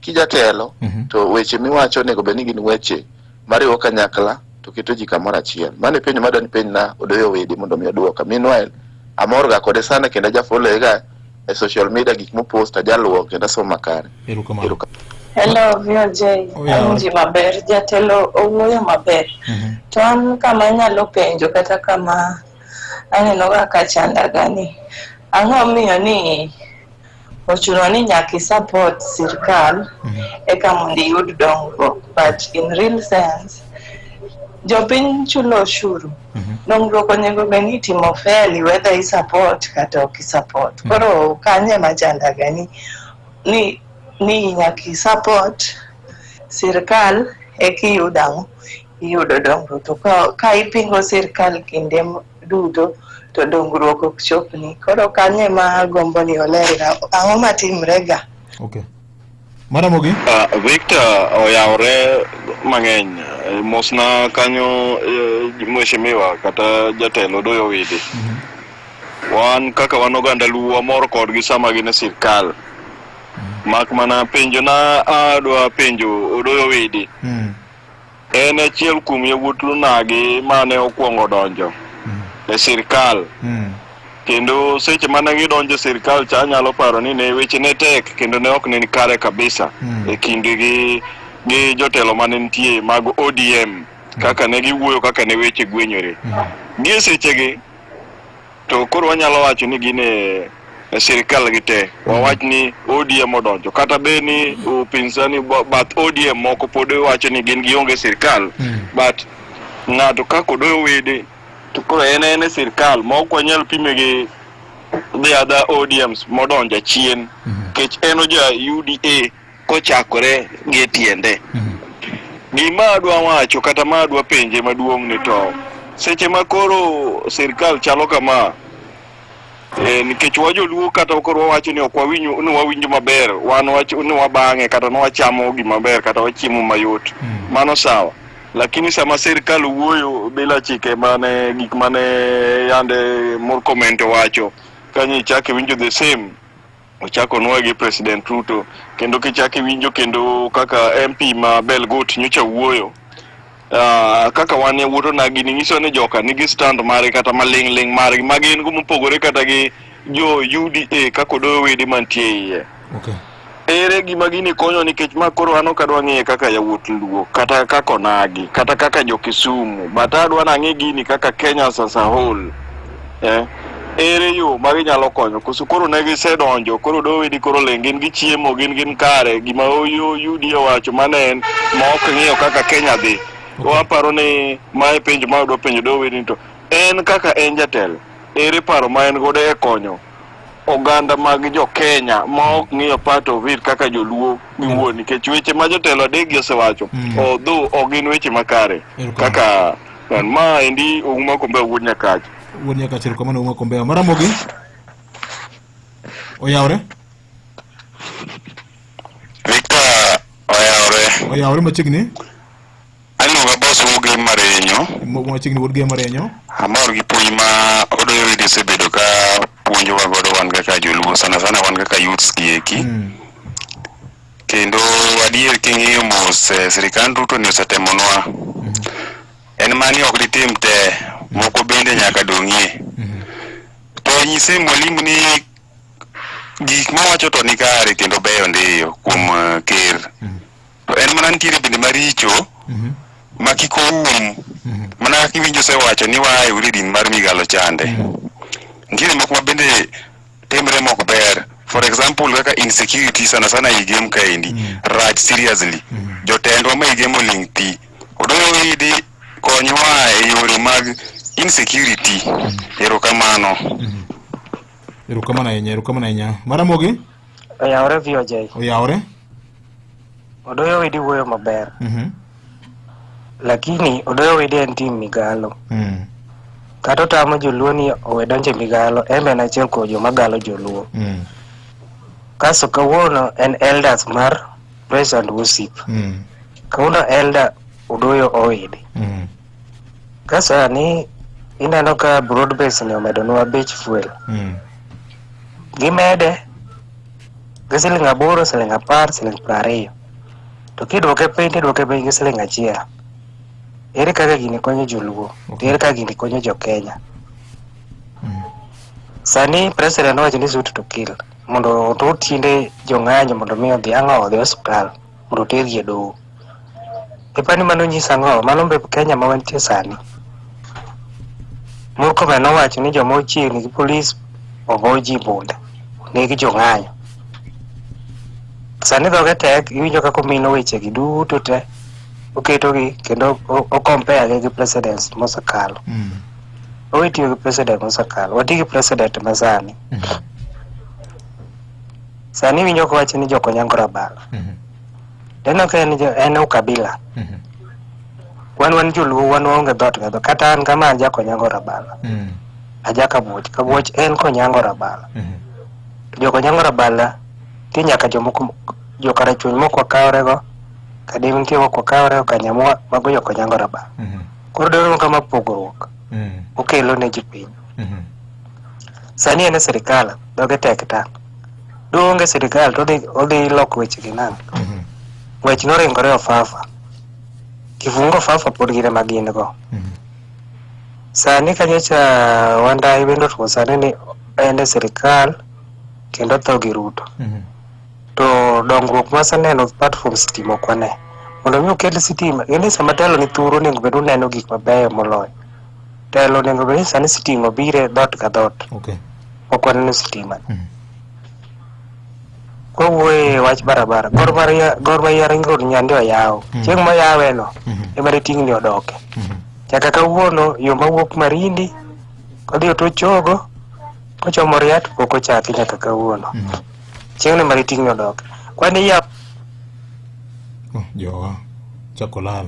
kijatelo to weche miwacho onego bed ni gin weche mariwo kanyakla to keto ji kamoro achiel. Mano e penjo madwa ni penjna Odoyo Wede mondo mi oduoka. Meanwhile, amor ga kode sana kendo ajafollow ga e social media gik mopost ajaluwo kendo asomo makare. Erokamano. Hello VOJ, Oyaw. awinji maber, jatelo owuoyo maber. To an kama anyalo penjo kata kama aneno ga ka chandaga ni ang'o miyo ni ochuno ni nyaka i support sirkal eka mondo iyud dongruok but in real sense jopiny chulo oshuru dongruok onego bed ni itimo fairly whether i support kata ok i support koro kanyo ema chandaga ni ni ni nyaka i support sirkal eka iyud ang'o iyudo dongruok to ka, ka ipingo sirkal kinde duto to dongruok ok chopni koro kanyo ema agombo ni olerna ang'o matimre ga Okay. Maramogi. Victor oyawore mang'eny. Mosna kanyo mheshimiwa kata jatelo Odoyo Widi. Wan kaka wan oganda Luo wamor kodgi sama gin e sirkal. Mak mana penjo na adwa penjo Odoyo Widi. En achiel kuom yawuot Lunagi mane okwongo donjo e sirkal. Kendo seche mane gidonjo e sirkal cha anyalo paro ni ne weche ne tek kendo ne ok ne ni kare kabisa e kindgi gi jotelo mane nitie mag ODM kaka ne giwuoyo kaka ne weche gwenyore. Gie sechegi to koro wanyalo wacho ni gin e e sirkal gi te wawach ni ODM odonjo kata bed ni upinzani bath ODM moko pod wacho ni gin gionge sirkal but ng'ato kaka Odoyo Wede to koro en en e sirkal ma ok wanyal pime gi the other ODMs modonjo achien nikech en oja UDA kochakore gi e tiende. Gima adwa wacho kata ma adwa penje maduong' ni to seche ma koro sirkal chalo kama e, nikech wajoluo kata koro wawacho ni ok wawinj ni wawinjo maber wan wach ni wabang'e kata ni wachamo gima ber kata wachiemo mayot mano sawa lakini sama sirkal wuoyo bila chike mane gik mane yande Murkomen to wacho kanyo ichako iwinjo the same. Ochako nwa gi President Ruto kendo kichako iwinjo kendo kaka MP ma Belgut nyocha wuoyo kaka wan yawuot onagi ni nyiso ni joka nigi stand margi kata maling'ling' margi ma gin go mopogore kata gi jo UDA kaka Odoyo Wede mantie iye. Okay. Ere gima gini konyo nikech ma koro an ok adwa ng'iye kaka yawuot Luo kata kaka onagi kata kaka jo Kisumu but adwa nang'i gini kaka Kenya as a whole. Eh? Ere yo ma ginyalo konyo koso koro ne gisedonjo koro dowedi koro ling' gin gichiemo gin gin kare gima UDA owacho mano en ma ok ng'iyo kaka Kenya dhi. Waparo ni mae penjo ma adwa penjo dowedi ni to en kaka en jatelo ere paro ma en godo e konyo oganda mag jo Kenya ma ok ng'iyo part of it kaka joluo giwuon nikech weche ma jotelo adekgi osewacho although ok gin weche makare kaka ma endi Ouma Kombeo wuod Nyakach. Wuod Nyakach erokamano Ouma Kombeo. Maramogi oyawre? Victor oyawre. Oyawre machiegni. Aluonga boss wuod Gem Marenyo. Machiegni wuod Gem Marenyo. Amor gi puonj ma Odoyo Wede osebedo ka puonjowa godo wan kaka joluo sana sana wan kaka youths gi eki. Kendo adier king'iyo mos eh, sirikand Ruto ni osetemonwa. En mani ok ditim te, moko bende nyaka dong'ie. To nyise mwalimu ni gik mowacho to ni kare kendo beyo ndiyo kuom eh, ker. To en mana nitiere bende maricho ma kik oum. Mana kaka iwinjo osewacho ni waa e udi din mar migalo chande. Nitiere moko ma bende timre mok ber. For example kaka insecurity sana sana e Igem kaendi rach seriously. Jotendwa ma Igem oling' thi. Odoyo idi konywa e yore mag insecurity. Erokamano. Erokamano ahinya, erokamano ahinya. Maramogi Oyawre VOJ. oyawre. Odoyo Widi wuoyo maber. Mhm. Lakini Odoyo Widi en tim migalo. Mm. Kata otamo joluo ni owe donjo e migalo, en be en achiel kuom joma galo joluo. Mm. Kasto kawuono en elders mar Praise and Worship. Mm. Kawuono elder Odoyo Owidi. Mm. Ka sani ineno ka broad base ni omedonwa bech fuel. Mm. Gimede gi siling aboro, siling apar, siling 20. To kidwoke piny tidwoke piny gi siling achiel. Ere kaka gini konyo joluo? To ere kaka gini konyo jo Kenya? Sani president owacho ni shoot to kill mondo otur tiende jong'anyo mondo mi odhi ang'o odhi osiptal mondo otergi e doho. Ipani mano nyiso ang'o? Mano be Kenya ma wantie sani. Murkomen nowacho ni joma ochiegni gi polis ogo ji bunde, oneg jong'anyo. Sani dhoge tek, iwinjo kaka omino wechegi duto te, oketogi kendo o compare gi gi presidents mosekalo. Owe tiyo gi president mosekalo, wati gi president masani. Sani iwinjo kowacho ni jokonyango rabalo. Neno ka en, en ukabila. Wan wan joluo wan waonge dhoot ga dhoot. Kata an kama aja Konyango Rabala. Aja Kabuoch. Kabuoch en Konyango Rabala. To jo Konyango Rabala nitie nyaka jomoko jo Karachuonyo mok wakawrego, Kadem nitie mok wakawrego, Kanyamwa mago jo Konyango Rabala. Koro doneno kama pogruok okelo ne ji piny. Sani en e sirikal, dhoge tek ta. Doonge sirikal to odhi odhi loko weche gi nang'o? Wech noringore ofafa. Kifungo ofafa pod gin ema gin go. Sani kanyocha Wandayi bende otuo sani ni en e sirikal kendo otho gi Ruto. To dongruok masaneno apart from sitima ok wane. Mondo mi okel sitima, ing'e sama telo ni thuru onego bed uneno gik mabeyo moloyo. Telo onego bed ni sani sitima obiro e dhoot ka dhoot. Okay. Ok waneno sitima. Kowuoye e wach barabara, Gor Mahia Gor Mahia Ring Road Nyande oyaw. Chieng' moyawe no, ema ne tingni odoke. Nyaka kawuono yo mawuok Marindi kodhi Otochogo kochomo Riat pok ochaki nyaka kawuono. Chieng'no ema ne tingni odoke. Kwani yaw Oh, jowa chako lal.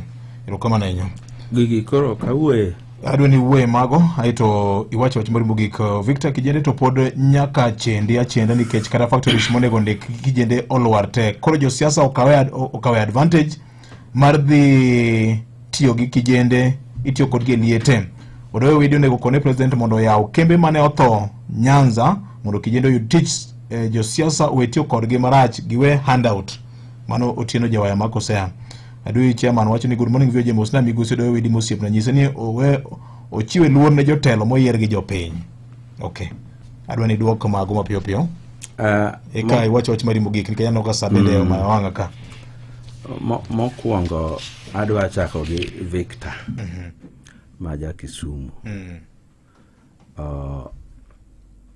Erokamano ahinya. Gigi koro ok awuoye. Adwa ni iwuoye mago aeto iwach wach mari mogik. Victor Kijende to pod nyaka chendi achenda nikech kata factories monego ndik kijende olwar te. Koro josiasa okawe okawe advantage mar dhi tiyo gi kijende itiyo kodgi e liete. Odoyo Widi onego kone president mondo oyaw kembe mane otho Nyanza mondo kijende oyud tich. eh, josiasa owe tiyo kodgi marach giwe handout. Mano Otieno Jawaya ma Kosea. Adui chairman wacho ni good morning VOJ mosna migosi Odoyo Widi mosiepna nyise ni owe ochiwe luor ne jotelo moyier gi jopiny. Okay. Adwa ni duok mago mapiyo piyo. Eka iwach wach mari mogik nikech aneno ka sa bende omayo wang'a ka. Mokwongo adwa chako gi Victor ma ja Kisumu.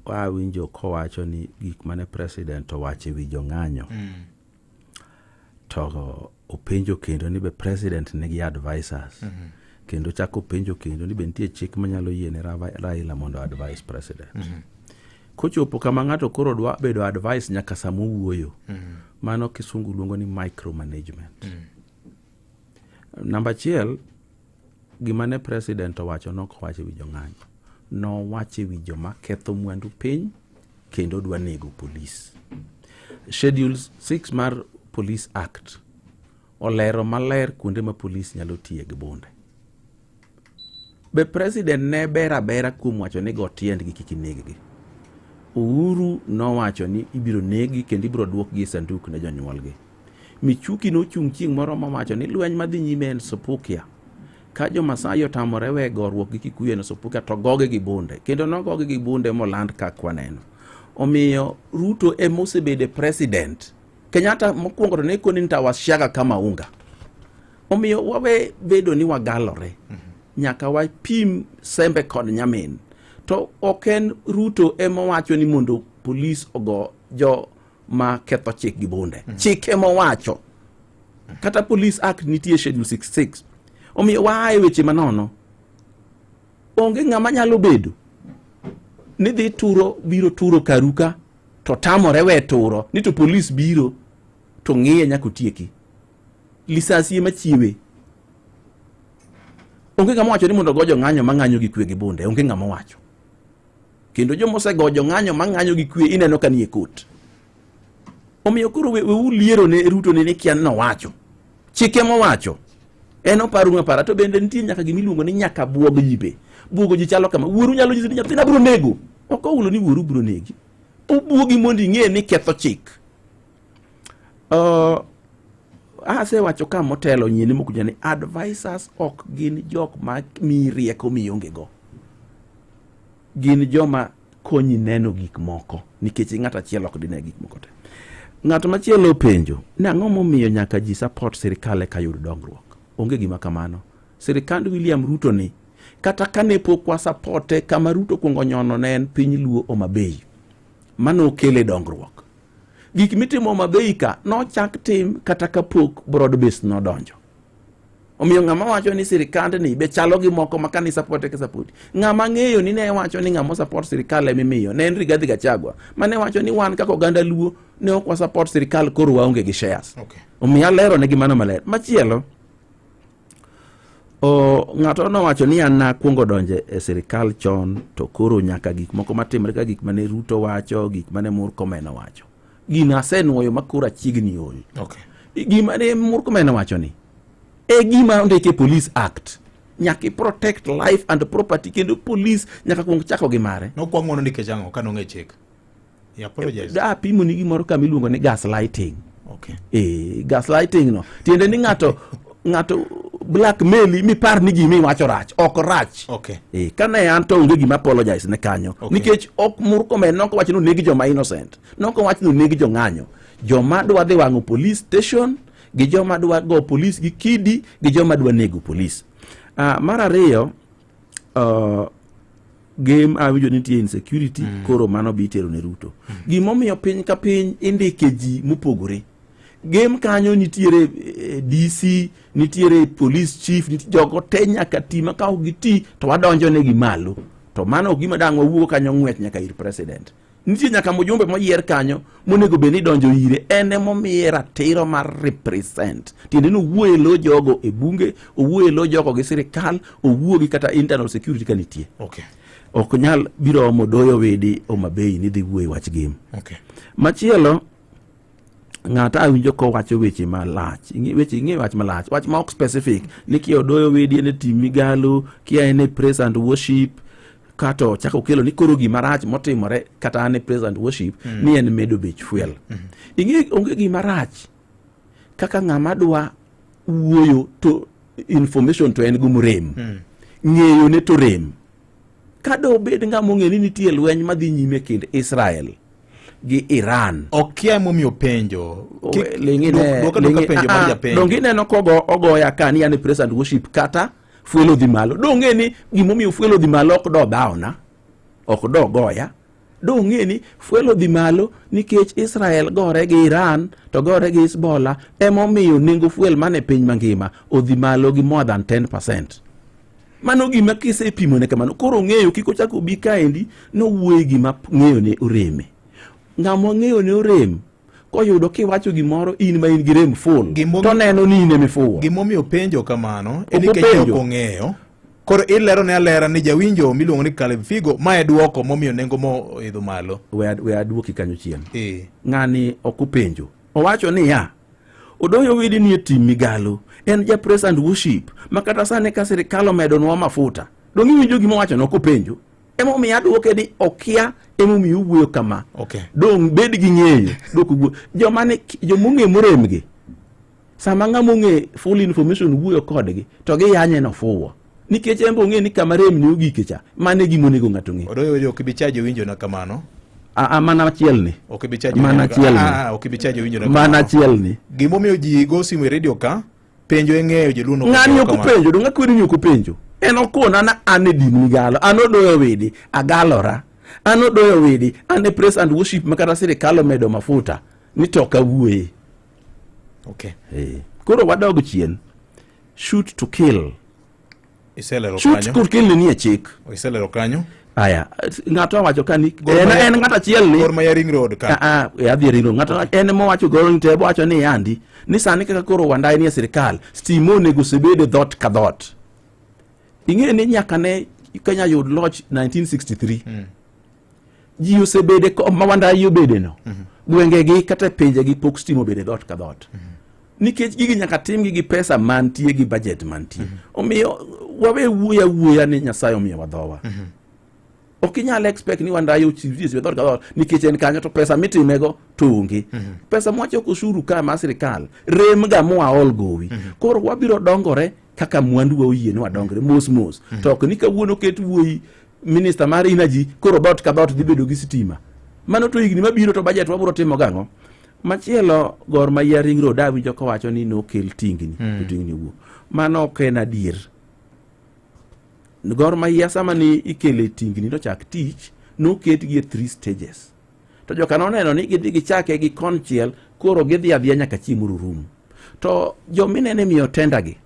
Awinjo kowacho ni gik mane president owacho e wi jong'anyo to openjo kendo ni be president nigi advisors kendo chako penjo kendo ni be nitie chik manyalo yiene Raila mondo advise president. Kochopo kama ng'ato koro dwa bedo advice nyaka sama owuoyo, mano kisungu luongo ni micromanagement. Namba achiel, gima ne president owacho nok owacho e wi jong'anyo, nowacho e wi joma ketho mwandu piny kendo dwa nego polis. Schedule 6 mar Police Act olero maler kuonde ma polis nyalo tiye gi bunde. Be president ne ber abera kuom wacho ni go tiendgi kik ineggi? Uhuru nowacho ni ibiro neggi kendo ibiro duokgi e sanduk ne jonyuolgi. Michuki nochung' chieng' moro mowacho ni lweny madhi nyime en Supukia. Ka jo-Masai otamore we goruok gi Kikuyu en Supukia to gogi gi bunde. Kendo nogogi gi bunde moland kaka waneno. Omiyo Ruto ema osebedo e president. Kenyatta mokwongo to ne koni nitawasiaga kama unga. Omiyo wawe bedo ni wagalore. Nyaka wapim sembe kod nyamin. To ok en Ruto ema owacho ni mondo polis ogo jo ma ketho chik gi bunde. Chik ema owacho. Kata Police Act nitie Schedule 66. Omiyo waa e weche manono. Onge ng'ama nyalo bedo ni dhi turo biro turo karu ka to tamore we turo ni to polis biro to ng'iye nyaka otieki. Lisasi ema chiwe. Onge ng'ama owacho ni mondo ogo jong'anyo mang'anyo gi kwe gi bunde. Onge ng'ama owacho. Kendo joma osego jong'anyo mang'anyo gi kwe ineno ka nie kot. Omiyo koro weuru liero ne Ruto ni kia nowacho. Chike mowacho. En oparu apara to bende nitie nyaka gima iluongo ni nyaka buog ji be. Buogo ji chalo kama. Wuoru nyalo nyisi ni nyathina biro nego. Ok ohulo ni wuoru biro negi. Obuogi mondo ing'e ni ketho chik. Asewacho ka motelo nyiene mokuja ni advisors ok gin jok ma miyi rieko mionge go. Gin joma konyi neno gik moko nikech ng'at achiel ok dine gik moko te. Ng'at machielo openjo ni ang'o momiyo nyaka ji support sirikal eka yud dongruok. Onge gima kamano. Sirikand William Ruto ni kata kane pok wasapote kama Ruto kuongo nyono ne en piny Luo Homa Bay. Mano okele dongruok. Gik mitimo Homa Bay ka nochak tim kata kapok broad base nodonjo. Omiyo ng'ama wacho ni sirikandni be chalo gi moko ma kani support e support. Ng'ama ng'eyo ni ne wacho ni ng'ama support sirikal ema imiyo ne en Rigathi Gachagua mane wacho ni wan kaka oganda Luo ne ok wa support sirikal koro waonge gi shares. Okay. Omiyo alero ne gi mano maler. Machielo o ng'ato nowacho ni an nakwongo donjo e sirikal chon to koro nyaka gik moko matimre ka gik mane Ruto wacho, gik mane Murkomen owacho. Gino asenuoyo ma koro achiegni ol. Okay. Gima ne Murkomen owacho ni e gima ondiki e Police Act. Nyaka i protect life and property kendo police nyaka kuong chako gi mare. Nokwa ng'wono nikech ang'o ka nong'e chik? He apologized. Da apimo ni gimoro kama iluongo ni gaslighting. Okay. Gaslighting no. Tiende ni ng'ato ng'ato blackmail mipar ni gima iwacho rach, ok rach. Okay. Kane an to onge gima apologize ne kanyo. Okay. Nikech ok Murkomen nok wacho ni oneg joma innocent. Nok owacho ni oneg jong'anyo. Joma dwa dhi wang'o police station, gi joma dwa go police gi kidi, gi joma dwa nego police. Mar ariyo, game awinjo ni nitie insecurity koro mano bi itero ne Ruto. Gimomiyo piny ka piny indike ji mopogore. Game kanyo nitiere DC, nitiere police chief, nitie jogo te nyaka ti ma ka ok giti to wadonjo negi malo. To mano ok gima dang' wawuo kanyo ng'wech nyaka ir president. Nitie nyaka mjumbe moyier kanyo monego bed ni idonjo ire, en emomiye ratiro mar represent. Tiende ni owuoyo e lo jogo e bunge, owuoyo e lo jogo gi sirikal, owuo gi kata internal security ka nitie. Okay. Ok nyal biro omo Doyo Widi Homa Bay ni dhi wuoyo e wach game. Okay. Machielo, ng'ato awinjo kowacho weche malach. Ing'e weche, ing'e wach malach, wach ma ok specific ni kia Odoyo Widi en e team Migalo, kia en e praise and worship. Kato chako kelo ni koro gima rach motimore kata an e praise and worship ni en medo bech fuel. Ing'e onge gima rach kaka ng'ama dwa wuoyo to information to en go morem. Ng'eyo ne to rem. Ka dobed ng'ama ong'e ni nitie lweny madhi nyime kind Israel gi Iran. Okia momiyo penjo. Dwoka penjo mar japenjo. Donge ineno kogo ogoya ka ni an e praise and worship kata fuel odhi malo. Donge ni gimomiyo fuel odhi malo ok do dhawna, ok do goya. Donge ni fuel odhi malo nikech Israel gore gi Iran to gore gi Hezbollah emomiyo nengo fuel mane piny mangima odhi malo gi more than 10%. Mano gima kisepimone kamano koro ong'eyo kik ochak obi kaendi nowuoye gima ng'eyo ne oreme. Ng'ama ng'eyo ne orem koyudo kiwacho gimoro in ma in gi rem full to neno ni in emifuwo. Gimomiyo penjo kamano en nikech ok ong'eyo. Koro ilero ne alera ni jawinjo miluongo ni Caleb Figo ma e duoko momiyo nengo mo oidho malo. We aduoki kanyo chien. Ng'ani ok openjo. Owacho niya, Odoyo Widi nie tim migalo, en ja praise and worship, ma kata sani ka sirikal omedonwa mafuta, donge iwinjo gima owacho no kopenjo? Emomiyo adwoke ni okia, emomiyo owuoyo kama. Okay. Dong' bed gi ng'eyo, dok wuo. Joma ne joma ong'e moremgi, sama ng'ama ong'e full information wuoyo kodgi, to giyanye nofuwo. Nikech en be ong'e ni kama rem ni ogike cha, mano e gima onego ng'ato ong'e. Odoyo Widi ok ibi chajo winjo na kamano. A, a, mana achiel ni. Ok ibi chajo Mana achiel ni. Ah, ok ibi chajo winjo na Mana kamano. achiel ni. Gimomiyo ji go simu e radio ka, penjo e ng'eyo joluo no Ng'ani ok openjo, donge akweri ni ok openjo. En okona na an e din migalo, an odoyo widi, agalora. An odoyo widi, an e praise and worship ma kata sirikal omedo mafuta ni to ok awuoye. Okay. Eh. Koro wadog chien. Shoot to kill. Iselero Shoot kanyo. to kill ni e chik. Iselero kanyo. Aya, ng'ato owacho ka ni Gor en Mahia- en ng'ato achiel ni Gor Mahia Ring Road ka. Ah, ah, e adhi e Ring Road. Ng'ato en mowacho Gor Mahia to owacho ni yandi ni sani kaka koro Wandayi ni e sirikal, stima onego osebed e dhoot ka dhoot. Ing'e ni nyaka ne Kenya yud loch 1963. Ji osebede ma Wandayi obede no. Gwengegi kata e pinjegi pok stima obede dhoot ka dhoot. Nikech gigi nyaka timgi gi pesa mantie gi budget mantie. Omiyo wawe wuoyo awuoya ni Nyasaye omiyowa dhowa. Ok inyal expect ni Wandayi ochiw ji e dhoot ka dhoot nikech en kanyo to pesa mitimego to onge. Pesa mwachoko osuru ka mar sirikal rem ga mwaol gowi. Koro wabiro dongore kaka mwanduwa oyie ni wadongre mos mos. To ok ni kawuono ket wuoyi minista mar energy koro dhoot ka dhoot dhi bedo gi sitima. Mano to higni mabiro to budget wabiro timo gang'o? Machielo Gor Mahia Ring Road awinjo kowacho ni nokel tingni to tingni owuok. Mano ok en adier. Gor Mahia sama ni ikele tingni nochak tich noketgi e three stages. To joka noneno ni gidhi gichake gi konchiel koro gidhi adhiya nyaka chieng' moro orum. To jominene miyo tenda gi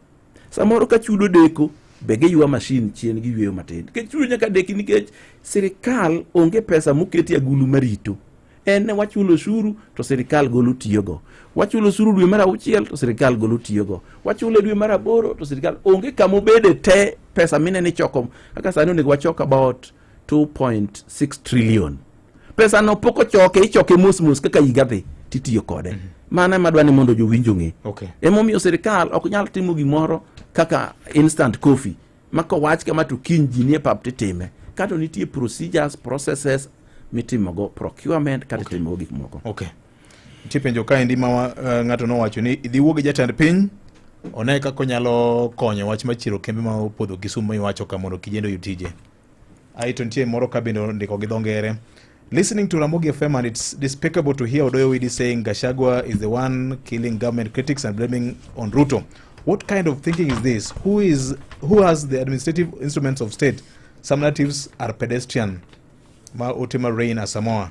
samoro ka chudo deko be giywa mashin chien giyweyo matin. Nikech chudo nyaka deki nikech sirikal onge pesa moketi agulu marito. En ne wachulo osuru to sirikal golo tiyogo. Wachulo osuru dwe mar auchiel to sirikal golo tiyogo. Wachulo e dwe mar aboro to sirikal onge kama obede te pesa minene ichoko kaka sani onego wachok about 2.6 trillion. Pesa no pok ochoke, ichoke mos mos kaka higa dhi titiyo kode. Mano ema adwa ni mondo jowinj ong'e. Okay. Emomiyo sirikal ok nyal timo gimoro kaka instant coffee ma kowach kama to kiny ji nie pap titime. Kato nitie procedures, processes mitimogo procurement kata itimogo gik moko. Okay. Nitie penjo kaendi ma ng'ato nowacho ni idhi wuo gi jatend piny one kaka onyalo konyo wach mar chiero kembe ma opodho Kisumu ma iwacho ka mondo kijende oyud tije. Aeto nitie moro ka bende ondiko gi dho ngere. Listening to Ramogi FM and it's despicable to hear Odoyo Widi saying Gachagua is the one killing government critics and blaming on Ruto. What kind of thinking is this? Who has the administrative instruments of state? Some narratives are pedestrian. Ma Otima Rain Asamoah.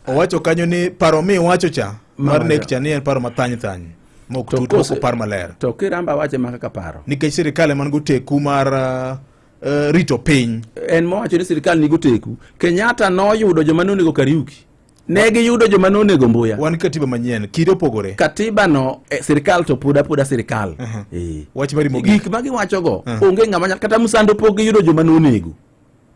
Owacho kanyo ni paro mi wacho cha mar nek cha ni en paro mathany thany mok tut mok opar maler. To kiramba wache ma kaka paro. Nikech sirikal ema nigi oteku mar rito piny. En mowacho ni sirikal nigi oteku. Kenyatta noyudo joma nonego Kariuki. Ne giyudo joma nonego Mbuya. Wan katiba manyien, kinde opogore. Katiba no sirikal to pod apoda sirikal. Wach mari mogik. Gik ma giwachogo onge ng'ama nyalo kata Musando pok giyudo joma nonego.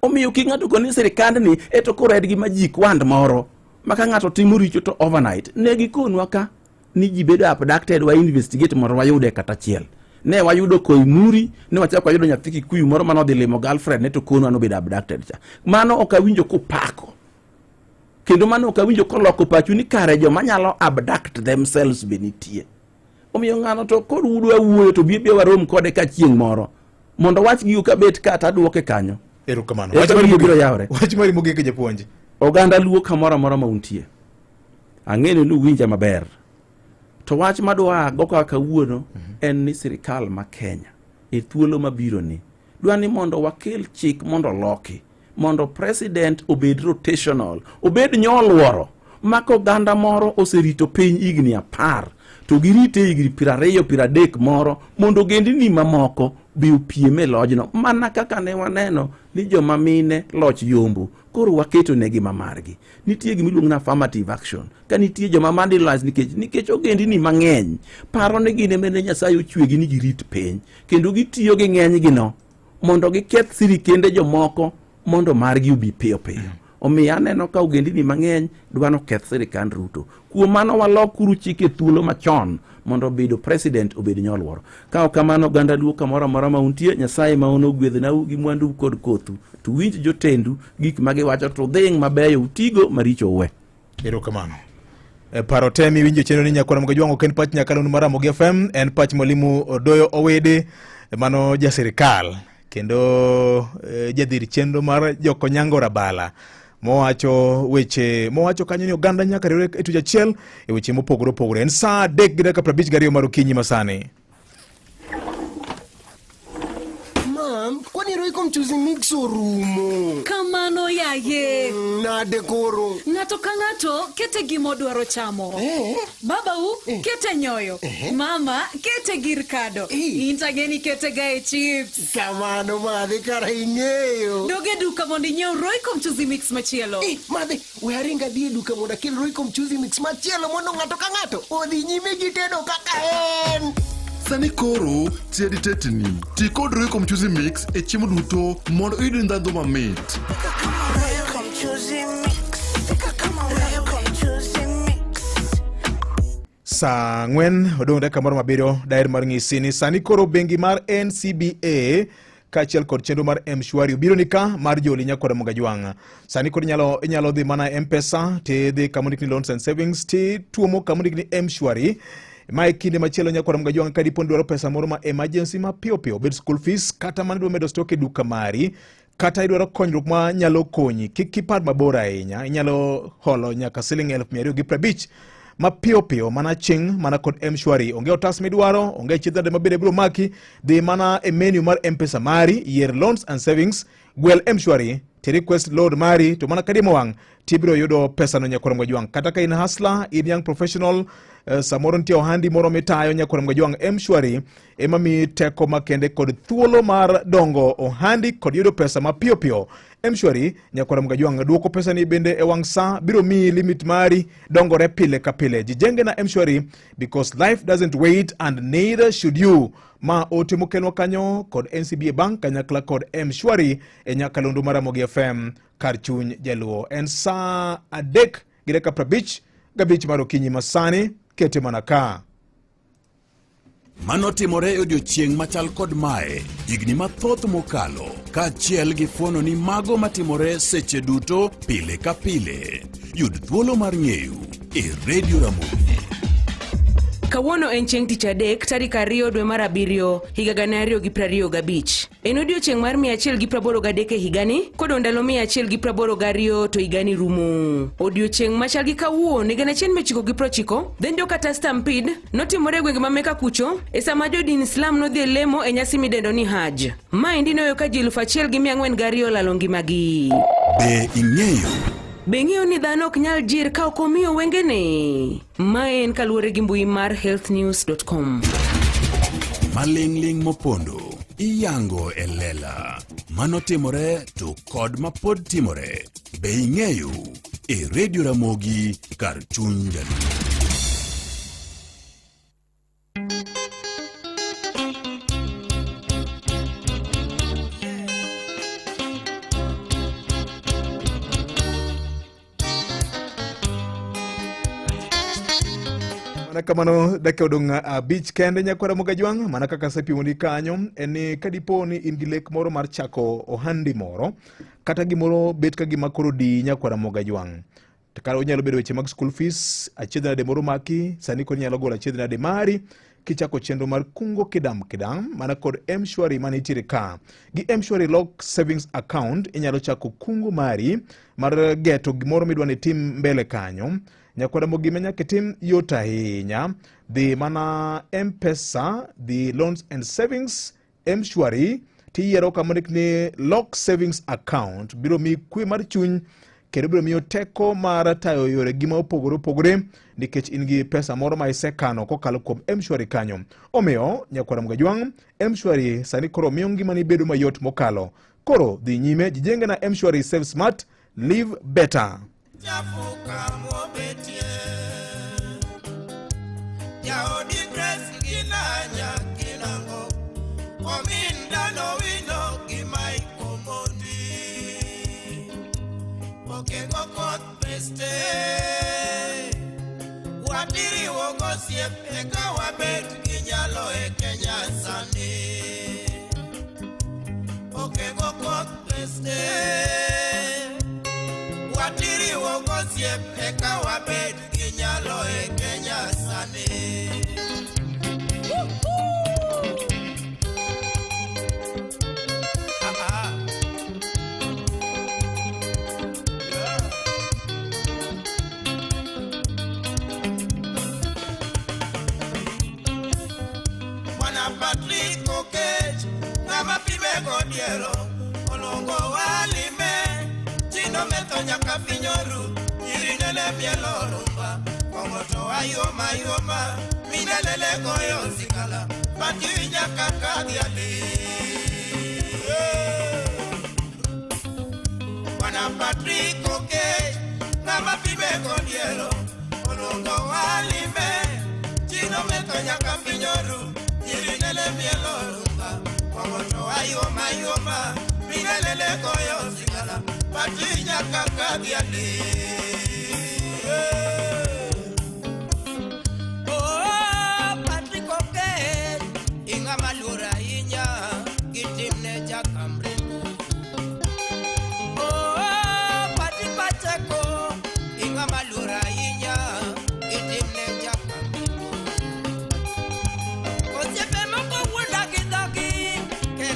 Omiyo kik ng'ato koni sirikandni eto koro en gi magic wand moro ma ka ng'ato timo richo to overnight. Ne gikonwa ka ni ji bedo abducted wa investigate mondo wayude kata achiel. Ne wayudo Koimuri, ne wachako wayudo nyathi Kikuyu moro mane odhi limo girlfriend ne to konwa nobedo abducted cha. Mano ok awinjo kupako. Kendo mano ok awinjo koloko pachu ni kare joma nyalo abduct themselves be nitie. Omiyo ng'ano to koro udwa wuoyo to bi biya warom kode ka chieng' moro mondo wach gigo ka bet ka to aduoke kanyo. Erokamano. Eka Wach mari wiye biro mogik. yawre. Wach mari mogik japuonj. Oganda luo kamoro amora ma untie. Ang'eyo ni uwinja maber. To wach madwa go kaka kawuono en ni sirikal ma Kenya e thuolo mabiro ni dwa ni mondo wakel chik mondo oloki mondo president obed rotational, obed nyoluoro ma ka oganda moro oserito piny higni apar to girite higni 20 30 moro mondo ogendini mamoko be opiem e lojno mana kaka ne waneno ni joma mine loch yombo koro waketo negi ma margi nitie gima iluongo ni affirmative action ka nitie joma marginalized nikech nikech ogendini mang'eny paro ni gin emene Nyasaye ochwegi ni girit piny kendo gitiyo gi ng'enygi no mondo giketh sirikende jomoko mondo margi obi piyo piyo. Omiyo aneno ka ogendini mang'eny dwa noketh sirikand Ruto. Kuom mano walokuru chik e thuolo machon mondo bedo president obed nyoluoro. Ka ok kamano oganda Luo kamoro amora ma untie, Nyasaye ma un ogwedhnau gi mwandu kod kothu. To winj jotendu gik ma giwacho to udhing' mabeyo utigo maricho uwe. Erokamano. E, paro te miwinjo chenro ni Nyakwar Ramogi Ajwang' ok en pach nyakalondo mar Ramogi FM, en pach Mwalimu Odoyo Owede, mano ja sirikal kendo e, jadhir chenro mar Jokonyango Rabala mowacho weche mowacho kanyo ni oganda nyaka riwre e tuch achiel e weche mopogore opogore. En saa 3:52 mar okinyi masani. Mam, kwani Royco mchuzi mix orumo? Kamano yaye. Nade koro? Ng'ato ka ng'ato kete gima odwaro chamo. Eh. Babau eh. kete nyoyo. Eh. Mama kete gir kado. Eh. In to ang'e kete ga e chips. Kamano madhi kara ing'eyo. Dog e duka mondo inyiew Royco mchuzi mix machielo. Eh, madhi, we aring adhi e duka mondo akel Royco mchuzi mix machielo mondo ng'ato ka ng'ato odhi nyime gi tedo kaka en. Sani koro tiedi tetni. Ti kod Royco mchuzi mix e chiemo duto mondo iyud ndhadhu mamit. Saa 4 odong' dakika moro mabiriyo daher mar ng'isi ni sani koro bengi mar NCBA kaachiel kod chenro mar M-Shwari obiro ni ka mar joli nyakwar Mogajwang'. Sani koro inyalo, inyalo dhi mana M-Pesa tidhi kama ondik ni Loans and Savings tituomo kama ondik ni M-Shwari. Ma e kinde machielo nyakwar Mogajwang' ka dipo ni idwaro pesa moro ma emergency ma piyo piyo, obed school fees kata mana idwa medo stock e duka mari kata idwaro konyruok ma nyalo konyi, kik ipar mabor ahinya, inyalo holo nyaka siling 250,000 mapiyo piyo mana ching' mana kod M-Shwari. Onge otas midwaro, onge chiedh ma bende biro maki, dhi mana e menu mar M-Pesa mari, yier Loans and Savings, gwel M-Shwari, ti request loan mari, to mana kadiemo wang' tibiro yudo pesa no nyakwar Mgajwang'. Kata ka in hustler, in young professional, samoro nitie ohandi moro mitayo nyakwar Mgajwang', M-Shwari ema miyi teko makende kod thuolo mar dongo ohandi kod yudo pesa mapiyo piyo. M-Shwari nyakwar Mgajwang' duoko pesa ni bende e wang' sa biro miyi limit mari dongore pile ka pile. Jijenge na M-Shwari because life doesn't wait and neither should you. Ma ote mokelwa kanyo kod NCBA Bank kanyakla kod M-Shwari e nyakalondo mar Ramogi FM kar chuny jaluo. En saa 3:55 mar okinyi masani, kete mana ka. Mano timore e odiechieng' machal kod mae higni mathoth mokalo, kaachiel gi fuono ni mago matimore seche duto pile ka pile. Yud thuolo mar ng'eyo e Radio Ramogi. Kawuono en chieng' tich adek tarik 2 dwe mar 7 higa 2025. En odiechieng' mar 183 e higani, kodong' ndalo 182 to higani rumo. Odiechieng' machal gi kawuono higa 1990, dhendo kata stampede notimore e gwenge ma Mecca kucho e sama jodin Islam nodhi e lemo e nyasi midendo ni Hajj. Maendi noyo ka ji 1402 olalo ngimagi. Be ing'eyo? Be ing'eyo ni dhano ok nyal jir ka ok omiyo wengene? Mae en kaluwore gi mbui mar healthnews.com. Maling'ling' mopondo iyango e lela. Mano timore to kod mapod timore. Be ing'eyo? E Radio Ramogi kar chuny Jaluo. Mana kamano dakika odong' abich kende nyakwara Mogajwang' mana kaka asepimoni kanyo en ni ka dipo ni in gi lek moro mar chako ohandi moro kata gimoro bet ka gima koro diyi nyakwara Mogajwang' To kata onyalo bedo weche mag school fees, achiedh nade moro maki, sani koro inyalo golo achiedh nade mari kichako chenro mar kungo kidam kidam mana kod M-Shwari manitiere ka. Gi M-Shwari Lock Savings Account inyalo chako kungo mari mar geto gimoro midwa ni itim mbele kanyo. Nyakwara gima nyaka itim yot ahinya. Dhi mana M-Pesa, dhi Loans and Savings, M-Shwari tiyiero kama ondik ni Lock Savings Account biro miyi kwe mar chuny kendo biro miyo teko mar tayo yore gi ma opogore opogore nikech in gi pesa moro ma isekano kokalo kuom M-Shwari kanyo. Omiyo nyakwara Mgajwang', M-Shwari sani koro miyo ngimani bedo mayot mokalo. Koro dhi nyime, jijenge na M-Shwari, save smart, live better. Jaodi Grace Ginanya Kinango Omin Dano Wino gi Mike Omondi Okego koth peste Watiriwo gosiep eka wabet gi nyalo e Kenya sani Okego koth peste Watiriwo gosiep eka wabet gi nyalo e Kenya sani. Ah, ah. Bwana Patrick Okech, ng'ama pime godiero, olongo walime, chino metho nyaka pinyoru, nyiri nene mielo rumba, kong'o to ayoma ayoma, mine lele goyo sikala, pati nyaka kadhiali. Bwana Patrick Okech, ng'ama pime godiero, olongo walime, chino metho nyaka pinyoru, nyiri nene mielo rumba, kong'o to ayoma ayoma, mine lele goyo sikala, pati nyaka kadhiali. Oh, Patrick Okech, ing'ama luor ahinya gi timne jakamrembo. Oh, Patrick Pacheco, ing'ama luor ahinya gi timne jakamrembo. Osiepe moko wuonda gi dhogi,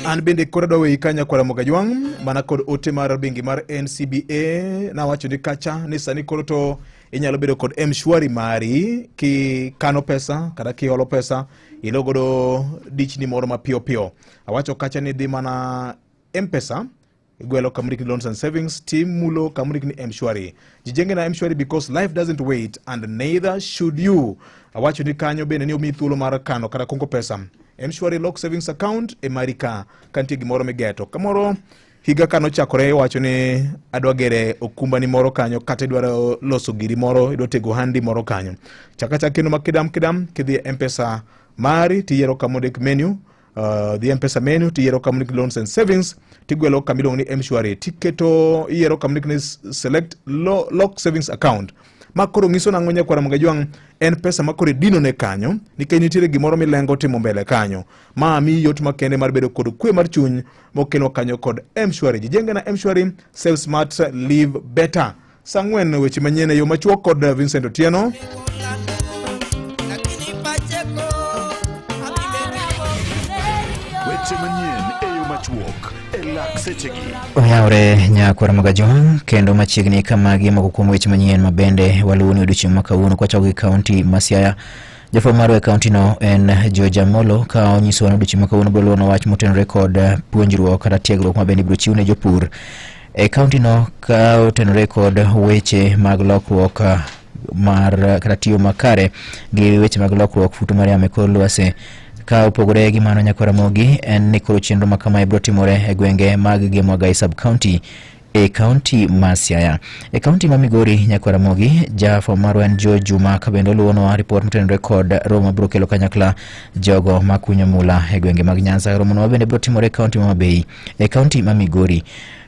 An bende koro adwa weyi ka nyakwara Mogajwang' mana kod ote mar bengi mar NCBA nawacho ni kacha ni sani koro to inyalo bedo kod M-Shwari mari kikano pesa kata kiholo pesa ilo godo dichni moro mapiyo piyo. Awacho kacha ni dhi mana M-Pesa igwelo kama ondik ni loans and savings timulo kama ondik ni M-Shwari. Jijenge na M-Shwari because life doesn't wait and neither should you. Awacho ni kanyo bende ni omiyi thuolo mar kano kata kungo pesa. M-Shwari lock savings account e mari ka ka nitie gimoro migeto. Kamoro higa ka nochakore iwacho ni adwa gere okumbani moro kanyo kata idwaro loso giri moro idwa tego handi moro kanyo. Chak achaka kendo ma kidam kidam kidhi e M-Pesa mari tiyiero kama ondik menu the M-Pesa menu tiyiero kama ondik loans and savings tigwelo kama iluongo ni M-Shwari tiketo iyiero kama ondik ni select lock savings account ma koro nyiso nang'o nyakwara Mgajwang' en pesa ma koro idino ne kanyo nikech nitiere gimoro milengo timo mbele kanyo ma miyi yot makende mar bedo kod kwe mar chuny mokelwa kanyo kod M-Shwari. Jijenge na M-Shwari, save smart, live better. Saa ang'wen weche manyien e yo machuok kod Vincent Otieno. Weche manyien e yo machuok e lak sechegi. Oyawre nyakwar Magajwang' kendo machiegni kamagi moko kuom weche manyien ma bende waluwo ni odiochieng' ma kawuono kwachako gi kaunti ma Siaya. Jafwambo marwa e kaunti no en George Amolo ka onyisowa ni odiochieng' ma kawuono biro luwo wach motenore kod puonjruok kata tiegruok ma bende ibiro chiw ne jopur e kaunti no ka otenore kod weche mag lokruok mar kata tiyo makare gi weche mag lokruok futo mar yamo e kor lwasi. Ka opogore gi mano nyakwar Ramogi en ni koro chenro ma kamae biro timore e gwenge mag Gem Wagai sub county e kaunti ma Siaya. E kaunti ma Migori nyakwar Ramogi jafwambo marwa en Joe Juma ka bende oluwonwa ripot motenore kod romo mabiro kelo kanyakla jogo makunyo mula e gwenge mag Nyanza. Romono ma bende biro timore e kaunti ma Homa Bay e kaunti ma Migori.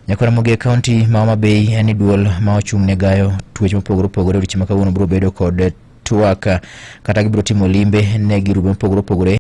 Nyakwar Ramogi e kaunti ma Homa Bay en ni duol ma ochung' ne gayo tuoche mopogore opogore odiochieng' ma kawuono biro bedo kod twak kata gibiro timo limbe ne girube mopogore opogore.